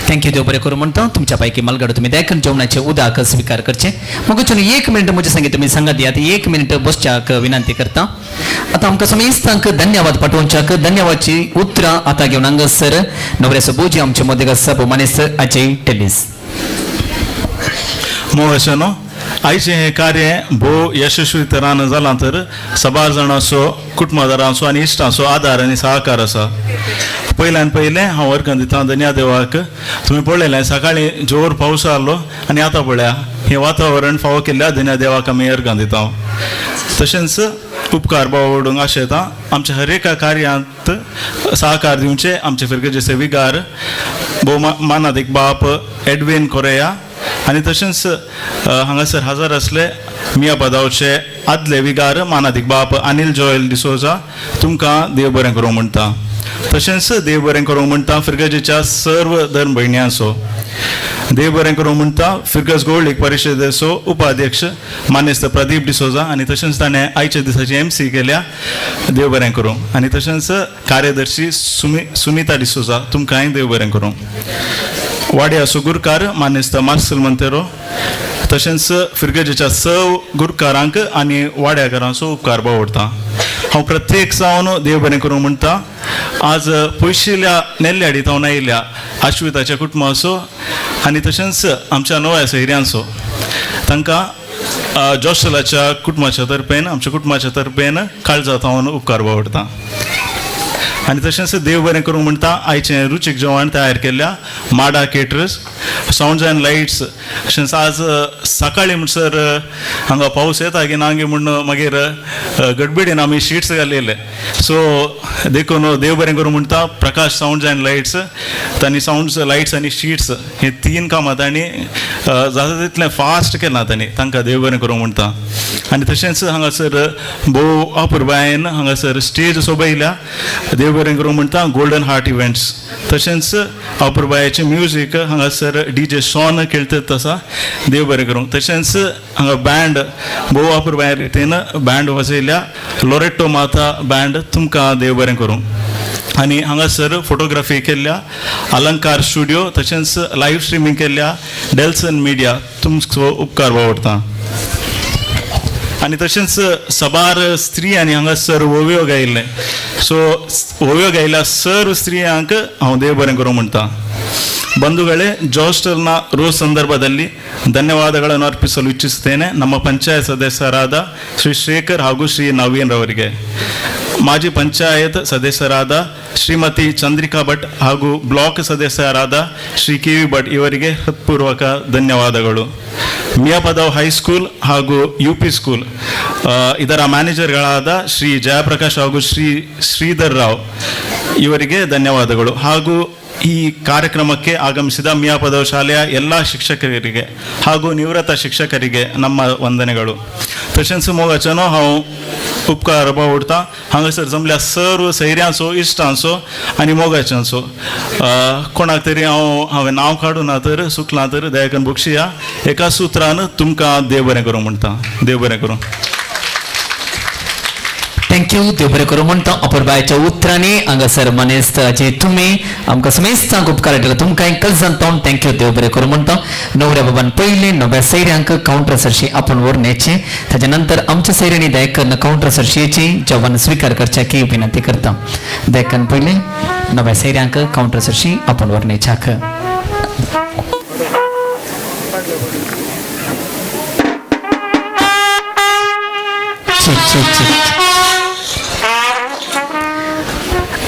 Thank you. देव बरें करूं म्हणटा. तुमच्या पैकी मालगाडो तुमी देखून जेवणाचे उदक स्विकार करचे. मग एक मिनिट म्हजे सांगे तुमी सांगात दियात, एक मिनिट बसच्याक विनंती करता. आतां आमकां समेस्तांक धन्यवाद पाठोवच्याक धन्यवादची उतरां आतां घेवन हांगासर नवऱ्याचो बोजी आमचे मदें आसा भोवमानेस्त अजय टेलीस. मोहशनो आयचें हें कार्य भोव यशस्वी तरान जालां तर सबार जाणांचो, कुटुंबादारांचो आनी इश्टांचो आदार आनी सहकार आसा. पयल्यान पयलें हांव वर्गान दिता धन्या देवाक. तुमी पळयलें सकाळीं जोर पावस आसलो आनी आतां पळया हें वातावरण फावो केल्ल्या धन्या देवाक आमी अर्गां दिता. तशेंच उपकार बावडूंक आशेता आमच्या हर एका कार्यांत सहकार दिवचे आमचे फिरगजेचे विगार भोव मानादीक बाप एडवीन कोरेया आनी तशेंच हांगासर हजर आसले मिया पदावचे आदले विगार मानादीक बाप अनिल जोयल डिसोजा, तुमकां देव बरें करूं म्हणटा. तशेंच देव बरें करूं म्हणटा फिरगजेच्या सर्व धर्म भयण्यांचो. देव बरें करूं म्हणटा फिरगज गोल्ड एक परिशदेचो उपाध्यक्ष मानेस्त प्रदीप डिसोजा आनी तशेंच ताणें आयच्या दिसाची MC केल्या, देव बरें करूं. आनी तशेंच कार्यदर्शी सुमिता डिसोजा, तुमकांय देव बरें करूं. वाड्याचो गुरकार मानेस्त मार्सेल मंतेरो, तशेंच फिरगजेच्या सव गुरकारांक आनी वाड्याकारांचो उपकार बावडटा. हांव प्रत्येक जावन देव बरें करूं म्हणटा. आज पयशिल्ल्या नेल्ल्याडी थावन आयिल्ल्या आश्विताच्या कुटुंबाचो आनी तशेंच आमच्या नव्या सैऱ्यांचो तांकां जोशलाच्या कुटुंबाच्या तर्फेन, आमच्या कुटुंबाच्या तर्फेन काळजा थावन उपकार बावडटा. आनी तशेंच देव बरें करूं म्हणटा आयचें रुचीक जेवण तयार केल्ल्या माडा केटर्स, सावंड्स अँड लायट्स. तशेंच आज सकाळीं म्हणसर हांगा पावस येता की ना म्हूण मागीर गडबडीन आमी शिट्स घालिल्ले, सो देखून देव बरें करूं म्हणटा प्रकाश सावंड्स अँड लायट्स, तांणी सावंड्स लायट्स आनी शिट्स हे तीन कामां तांणी जाता तितलें फास्ट केलां तांणी, तांकां देव बरें करूं म्हणटा. आनी तशेंच हांगासर भोव अपुरबायेन हांगासर स्टेज सोबयल्या, देव बरें करूं म्हणटा गोल्डन हार्ट इव्हेंट्स. तशेंच अपुरबायेचें म्युजीक हांगासर DJ शॉन खेळटत आसा, देव बरें करूं. तशेंच हांगा बँड भोव अपुरबाये रितीन बँड वाजयल्या लोरेटो माता बँड, तुमकां देव बरें करूं. आनी हांगासर फोटोग्राफी केल्ल्या अलंकार स्टुडियो, तशेंच लायव्ह स्ट्रिमींग केल्ल्या डेल्सन मिडिया, तुमचो उपकार बावडटा. आनी तशेंच सबार स्त्रियांनी हांगासर ओवयो गायिल्ले, सो ओवयो गायिल्ल्या सर्व स्त्रियांक हांव देव बरें करूं म्हणटा. ಬಂಧುಗಳೇ, ಜೋಸ್ಟಲ್ನ ರೋಸ್ ಸಂದರ್ಭದಲ್ಲಿ ಧನ್ಯವಾದಗಳನ್ನು ಅರ್ಪಿಸಲು ಇಚ್ಛಿಸುತ್ತೇನೆ ನಮ್ಮ ಪಂಚಾಯತ್ ಸದಸ್ಯರಾದ ಶ್ರೀ ಶೇಖರ್ ಹಾಗೂ ಶ್ರೀ ನವೀನ್ ರವರಿಗೆ, ಮಾಜಿ ಪಂಚಾಯತ್ ಸದಸ್ಯರಾದ ಶ್ರೀಮತಿ ಚಂದ್ರಿಕಾ ಭಟ್ ಹಾಗೂ ಬ್ಲಾಕ್ ಸದಸ್ಯರಾದ ಶ್ರೀ ಕೆ ವಿ ಭಟ್ ಇವರಿಗೆ ಹೃತ್ಪೂರ್ವಕ ಧನ್ಯವಾದಗಳು. ಮಿಯಾಪದವ್ ಹೈಸ್ಕೂಲ್ ಹಾಗೂ ಯು ಪಿ ಸ್ಕೂಲ್ ಇದರ ಮ್ಯಾನೇಜರ್ಗಳಾದ ಶ್ರೀ ಜಯಪ್ರಕಾಶ್ ಹಾಗೂ ಶ್ರೀ ಶ್ರೀಧರ್ ರಾವ್ ಇವರಿಗೆ ಧನ್ಯವಾದಗಳು. ಹಾಗೂ ಈ ಕಾರ್ಯಕ್ರಮಕ್ಕೆ ಆಗಮಿಸಿದ ಮಿಯಾಪದವ್ ಶಾಲೆಯ ಎಲ್ಲ ಶಿಕ್ಷಕರಿಗೆ ಹಾಗೂ ನಿವೃತ್ತ ಶಿಕ್ಷಕರಿಗೆ ನಮ್ಮ ವಂದನೆಗಳು. तशेंच मोगाच्यानो हांव उपकार बावडटा हांगासर जमल्या सर्व सैऱ्यांचो, इश्टांचो आनी मोगाच्यांचो. कोणाक तरी हांवें नांव काडूं ना तर चुकलां तर दयाकन बक्षिया. एका सुत्रान तुमकां देव बरें करूं म्हणटा. देव बरें करूं. Thank you. देव बरें करूं म्हणटा. अपुरबायेच्या उतरांनी हांगासर मानेस्त जे तुमी आमकां समेस्तांक उपकार हाडटा, तुमकां कलजान तावन thank you. देव बरें करूं म्हणटा. नवऱ्या बाबान पयलें नव्या सैऱ्यांक कावंटर सरशी आपूण व्हरून येचें, ताच्या नंतर आमच्या सैऱ्यांनी दयाकन्न कावंटर सरशी येची, जेवण स्विकार करच्या की विनंती करता. दयाकन्न पयलें नव्या सैऱ्यांक कावंटर सरशी आपूण व्हरून येच्याक.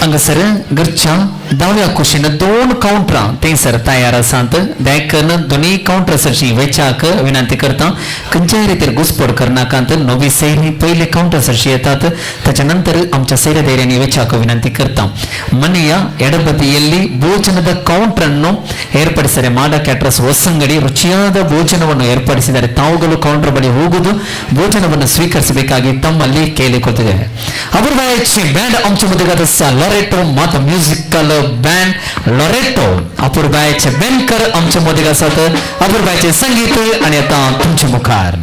हांगासर घरच्या दाव्या कुशीन 2 काउंटरां थंयसर तयार आसात. देखून दोनूय काउंटर सरशी वेचाक विनंती करता खंयच्याय रितीर घुसपड करनाकात. नवी सैरी पयले काउंटर सरशी येतात ताच्या नंतर आमच्या सैऱ्या धैर्यांनी वेचाक विनंती करता. ಮನೆಯ ಎಡಬದಿಯಲ್ಲಿ ಭೋಜನದ ಕೌಂಟರ್ ಅನ್ನು ಏರ್ಪಡಿಸಿದ್ದಾರೆ. ಮಾಡ ಕ್ಯಾಟ್ರಸ್ ಹೊಸಂಗಡಿ ರುಚಿಯಾದ ಭೋಜನವನ್ನು ಏರ್ಪಡಿಸಿದ್ದಾರೆ. ತಾವುಗಳು ಕೌಂಟರ್ ಬಳಿ ಹೋಗುವುದು ಭೋಜನವನ್ನು ಸ್ವೀಕರಿಸಬೇಕಾಗಿ ತಮ್ಮಲ್ಲಿ ಕೇಳಿಕೊಳ್ತಿದ್ದೇವೆ. ಅವರ ಬ್ಯಾಂಡ್ ಅಂಶ ಮುದಿಗಾದ ಲೊರೆಟೋ ಮಾತ ಮ್ಯೂಸಿಕಲ್ ಬ್ಯಾಂಡ್ ಲೊರೆಟೋ अपूर्बायचे बेनकर आमच्या मोदीक आसात. अपूर्बायचे संगीत आणि आता तुमच्या मुखार.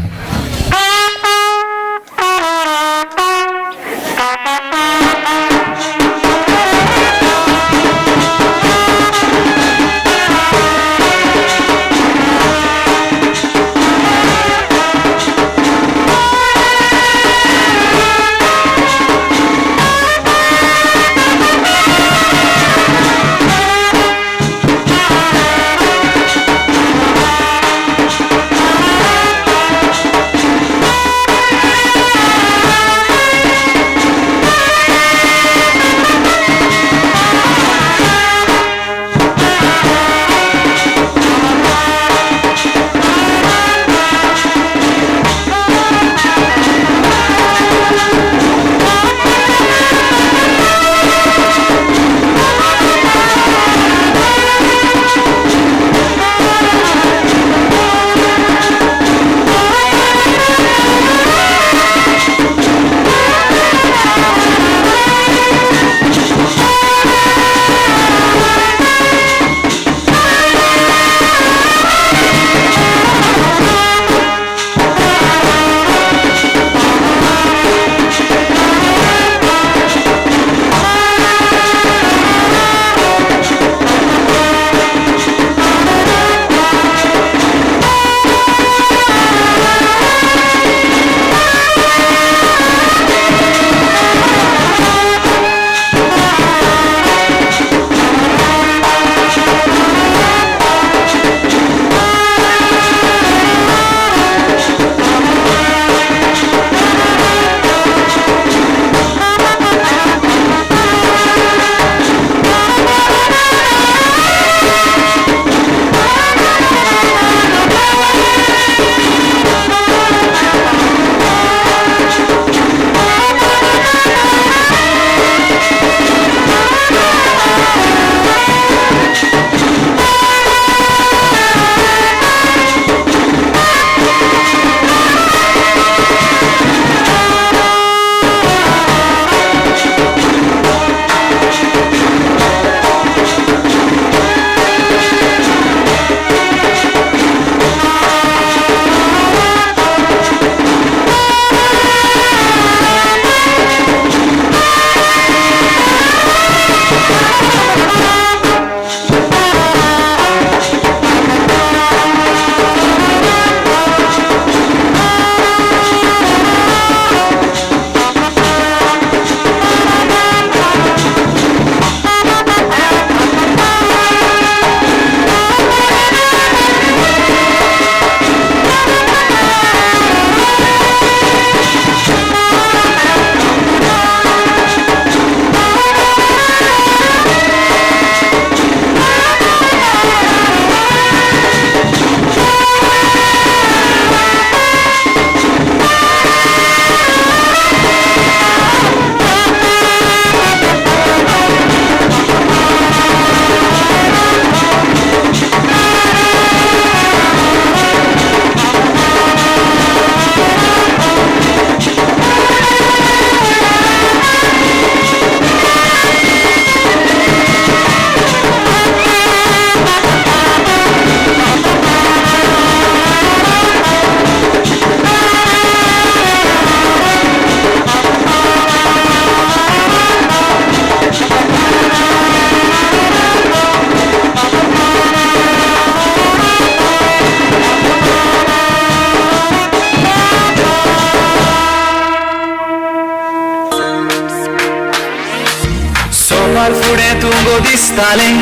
फुडें तूं गो दिसतालें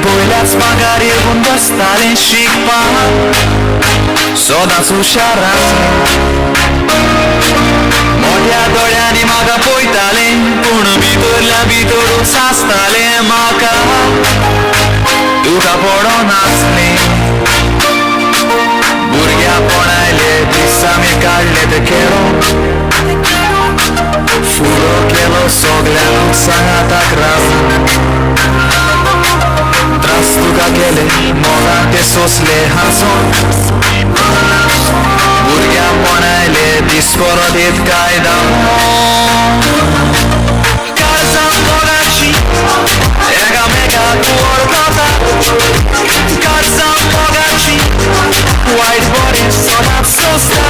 पयल्याच मागार येवन बसतालें शिकपाक सदांच हुशार आसलें. मोठ्या दोळ्यांनी म्हाका पळयतालें पूण भितरल्या भितरूच आसतालें म्हाका तुका पडोनासलें भुरग्यापणायले दीस आमी काडले ते खेळो फुडो केलो सगळ्यांक सांगाताक रावन त्रास तुका केले मोगान ते सोंसले हांसोन भुरग्यापणायले दीस परत येत काय दामोन काळजां मोगाची एकामेकाक वळखता काळजां मोगाची वायट बरें सदांच सोंसता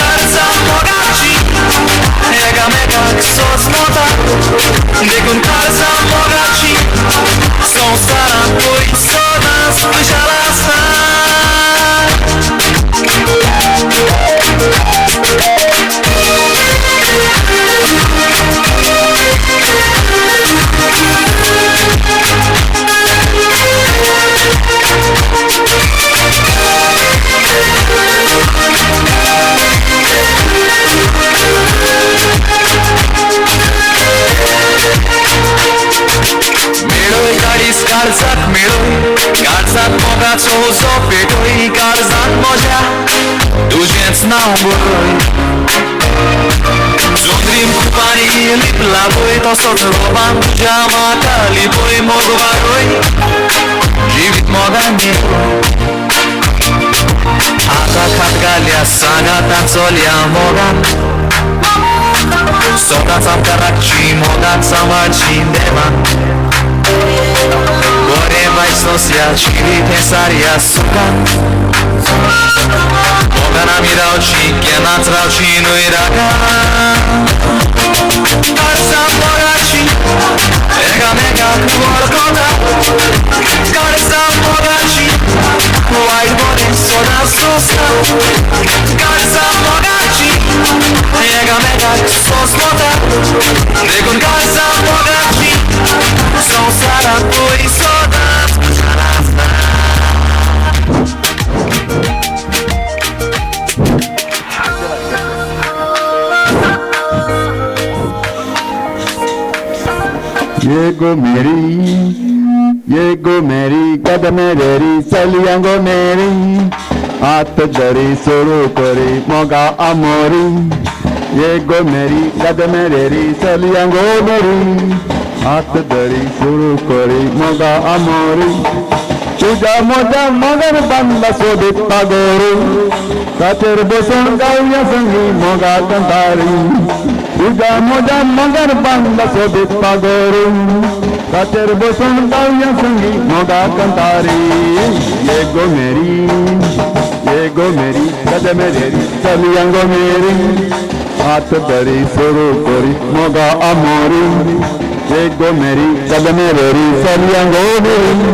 काळजां मोगाची एकामेकाक सोंसमता देखून काळजां मोगाची संवसारांत पयर सदांच खुशाल आसता. मेळय काळीज काळजाक मेळय काळजांत मोगाचो उजो पेटय काळजांत म्हज्या तुजेंच नांव बरय जोंदरीम कुपांनी लिपला पळय तसोच रोबान तुज्या म्हाका लिपय मोग वाडय जिवीत मोगान आतां खात घाल्या सांगातां चलया मोगान सदांच आमकां राखची मोगान सांबाळची देवान बरें वायट सोंसया जिवीत हें सारया सुखान मोगान आमी रावची केन्नाच रावची न्हय रागान काळजां मोगाची एकामेकाक वळखता काळजां मोगाची वायट बरें सदांच सोंसता काळजां मोगाची एकामेकाक सोंसमता देखून काळजां मोगाची संवसारांत पयर सदांच खुशाल आसता. ये गो मेरी कदम रेरी चलिया गो मेरी हात धरी सुरू करी मोगा आमोरी ये गो मेरी कदम रेरी चलिया गो मेरी हात धरी सुरू करी मोगा आमोरी तुझ्या मोजा मगर बांधला सोबीत पागोरी ताचेर बसून गावया संगी मोगा कंतारी तुझ्या मोजा मगर बांधला सोबीत पागोरी ताचेर बसून गावया संगी मोगा कंतारी ये गो मेरी कदम रेरी चलिया गो मेरी हात धरी सुरू करी मोगा आमोरी ये गो मेरी कदम रेरी चलिया गो मेरी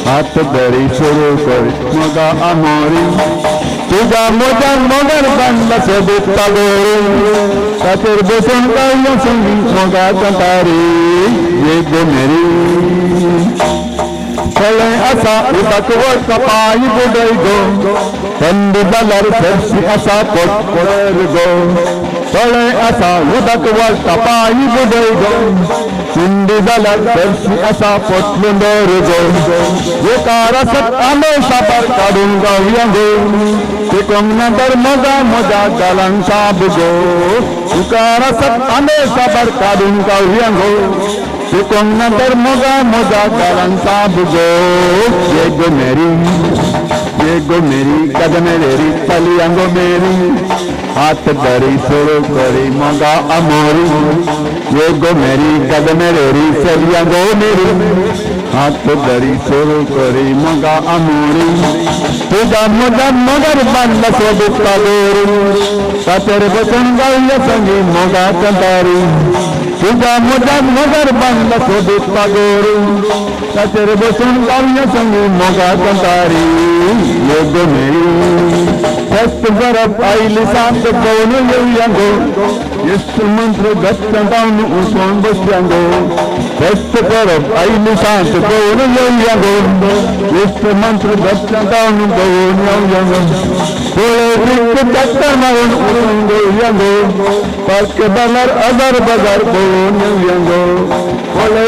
हात धरी सुरू करी मोगा आमोरी तुझ्या मोजा मगर बांधला सोबीत पागोरी ताचेर बसून गावया संगी मोगा कंतारी ये गो मेरी सगळें आसा उदक वता पांय बुडय गो थंड जाल्यार सरशी आसा पोट पडर गो सगळें आसा उदक वता पांय बुडय गो थंड जाल्यार सरशी आसा पोटलून दवर गो एकार आसत आंबे साबार काडून गावया गो शिकोंक ना तर मोगा मोजा गालांक साब गो उकार आसत आंबे साबार काडून गावया गो शिकोंक ना तर मोगा मोजा गालांक साब गो ये गो मेरी कदम रेरी चलिया गो मेरी हात धरी सुरू करी मोगा आमोरी ये गो मेरी कदम रेरी चलिया गो मेरी हात धरी सुरू करी मोगा आमोरी तुझा मोजा मगर बांधला सोबीत पागोरी ताचेर बसून गावया संगी मोगा कंतारी तुझा मोजा मगर बांधला सोबीत पागोरी ताचेर बसून गावया संगी मोगा कंतारी ये गो मेरी फेस्त करप आयली सांत पळोवन येवया गो येसू मंत्र गच्च जावन उसोन बसया गो फेस्त परब आयली सांत पळोवन येवया गो इश्ट मंत्र दत्तान पळोवन येवया गो पळय चक्कर मारून उडून घेवया गो पाक बाजार हजार बाजार पळोवन येवया गो पळय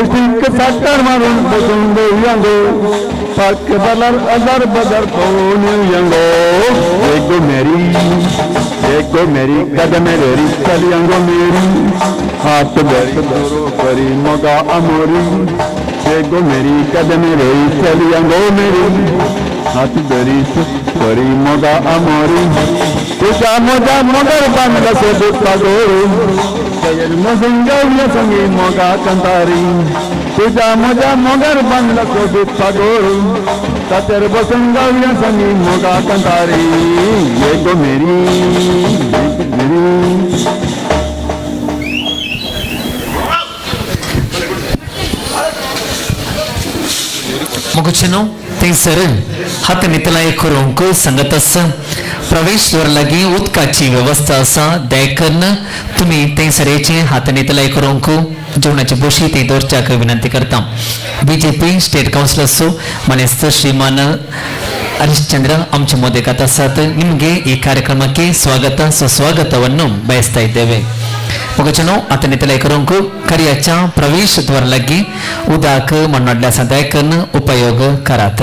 चक्कर मारून बसून घेवया गो पाक बाजार हजार बाजार पळोवन येवया गो एक गो मेरी एक गो मेरी कदम रेरी चलिया गो मेरी हाथ धरी करी मोगा अमोरी एक गो मेरी कदम रेरी चलिया गो मेरी हाथ धरी करी मोगा अमोरी तुझा मोजा मोगर बांधला सोबत पागोरी मोसंगावल्या संगी मोगा कंतारी तुझा मोजा मोगर बांधला सोबत पागोरी तातेर बसून गावल्या संगी मोगा कंतारी एक गो मेरी मेरी. मुगुचेनो थंयसर हात नितलाय करूंक सांगत आसा प्रवेश द्वार लागीं उदकाची वेवस्था आसा दयाकरून तुमी थंयसर येचे हात नितलाय करूंक जेवणाची बोशी थंय दवरच्याक विनंती करता. बीजेपी स्टेट कावन्सिलर मानेस्त श्रीमान ಹರಿಶ್ಚಂದ್ರ ಆಮಚೆ ಮೋದೆ ಆಸಾತ್ ನಿಮಗೆ ಈ ಕಾರ್ಯಕ್ರಮಕ್ಕೆ ಸ್ವಾಗತ ಸುಸ್ವಾಗತವನ್ನು ಬಯಸ್ತಾ ಇದ್ದೇವೆ. ಮುಗಚನೋ ಆತನಿತಲೆ ಕರೋಂಕು ಕರಿಯಾच्या ಪ್ರವೇಶ ದ್ವಾರ लागी उदक मण्णोडल्या सदायकन उपयोग करात.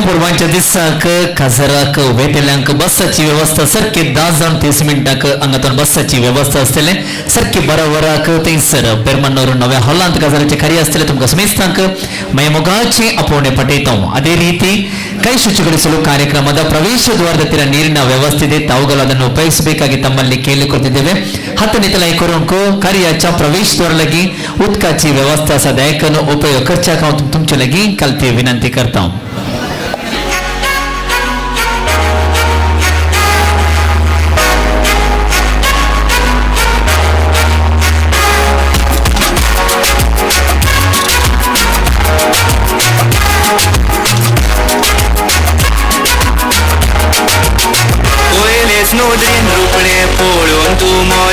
पूर्वांच्या दिसाक काजराक वेतेल्यांक बसाची व्यवस्था सारकी 10 जावन 30 मिनटांक हांगातून बसाची व्यवस्था आसतले सारकी 12 वराक थंयसर पेरमन्नूर नव्या हॉलांत काजराचे कार्य आसतले. तुमकां समेस्तांक मागीर मोगाचे आपोवणे पटयता. ಅದೇ ರೀತಿ ಕೈ ಶುಚಿಗೊಳಿಸಲು ಕಾರ್ಯಕ್ರಮದ ಪ್ರವೇಶ ದ್ವಾರದ ತೀರ ನೀರಿನ ವ್ಯವಸ್ಥೆ ಇದೆ, ತಾವುಗಳು ಅದನ್ನು ಉಪಯೋಗಿಸಬೇಕಾಗಿ ತಮ್ಮಲ್ಲಿ ಕೇಳಿಕೊಳ್ತಿದ್ದೇವೆ. 10 ನಿತಲಾಯಿ ಕೊರೋಂಕು ಕಾರ್ಯಾच्या प्रवेश द्वार लगी उदकाची व्यवस्था सदायकन उपयोग करच्याक हांव तुमचे लगी कलती विनंती करता.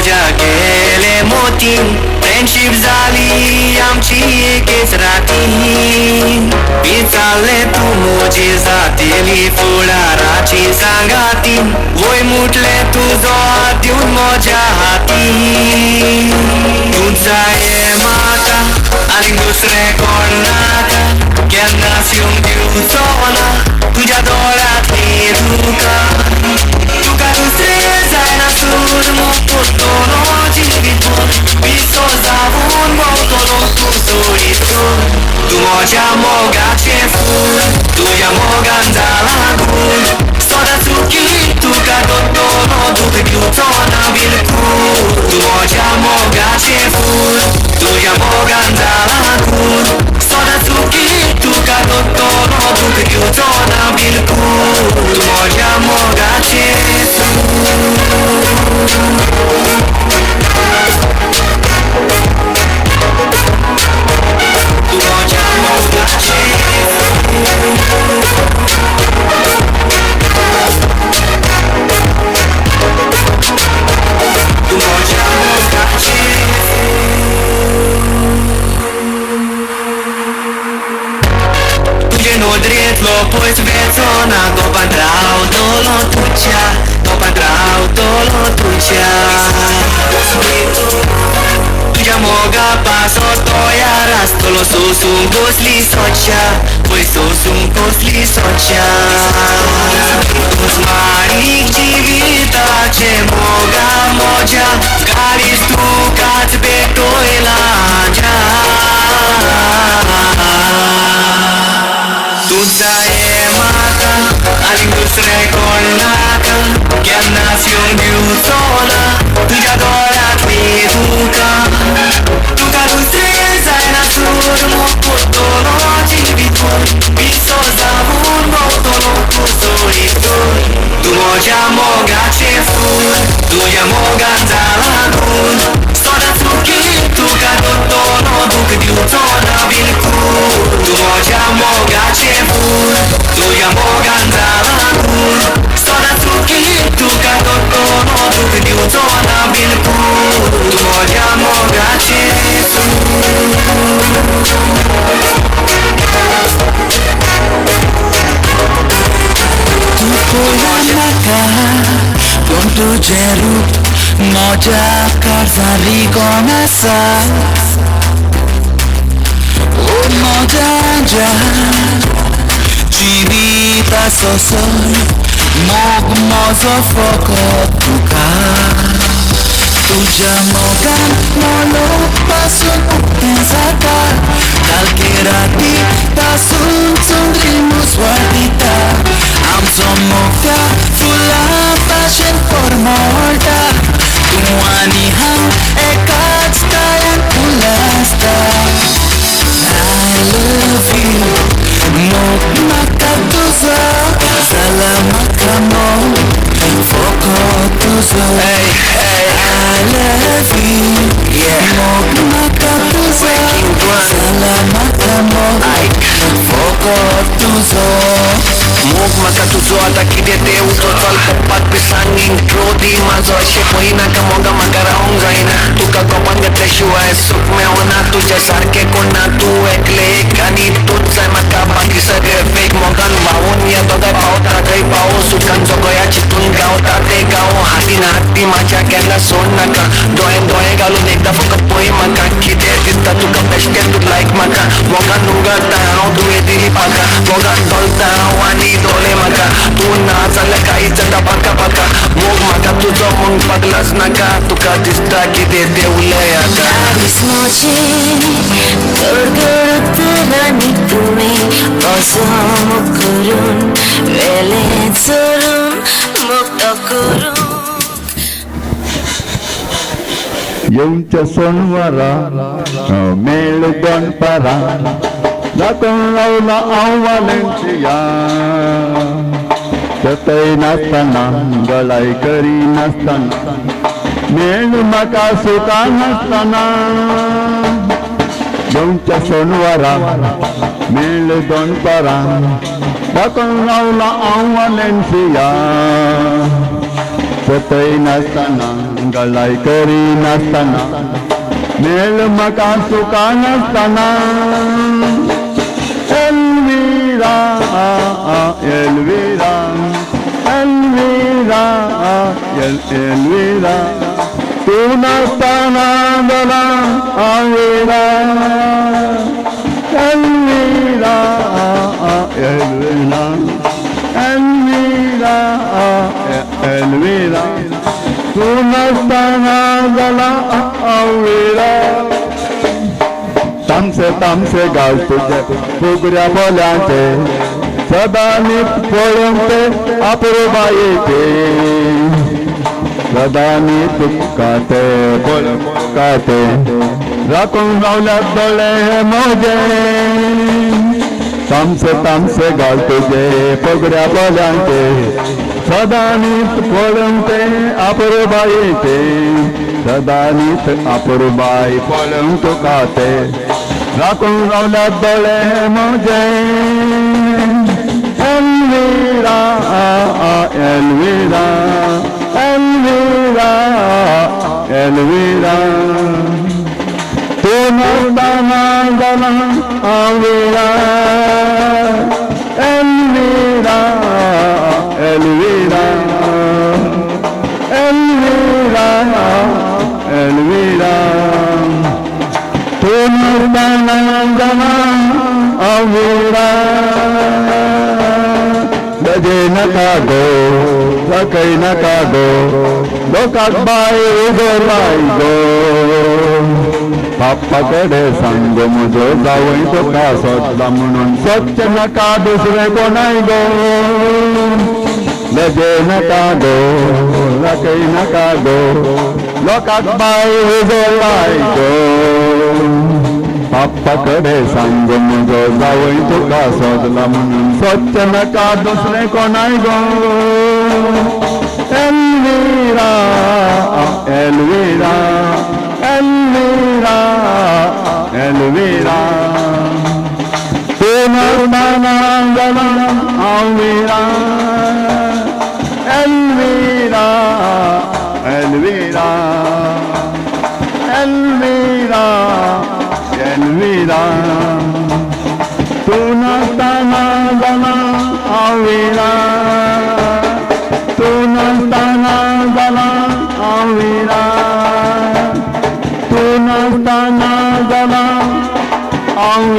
मोजा गेले मोतीन फ्रेंडशीप जाली आमची एकेच रातीन विचारले तूं मोजी जातेली फुडाराची सांगातीन वय मुटले तुजो हात दिवन मोज्या हातीन तूं जाये म्हाका आनी दुसरें कोण नाका केन्नाच येवंक दिवचो ना तुज्या दोळ्यांतली दुकां तुका दुसरें जायना सूर मोग कोत्तलो जिवीतभर पिसो जावन भोंवतलो तूं सोडीत तूं म्हज्या मोगाचें फूल तुज्या मोगान जालां गूल सदां चुकी तुका दोत्तलो दूख दिवचो ना बिलकूल तूं म्हज्या मोगाचें फूल तुज्या मोगान जालां गूल सदां चुकी तुका दोत्तलो दूख दिवचो ना बिलकूल तूं म्हज्या मोगाचें तुजे नदरेंतलो पयस वेचो ना गोपांत रावतलो तुज्या गोपांत रावतलो तुज्या तुज्या मोगा पासो तयार आसतलो सोसूंक कसली सोच्या पय सोसूंक कसली सोच्या तूंच माणीक जिविताचें मोगा मोज्या काळीज तुकाच पेटयलां तूं जाये म्हाका आनी दुसरें कोण नाका केन्नाच येवंक दिवचो ना तुज्या दोळ्यांतली दुकां तुका दुसरें जायना सूर मोग कोत्तलो जिवीतभर पिसो जावन भोंवतलो तूं सोडीत तूं म्हज्या मोगाचें फूल तुज्या मोगान जालां गूल सदां चुकी तुका दोत्तलो दूख दिवचो ना बिलकूल तूं म्हज्या मोगाचें फूल तुज्या मोगान जालां गूल सदां चुकी तुका दोत्तलो दूख दिवचो ना बिलकूल तूं म्हज्या मोगाचें तूं पळय म्हाका पूण तुजें रूप म्हज्या काळजान रिगोन आसा ओ म्हज्या जिविताचो सर मोग म्हजो फकत तुका तुज्या मोगान मोलो पासून उक्तें जाता कालके राती तासून चंद्री मुजवाड दिता आमचो मोग त्या फुलां भाशेन परमळटा तूं आनी हांव एकाच ताळ्यान उलासता I love you मोग म्हाका तुजो जाला म्हाका मोग फकत तुजो I love you मोग म्हाका तुजो जाला म्हाका मोग फकत तुजो मोग म्हाका तुजो आतां कितें तें उजो चल पप्पाक बी सांग इंट्रो दी म्हाजो अशें पळयनाका मोगा म्हाका रावंक जायना तुका गोपान घेतल्या शिवाय सूख मेवना तुज्या सारकें कोण ना तूं एकलें एक आनी तूंच जाय म्हाका बाकी सगळें फेक मोगान व्हांवून या दोगांय पावता थंय पावस उदकान जगोया चितून गावता तें गांव हातीन हात दी म्हाज्या केन्ना सोड नाका दोळ्यान दोळे घालून एकदां फकत पळय म्हाका कितें दिसता तुका बेश्टें तूं लायक म्हाका मोगान उगडटा हांव तुवें दिली पाका मोगान डोलता हांव आनी दोळे म्हाका तूं ना जाल्यार कांयच जाता पाका पाका मोग म्हाका तुजो म्हणपाक लज नाका तुका दिसता कितें तें उलय आतां गडगडतरांनी तुवें असो करून वेलें चलून मुक्त करून येवच्या सोनवारा मेळ दनपारा दाखोवन रावला हांव वालेंशिया चतय नासतना गळाय करी नासतना मेळ म्हाका सुखा नासतना येवच्या सोनवारा मेळ दनपारा दाखोवन रावला हांव वालेंशिया सतय नासतना गलाय करी नासतना मेळ म्हाका सुखा नासतना. Elvira Elvira Elvira L Elvira तूं नासतना जाला हांव एल्विरा एल्विरा एल्विरा एल्विरा तूं नासतना जाला हांव. तामसे तामसे गाल तुझे फुगऱ्या बोल्यांचे सदांनी पळोवंक ते अपुरबायेचे सदांनी तुका ते पळोवंक ते राखून रावल्यात दोळे म्हजे. तामसे तामसे गाल तुझे फुगऱ्या बोल्यांचे सदांनी पळोवंक ते अपुरबायेचे सदांनीच अपुरबाय पळोवंक तुका ते राखून रावल्यात दोळे म्हजे. एल्विरा एल्विरा एल्विरा एल्विरा तूं नासतना जाला हांव. एल्विरा एल्विरा एल्विरा एल्विरा तूं नासतना जाला हांव. लजे नका गो सकय नका गो लोकांक बाय उगो लाय गो. बाप्पा कडेन सांग म्हजो जावय तुका सोदला म्हणून सोदचें नाका दुसरें कोणाय गो. लजे नका गो सकय नका गो लोकांक बाय उगो लाय गो. बाप्पा कडेन सांग म्हजो जावय तुका सोदला म्हणून सोदचें नाका दुसरें कोणाय गो. एल्विरा एल्विरा एल्विरा एल्विरा तूं नासतना जाला हांव. एल्विरा एल्विरा एल्विरा एल्विरा तूं नासतना जाला हांव. तूं नासतना जाला हांव. तूं नासतना जाला हांव.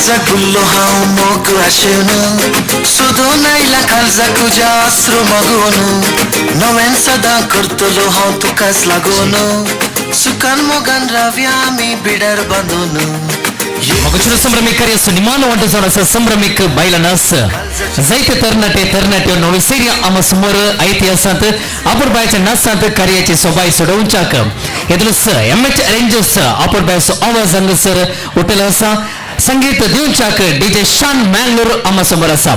काळजाक भुल्लो हांव मोग आशेवन सोदून आयला काळजाक तुज्या आसरो मागून नव्यान सदां करतलो हांव तुकाच लागून सुखान मोगान रावया आमी बिडार बांदून. मगचुरो संभ्रमीक कार्य निमान वांटो जावन आसा संभ्रमीक बायलां नाच जायते तरणाटे तरणाट्यो नवे सैर्य आमा समोर इतिहासांत आपुरबायाच्या नाचांत कार्याची सोबाय सोडोवच्याक हेतूनच एम एच रेंजर्स आपुरबायाचो आवाज हांगासर उठलो आसा. संगीत दिवच्याक डीजे शान मॅंगलोर आमा समोर आसा.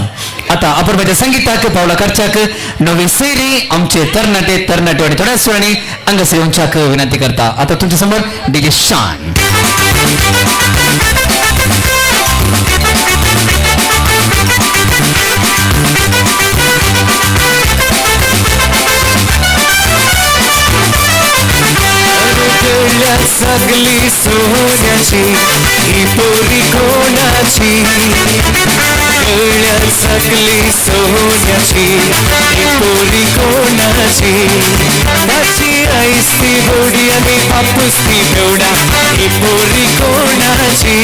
आता आपुरबायाच्या संगीताक पावला करच्याक नवी सैरी आमचे तरणाटे तरणाट्यो आनी थोड्याच वेळांनी हांगासर येवच्याक विनंती करता. आता तुमच्या समोर डीजे शान. सगली सोन्याची ही पोरी कोणाची, गळ्यात सगली सोन्याची ही पोरी कोणाची, ताची आईस ती बोडी आणि बापूस ती बेवडा ही पोरी कोणाची,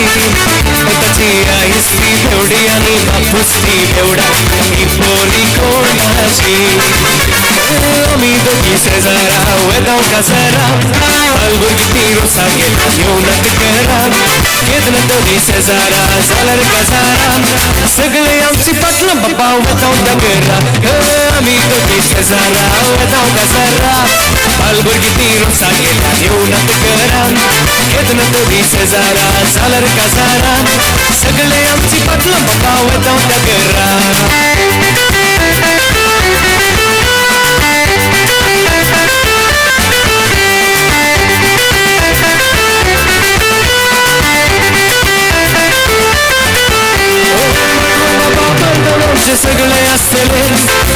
ताची आईस ती बेवडी आणि बापूस ती बेवडा ही पोरी कोणाची. आमी दोगी शेजारा वेदाव कासारा अलबुर्गी ती रोसा गेला येवनात घरा केदना दोगी शेजारा जाल्यार कासारा सगळे आमची पाटलां बाबा वेदाव त्या घरा. आमी दोगी शेजारा वेदाव कासारा अलबुर्गी ती रोसा गेला येवनात घरा केदना दोगी शेजारा जाल्यार कासारा सगळे आमची पाटलां बाबा वेदाव त्या घरा. सगळे असले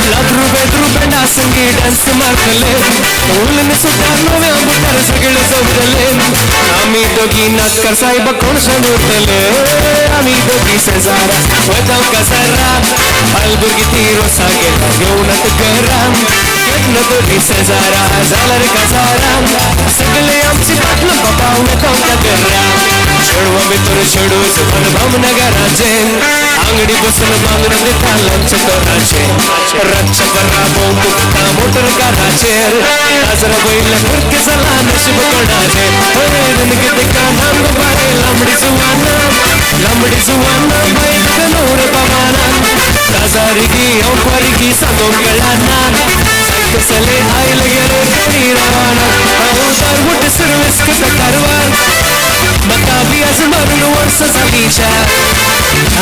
लाद्रू बेद्रू बेंडा संगी डान्स मारतले उलन सुद्धा नव्या बुटार सगळे चौतले आमी दोगी नाटकार साहेब कोण उरतले आमी दोगी शेजारा वजाव कासारा अलबुर्गी ती रोसा गेला येवनात घरा केदना दोगी शेजारा जाल्यार कासारा सगळे आमची पाटलां बाबा वेताव त्या घरा. चेडवा भितर चेडू सुमन भावनगराचे आंगडी बसून बांदून दिता लंच तोराचे रातच्या परा भोंवतू मोटर काराचेर काजरा वयल्या फुरके जाला नशीब कोणाचे कितें नाम बाय लांबडी जुवाना लांबडी जुवाना बाय नवर बाबाना काजारी हांव फारीकी सांगोंक मेळना कसले आयले गेले तरी रावना हांव दारवट सर्वीस करता कारवार म्हाका बी आज मारून वर्सां जालीं चार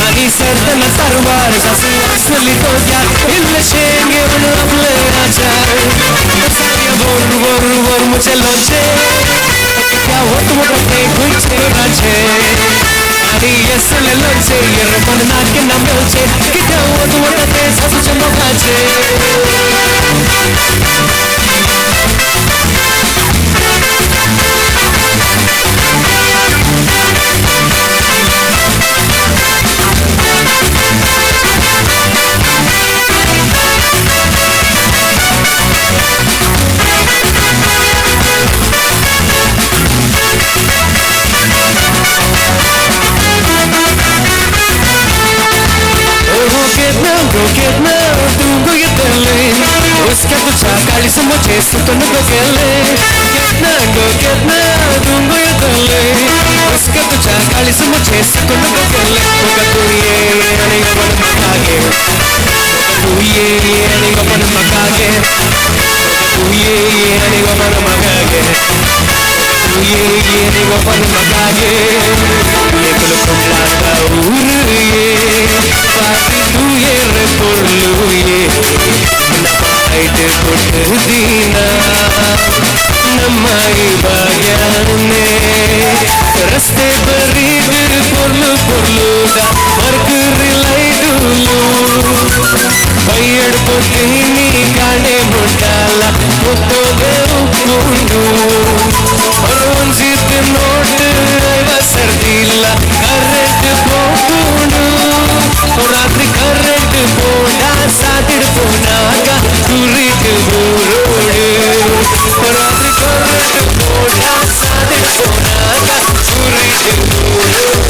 आनी सरतना कारवार सासू आसली तोग्यार इल्लेशें घेवन आपले आचार वर वर वर म्हजें लोणचें कित्या वत वता तें खंयचें रांचें आनी येसलें लोणचें येरपण ना केन्ना मेवचें कित्या वत वता तें सासूच्या मोगाचें. उसका तुझा काळी समोचे सुकन गेले केतना गो केतना दूंगो येतले उसका तुझा काळी समोचे सुकन गेले तुका तू ये आणि आपण मकागे तू ये आणि आपण मकागे तू ये आणि आपण मकागे तू ये आणि आपण मकागे एकल कुंडला ऊर ये पाती तू ये रे पोरलू ये दीना नम्माई भाग्याने रस्ते बरी पोरलू पोरलू दा मरकुरी लाईटुलू पय्यड पोटीनी काणे मुटाला मुतोगे उप्पुंडू रोंजित नोट सर्दीला करेंट पोकुंडू रात्री करेंट पोडा सादिड पोनागा तुरीट बोरोड रात्री करेंट पोडा सादिड पोनागा तुरीट बोरोड.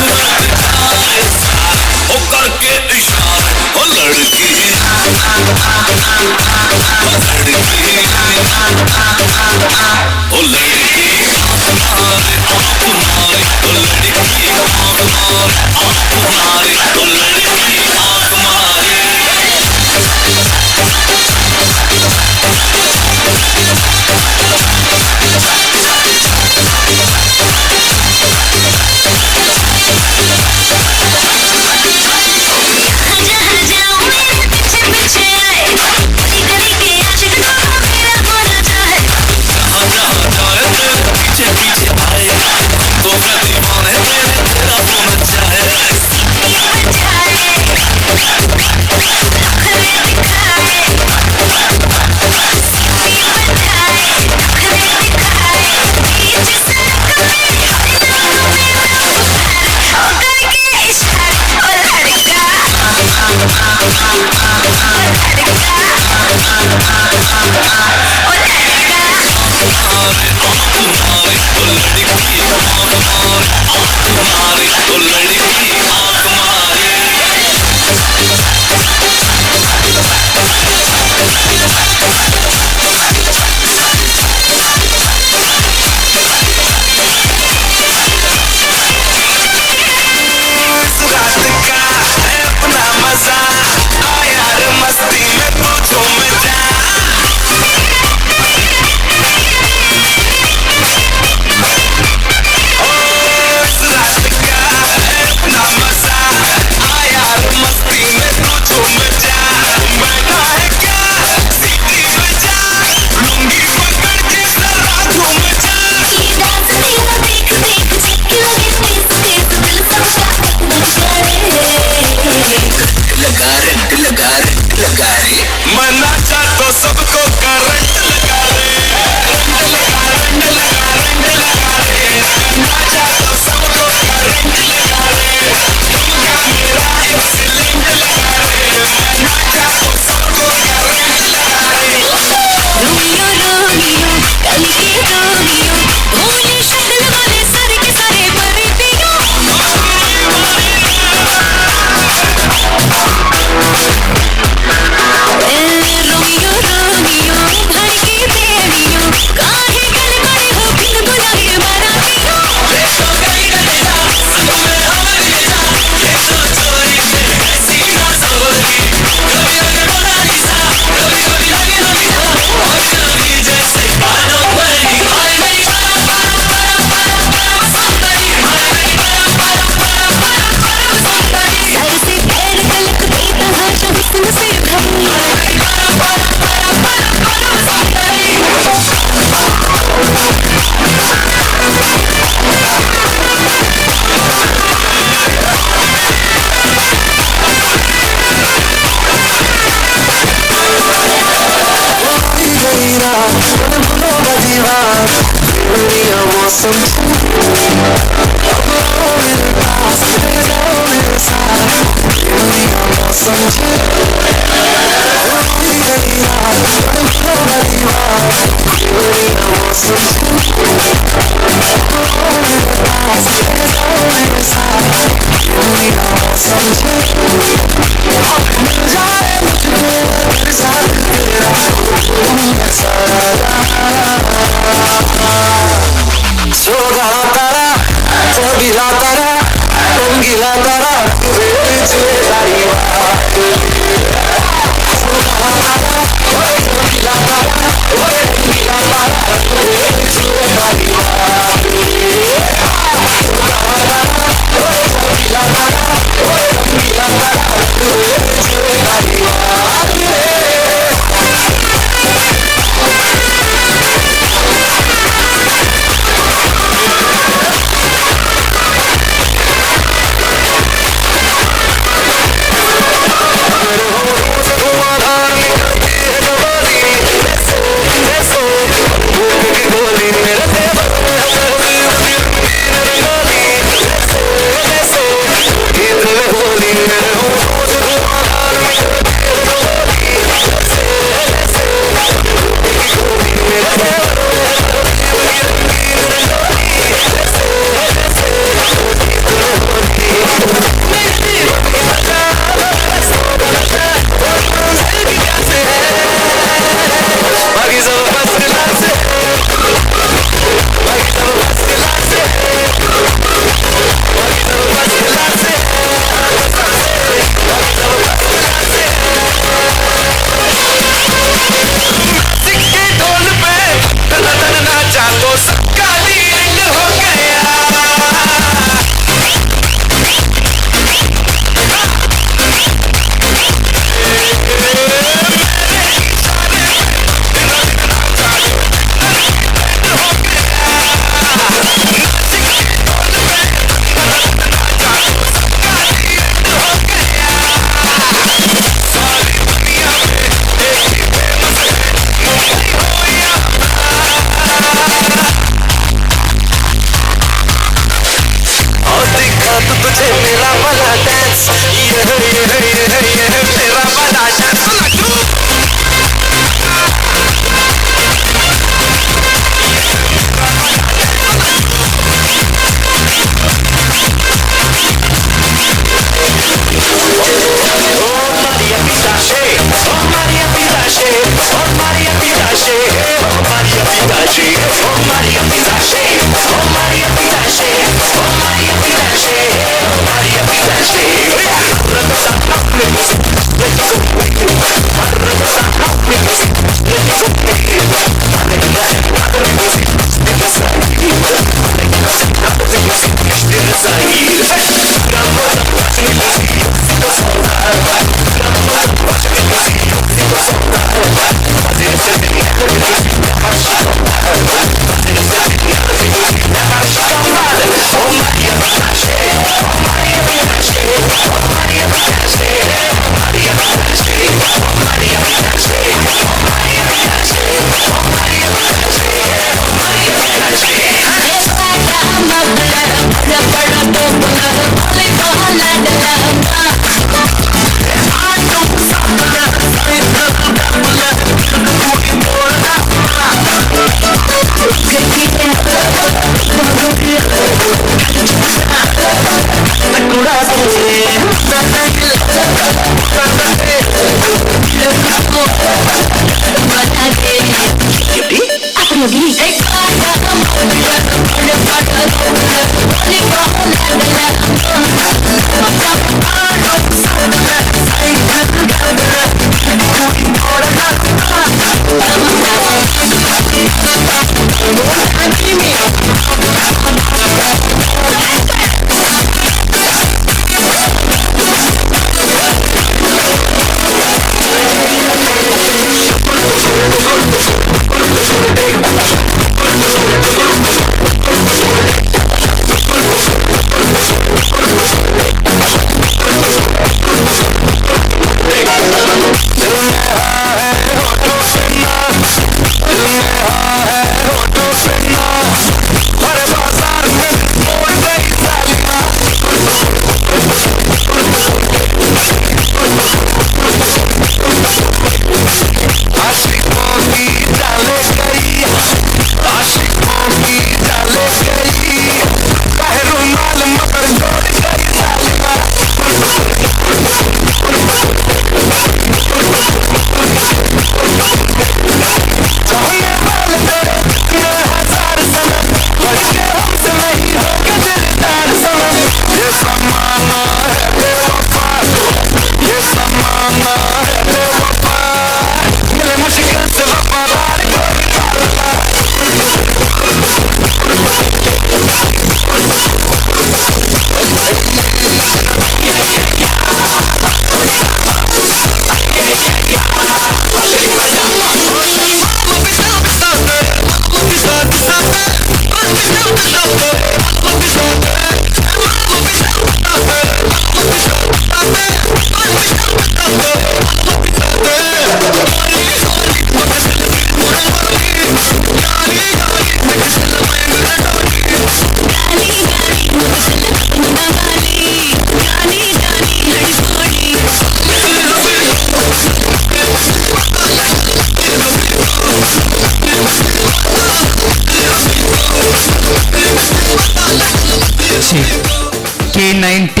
K19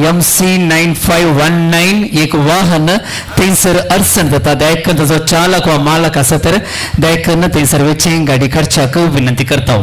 MC 9519 एक वाहन थंयसर अडचण जाता. दयाकन ताजो चालक वा मालक आसा तर दयाकन थंयसर वचें गाडी काडच्याक विनंती करता.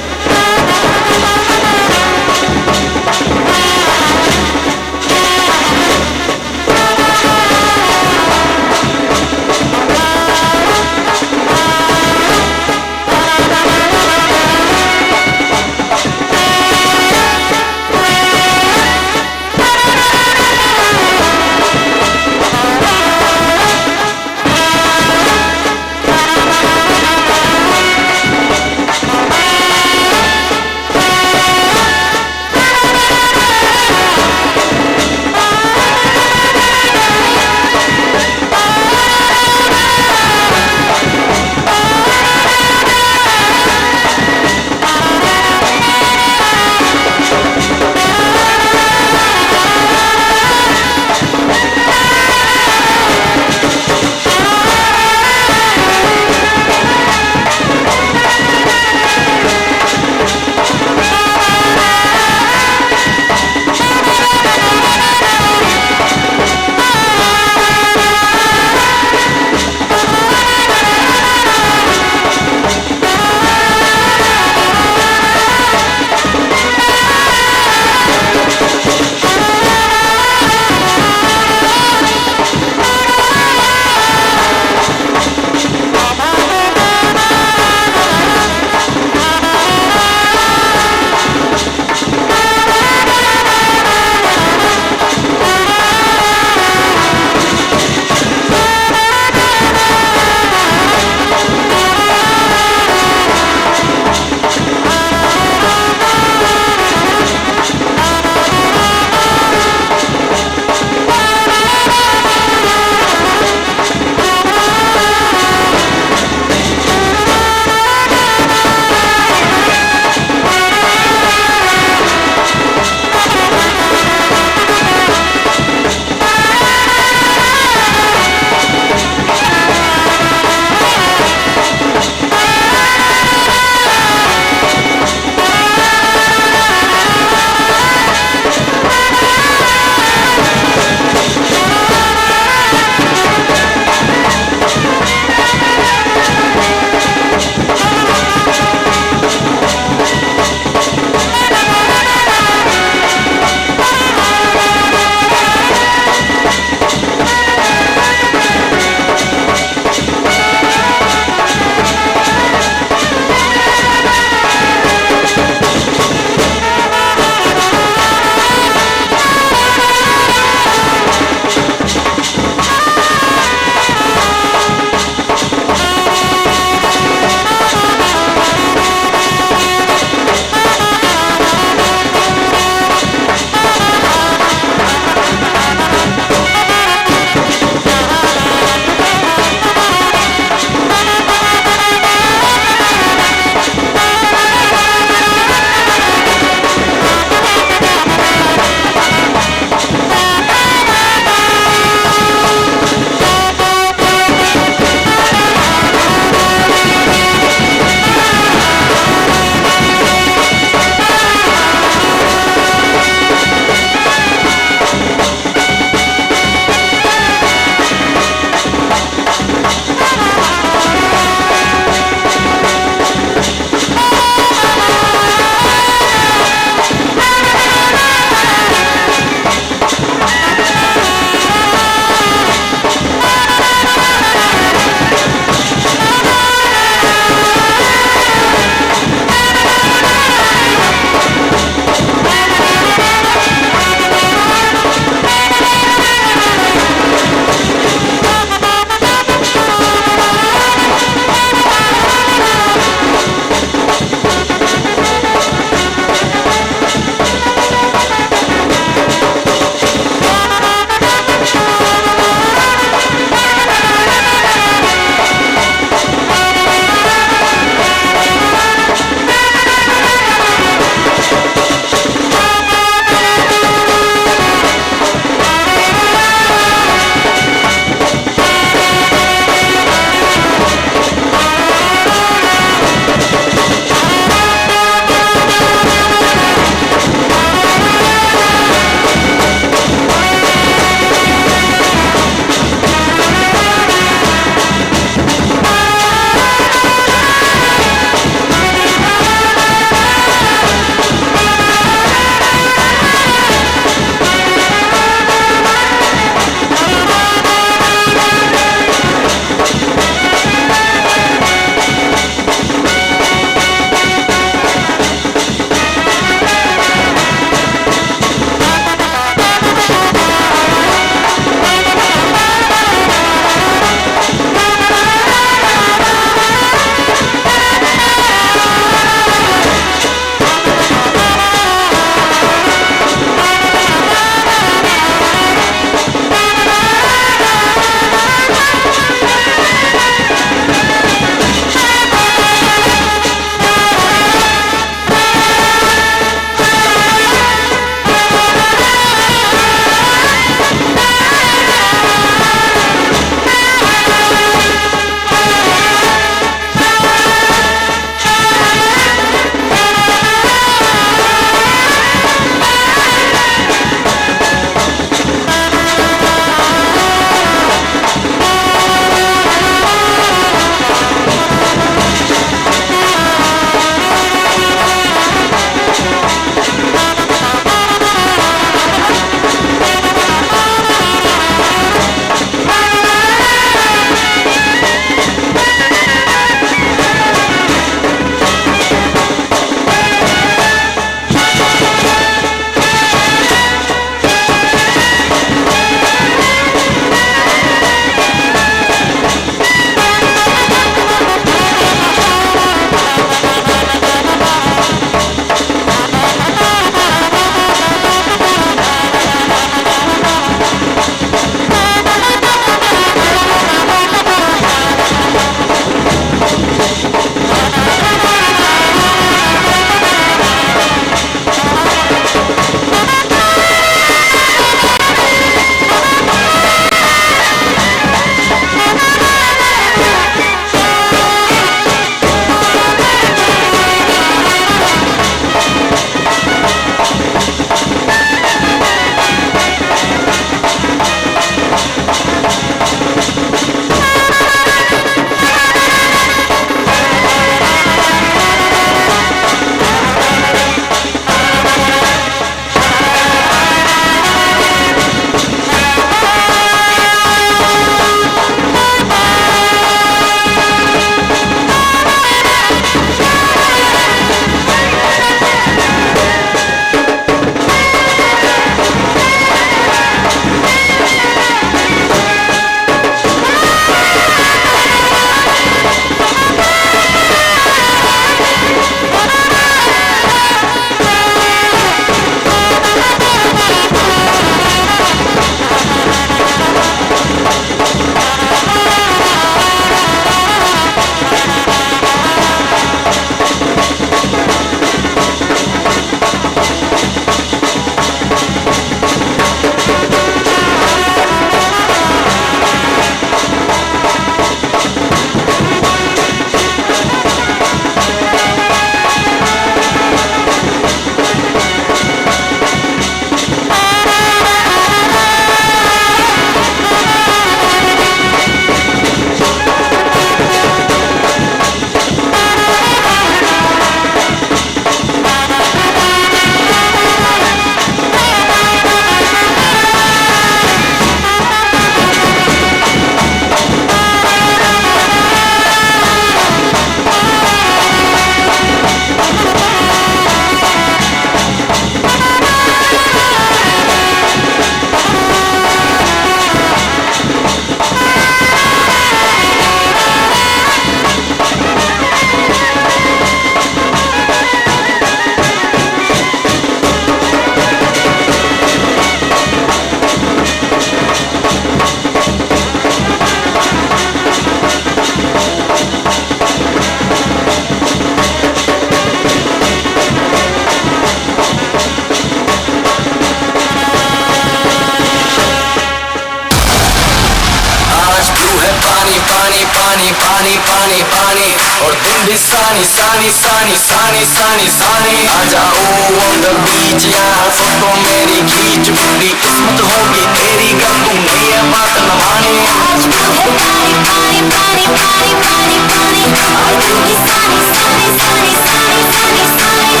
पानी पानी पानी पानी पानी और तुम भी सानी सानी सानी सानी सानी सानी। आ जाओ ऑन the beach यार, फोटो मेरी खींच, पूरी किस्मत होगी तेरी गर तूने ये बात न मानी। आज तू है पानी पानी पानी पानी पानी पानी और तू भी सानी सानी सानी सानी सानी सानी। आ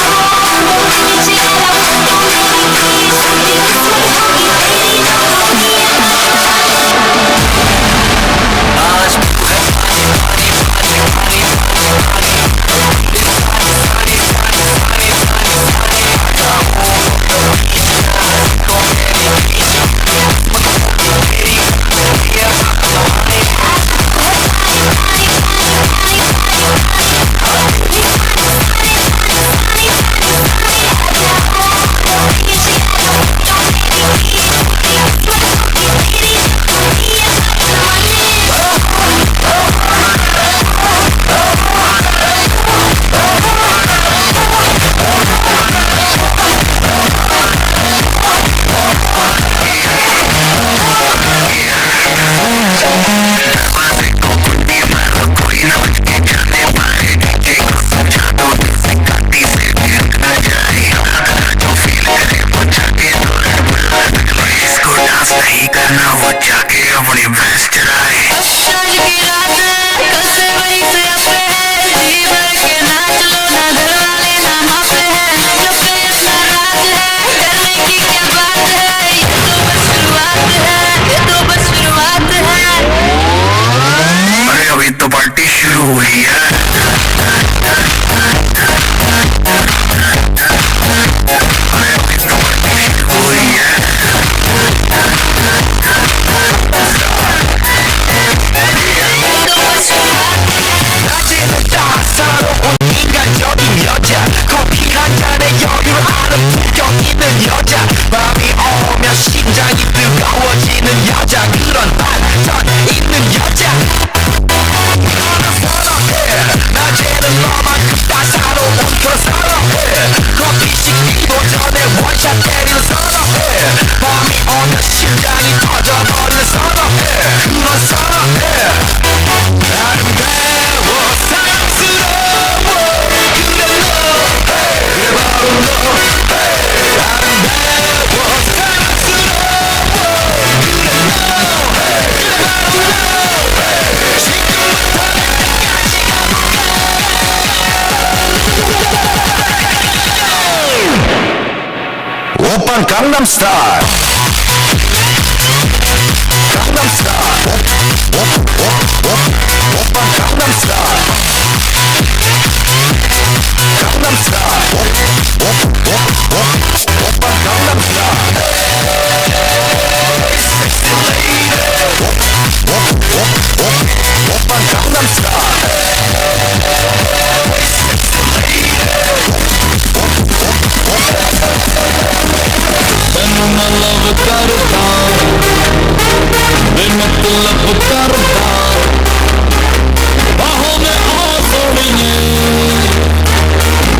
जाओ ऑन the beach यार, फोटो मेरी खींच, पूरी किस्मत होगी तेरी गर तूने ये बात न मानी। आज तू है पानी पानी पानी पानी पानी पानी सानी सानी सानी सानी सानी सानी। आ जाओ ऑन the beach यार, फोटो मेरी खींच, पूरी किस्मत होगी तेरी गर तूने ये बात न मानी। आज तू है पानी पानी पानी पानी पानी पानी और तू भी सानी सानी सानी सानी सानी सानी। आ जाओ ऑन the beach यार, फोटो मेरी खींच, पूरी किस्मत होगी तेरी गर तूने ये बात न मानी। नहीं करना वो जाके अपनी भैंस चराए। आज की रात कल से वही से अब पे है, जी भर के नाच लो ना घर वाले ना मापे हैं, जो पे इतना राज है डरने की क्या बात है, ये तो बस शुरुआत है, ये तो बस शुरुआत है। अरे अभी तो पार्टी शुरू हुई है। अरे अभी तो पार्टी शुरू हुई है। 인간적인 여자, 커피 한 잔에 여유를 아는 품격 있는 여자, 밤이 오면 심장이 뜨거워지는 여자, 그런 반전 있는 여자. 너는 사랑해, 낮에는 너만큼 따사로운 그런 사랑해, 커피 식기도 전에 원샷 때리는 사랑해, 밤이 오면 심장이 터져버리는 사랑해, 그런 사랑해. 아름다워 사랑스러워 그래 너, 그래 바로 너. 아름다워 사랑스러워 그래 너, 그래 바로 너. 지금부터 내 끝까지 가볼까. 오빤 강남스타일. 강남스타일. 오빤 강남스타일. 강남스타일. 오빤 강남스타일. Sexy lady. 오빤 강남스타일. Sexy lady. ਤੈਨੂੰ ਮੈਂ ਲਵ ਕਰਦਾ, ਬੇਮਤਲਬ ਕਰਦਾ, ਬਾਹੋਂ ਮੈਂ ਆ ਸੋਹਣੀਏ,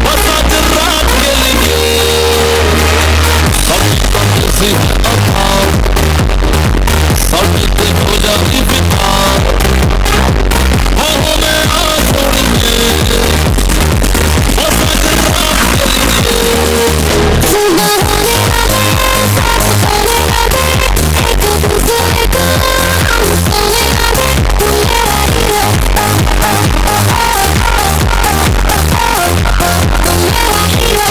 ਬਸ ਅੱਜ ਰਾਤ ਕੇ ਲਿਏ। ਸਾਡੀ ਤਾਂ ਤੁਸੀਂ ਹੈ ਆਧਾਰ, ਸਾਡੇ ਤੇ ਹੋ ਜਾਂਦੀ ਫਿਕਾਰ। ਬਾਹੋਂ ਮੈਂ ਆ ਸੋਹਣੀਏ, ਬਸ ਅੱਜ ਰਾਤ ਕੇ ਲਿਏ। एक दूसरे को हम सोने ना दे, तू मेरा हीरो, तू मेरा हीरो।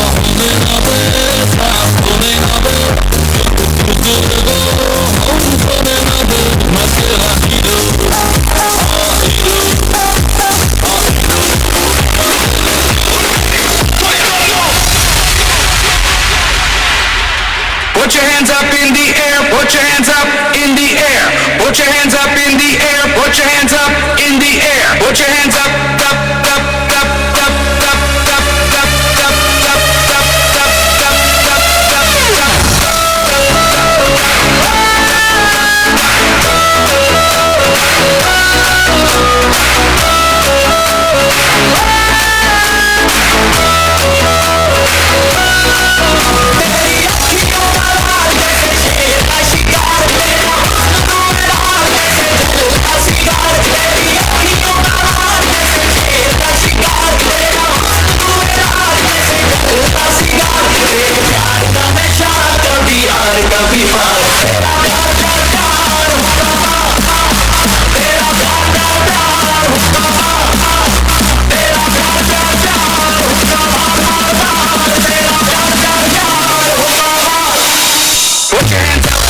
होने ना दे, साथ होने ना दे, दूसरे को हम सोने ना दे। मैं तेरा हीरो, हाँ हीरो, हाँ hero. Put your hands up in the air, put your hands up in the air, put your hands up in the air, put your hands up in the air, put your hands up, up, up, up, up, up, up, up, up, up, up, up, up, up, up, up. तेरी अखियों का लाल जैसे शेर का शिकार, मेरा हुस्न तू मेरा जैसे प्यार का बीमार, तेरा प्यार प्यार प्यार तेरा प्यार प्यार प्यार तेरा प्यार प्यार प्यार तेरा प्यार प्यार प्यार। Put your hands up.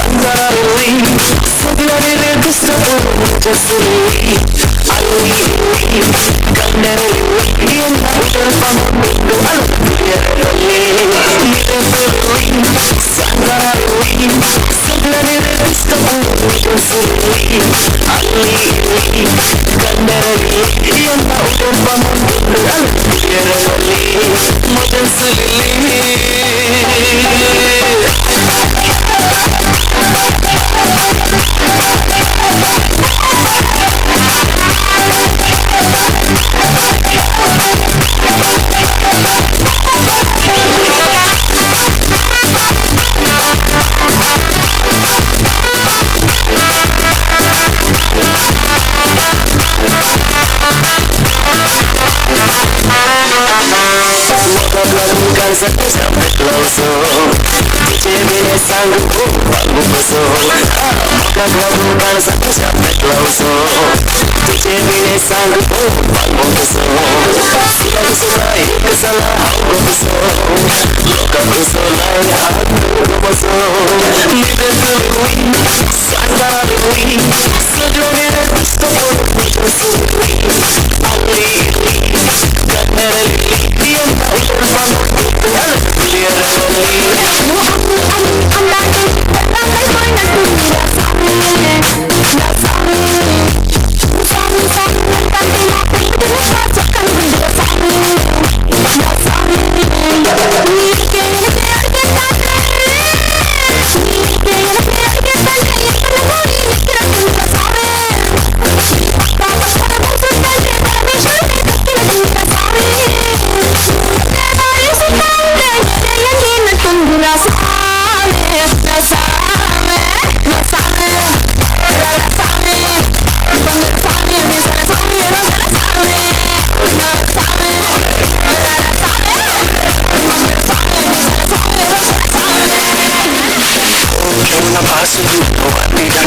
सांजाराली सगळ्यांनी रे दिसता जसली ಅಲ್ಲಿ ಕಣ್ಣರಲ್ಲಿ ಎಲ್ಲ ಉಡಲ್ಪಂಡು ಅಳುತ್ತಿರಲಿ ಸಂಗಾರಲ್ಲಿ ಸಗಳನೆ ಜಸಲಿ ಅಲ್ಲಿ ಕಣ್ಣರಲ್ಲಿ ಎಲ್ಲ ಉಡಲ್ಪಂಡು ಅಳುತ್ತಿರಲಿ ಮುಜಸಲಿ.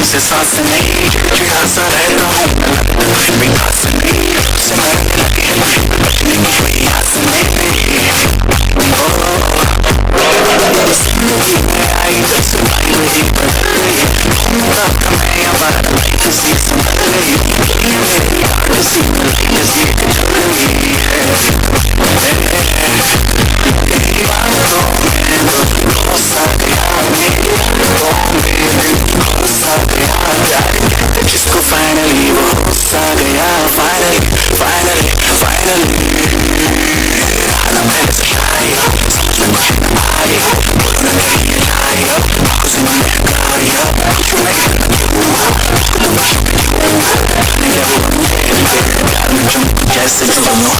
से सांस नहीं चिड़चिड़ा सा रहता हूँ मैं खास नहीं से मरने लगे बचने की कोई आस नहीं जिंदगी में आई जब सुनाई वही बदल गई मैं हमारा लाइफ सी संभल गई दुनिया मेरी गांड सी लाइफ सी चल रही है मेरी बातों में तो गुस्सा गया मेरी आदतों में दिल गुस्सा गया प्यार कहते जिसको फाइनली वो गुस्सा गया फाइनली फाइनली फाइनली आलम है सशाई समझ में कुछ न आए बोलो न मेरी ये लाई आंखों से मन बहकाई कुछ मैं कहना क्यों तुझको तो नशे में क्यों जाने क्या हुआ मुझे तेरे प्यार में चमक जैसे जुगनू.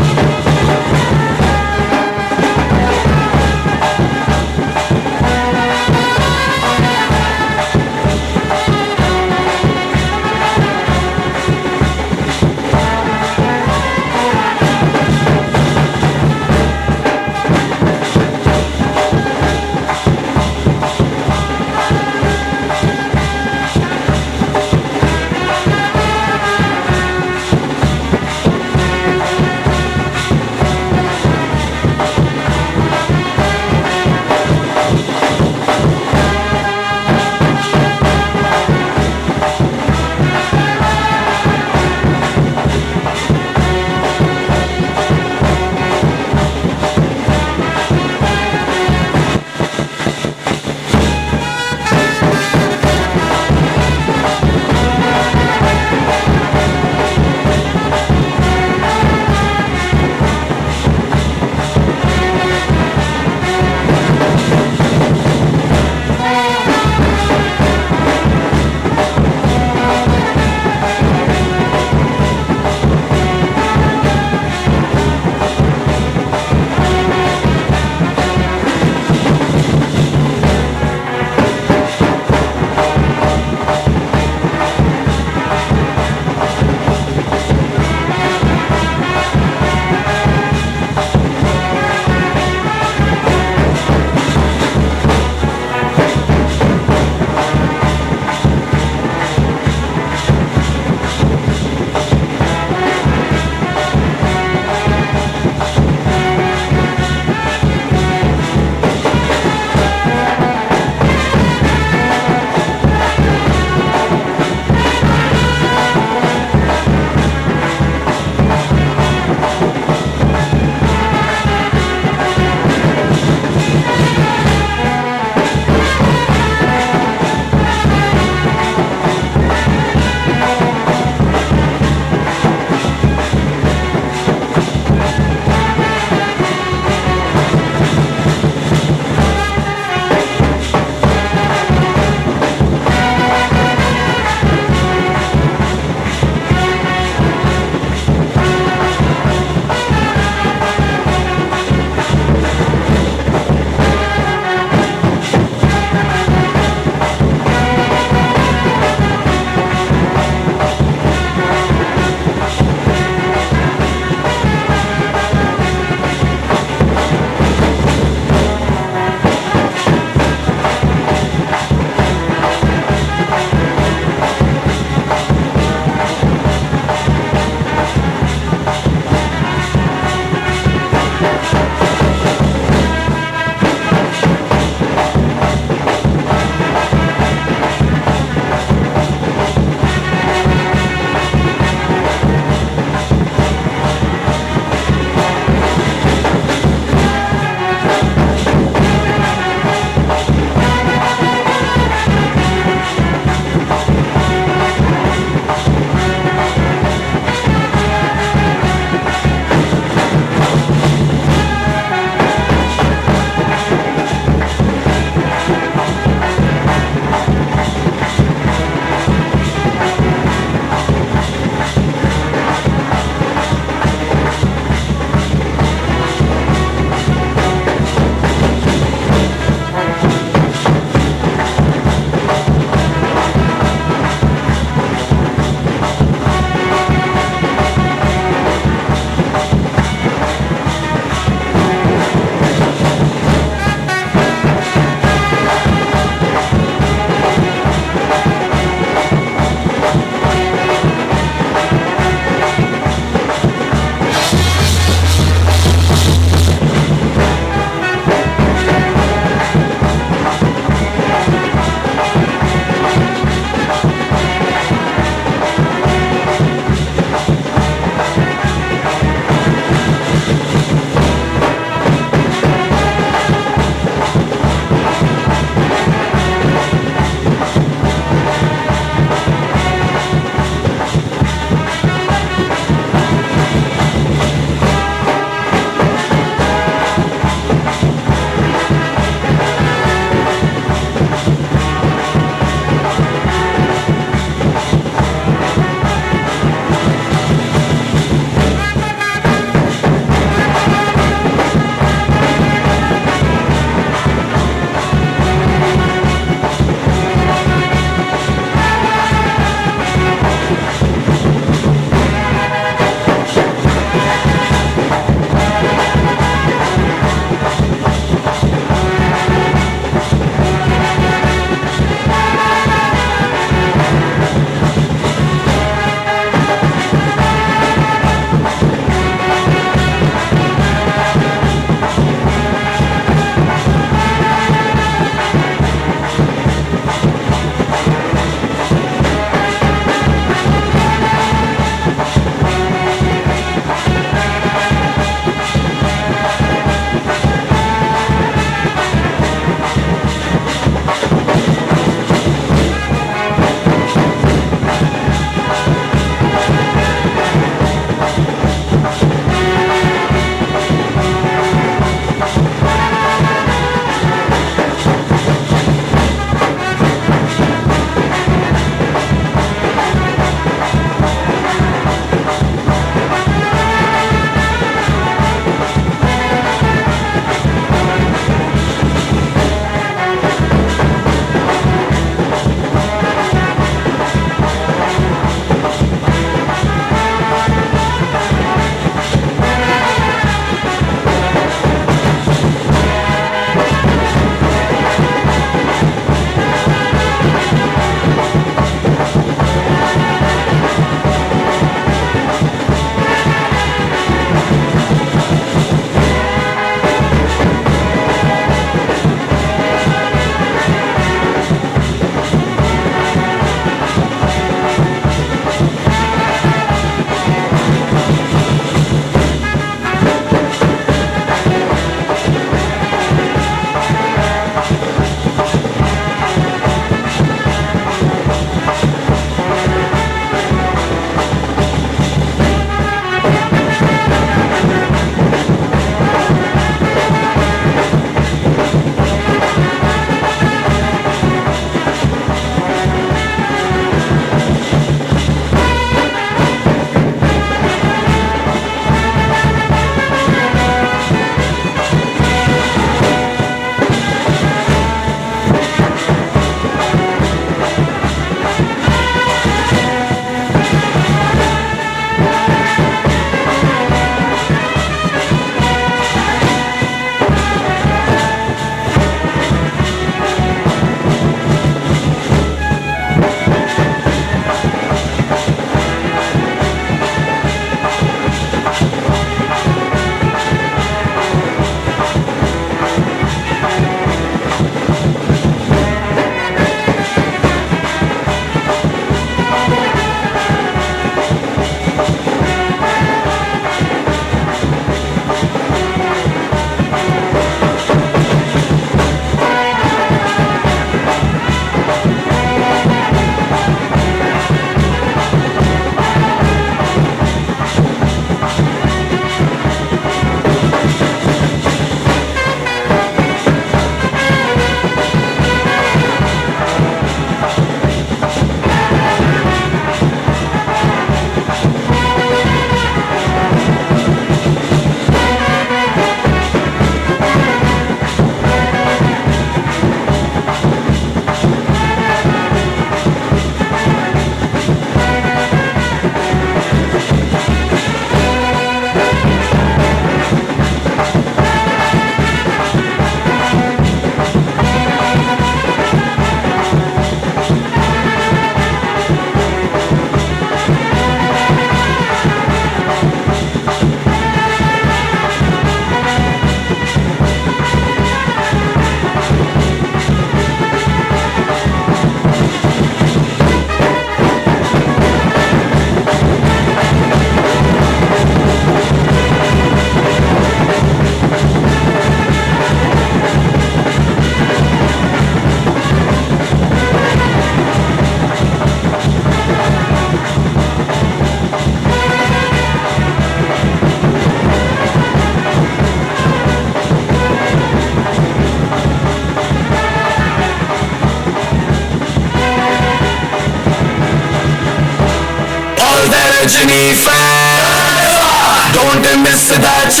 miss the chance.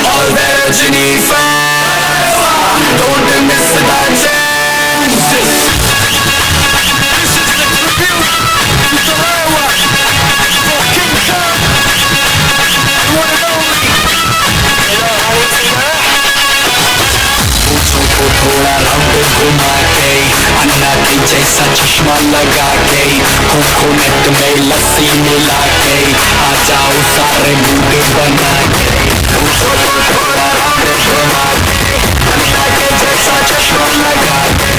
All the Rajini fans, don't miss the chance. This is the tribute to Talewa for King Kong, the one and only. पूछों को थोड़ा राउंड घुमा के, अन्ना के जैसा चश्मा लगा के, कोकोनट में लस्सी मिला के, आ जाओ सारे मूड बना K. पूछों को थोड़ा राउंड घुमा के, अन्ना के जैसा चश्मा लगा के,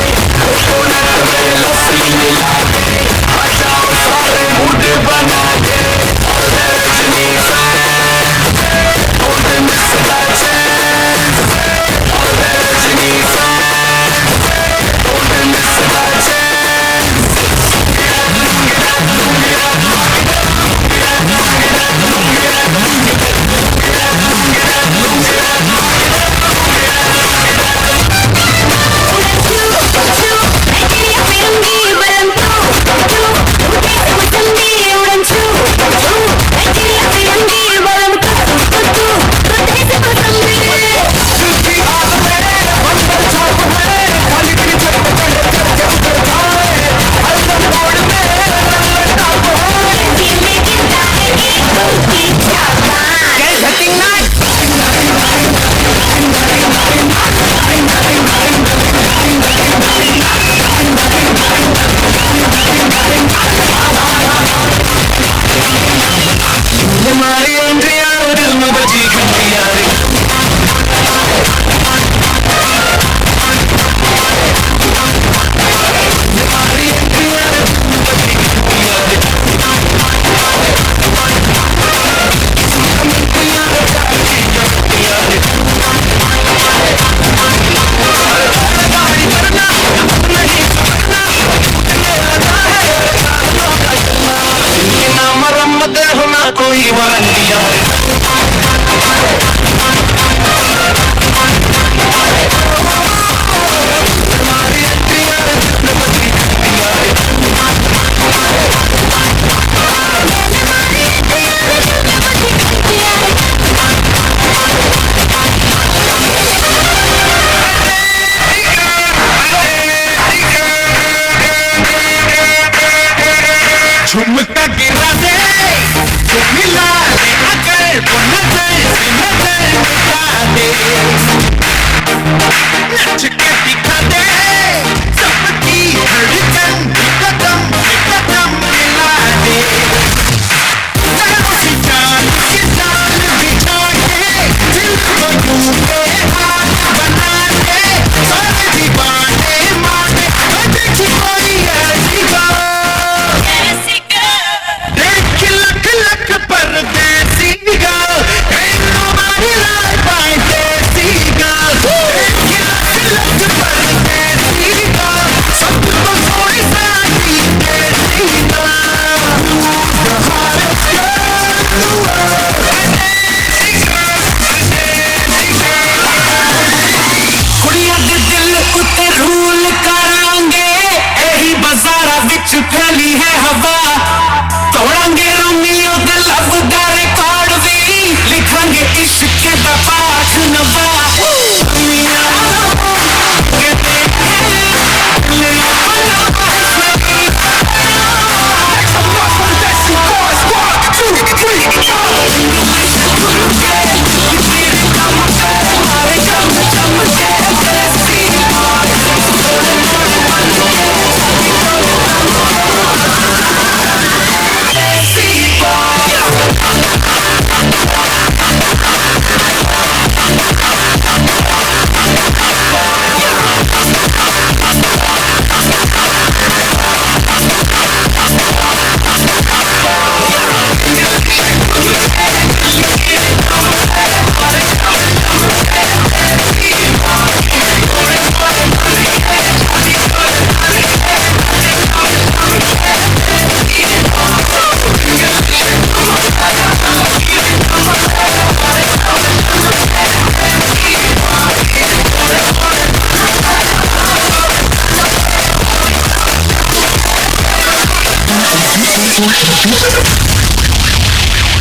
कोकोनट में लस्सी मिला के, आ जाओ सारे मूड बना K. All the Rajini fans, don't miss the chance. All the Rajini fans, don't miss the chance. हमारी एंट्रियां दिल में बजी घंटियां रे। ना मरम्मत हो ना कोई वारंटियां। झुमका गिरा दे, मिला ले अगर वो नजर से नजर मिला दे, नच के दिखा दे सबकी धड़कन कदम से कदम मिला दे। उसी चाल के जाल बिछा के दिल को यूं बेहाल बना दे, सारे दीवाने माने देखी कोई ऐसी बात। देख लख लख परदेसी गर्ल, तुम्हारी लाइफ बाय देसी गर्ल। देख लख लख परदेसी गर्ल, सबको थोड़ी सारी देसी girl. The hottest girl in the world, desi girl, desi girl. ਕੁੜੀਆਂ ਦੇ ਦਿਲ ਉੱਤੇ ਰੂਲ ਕਰਾਂਗੇ, ਇਹੀ ਬਾਜ਼ਾਰਾਂ ਵਿੱਚ ਫੈਲੀ ਹੈ ਹਵਾ। ਤੋੜਾਂਗੇ ਰੋਮੀਓ ਦੇ ਲਵ ਦਾ ਰਿਕਾਰਡ ਵੀ, ਲਿਖਾਂਗੇ ਇਸ਼ਕ ਦਾ ਪਾਠ ਨਵਾਂ। ਦੁਨੀਆ ਕਹਿੰਦੇ ਲੈ ਆਪਣਾ।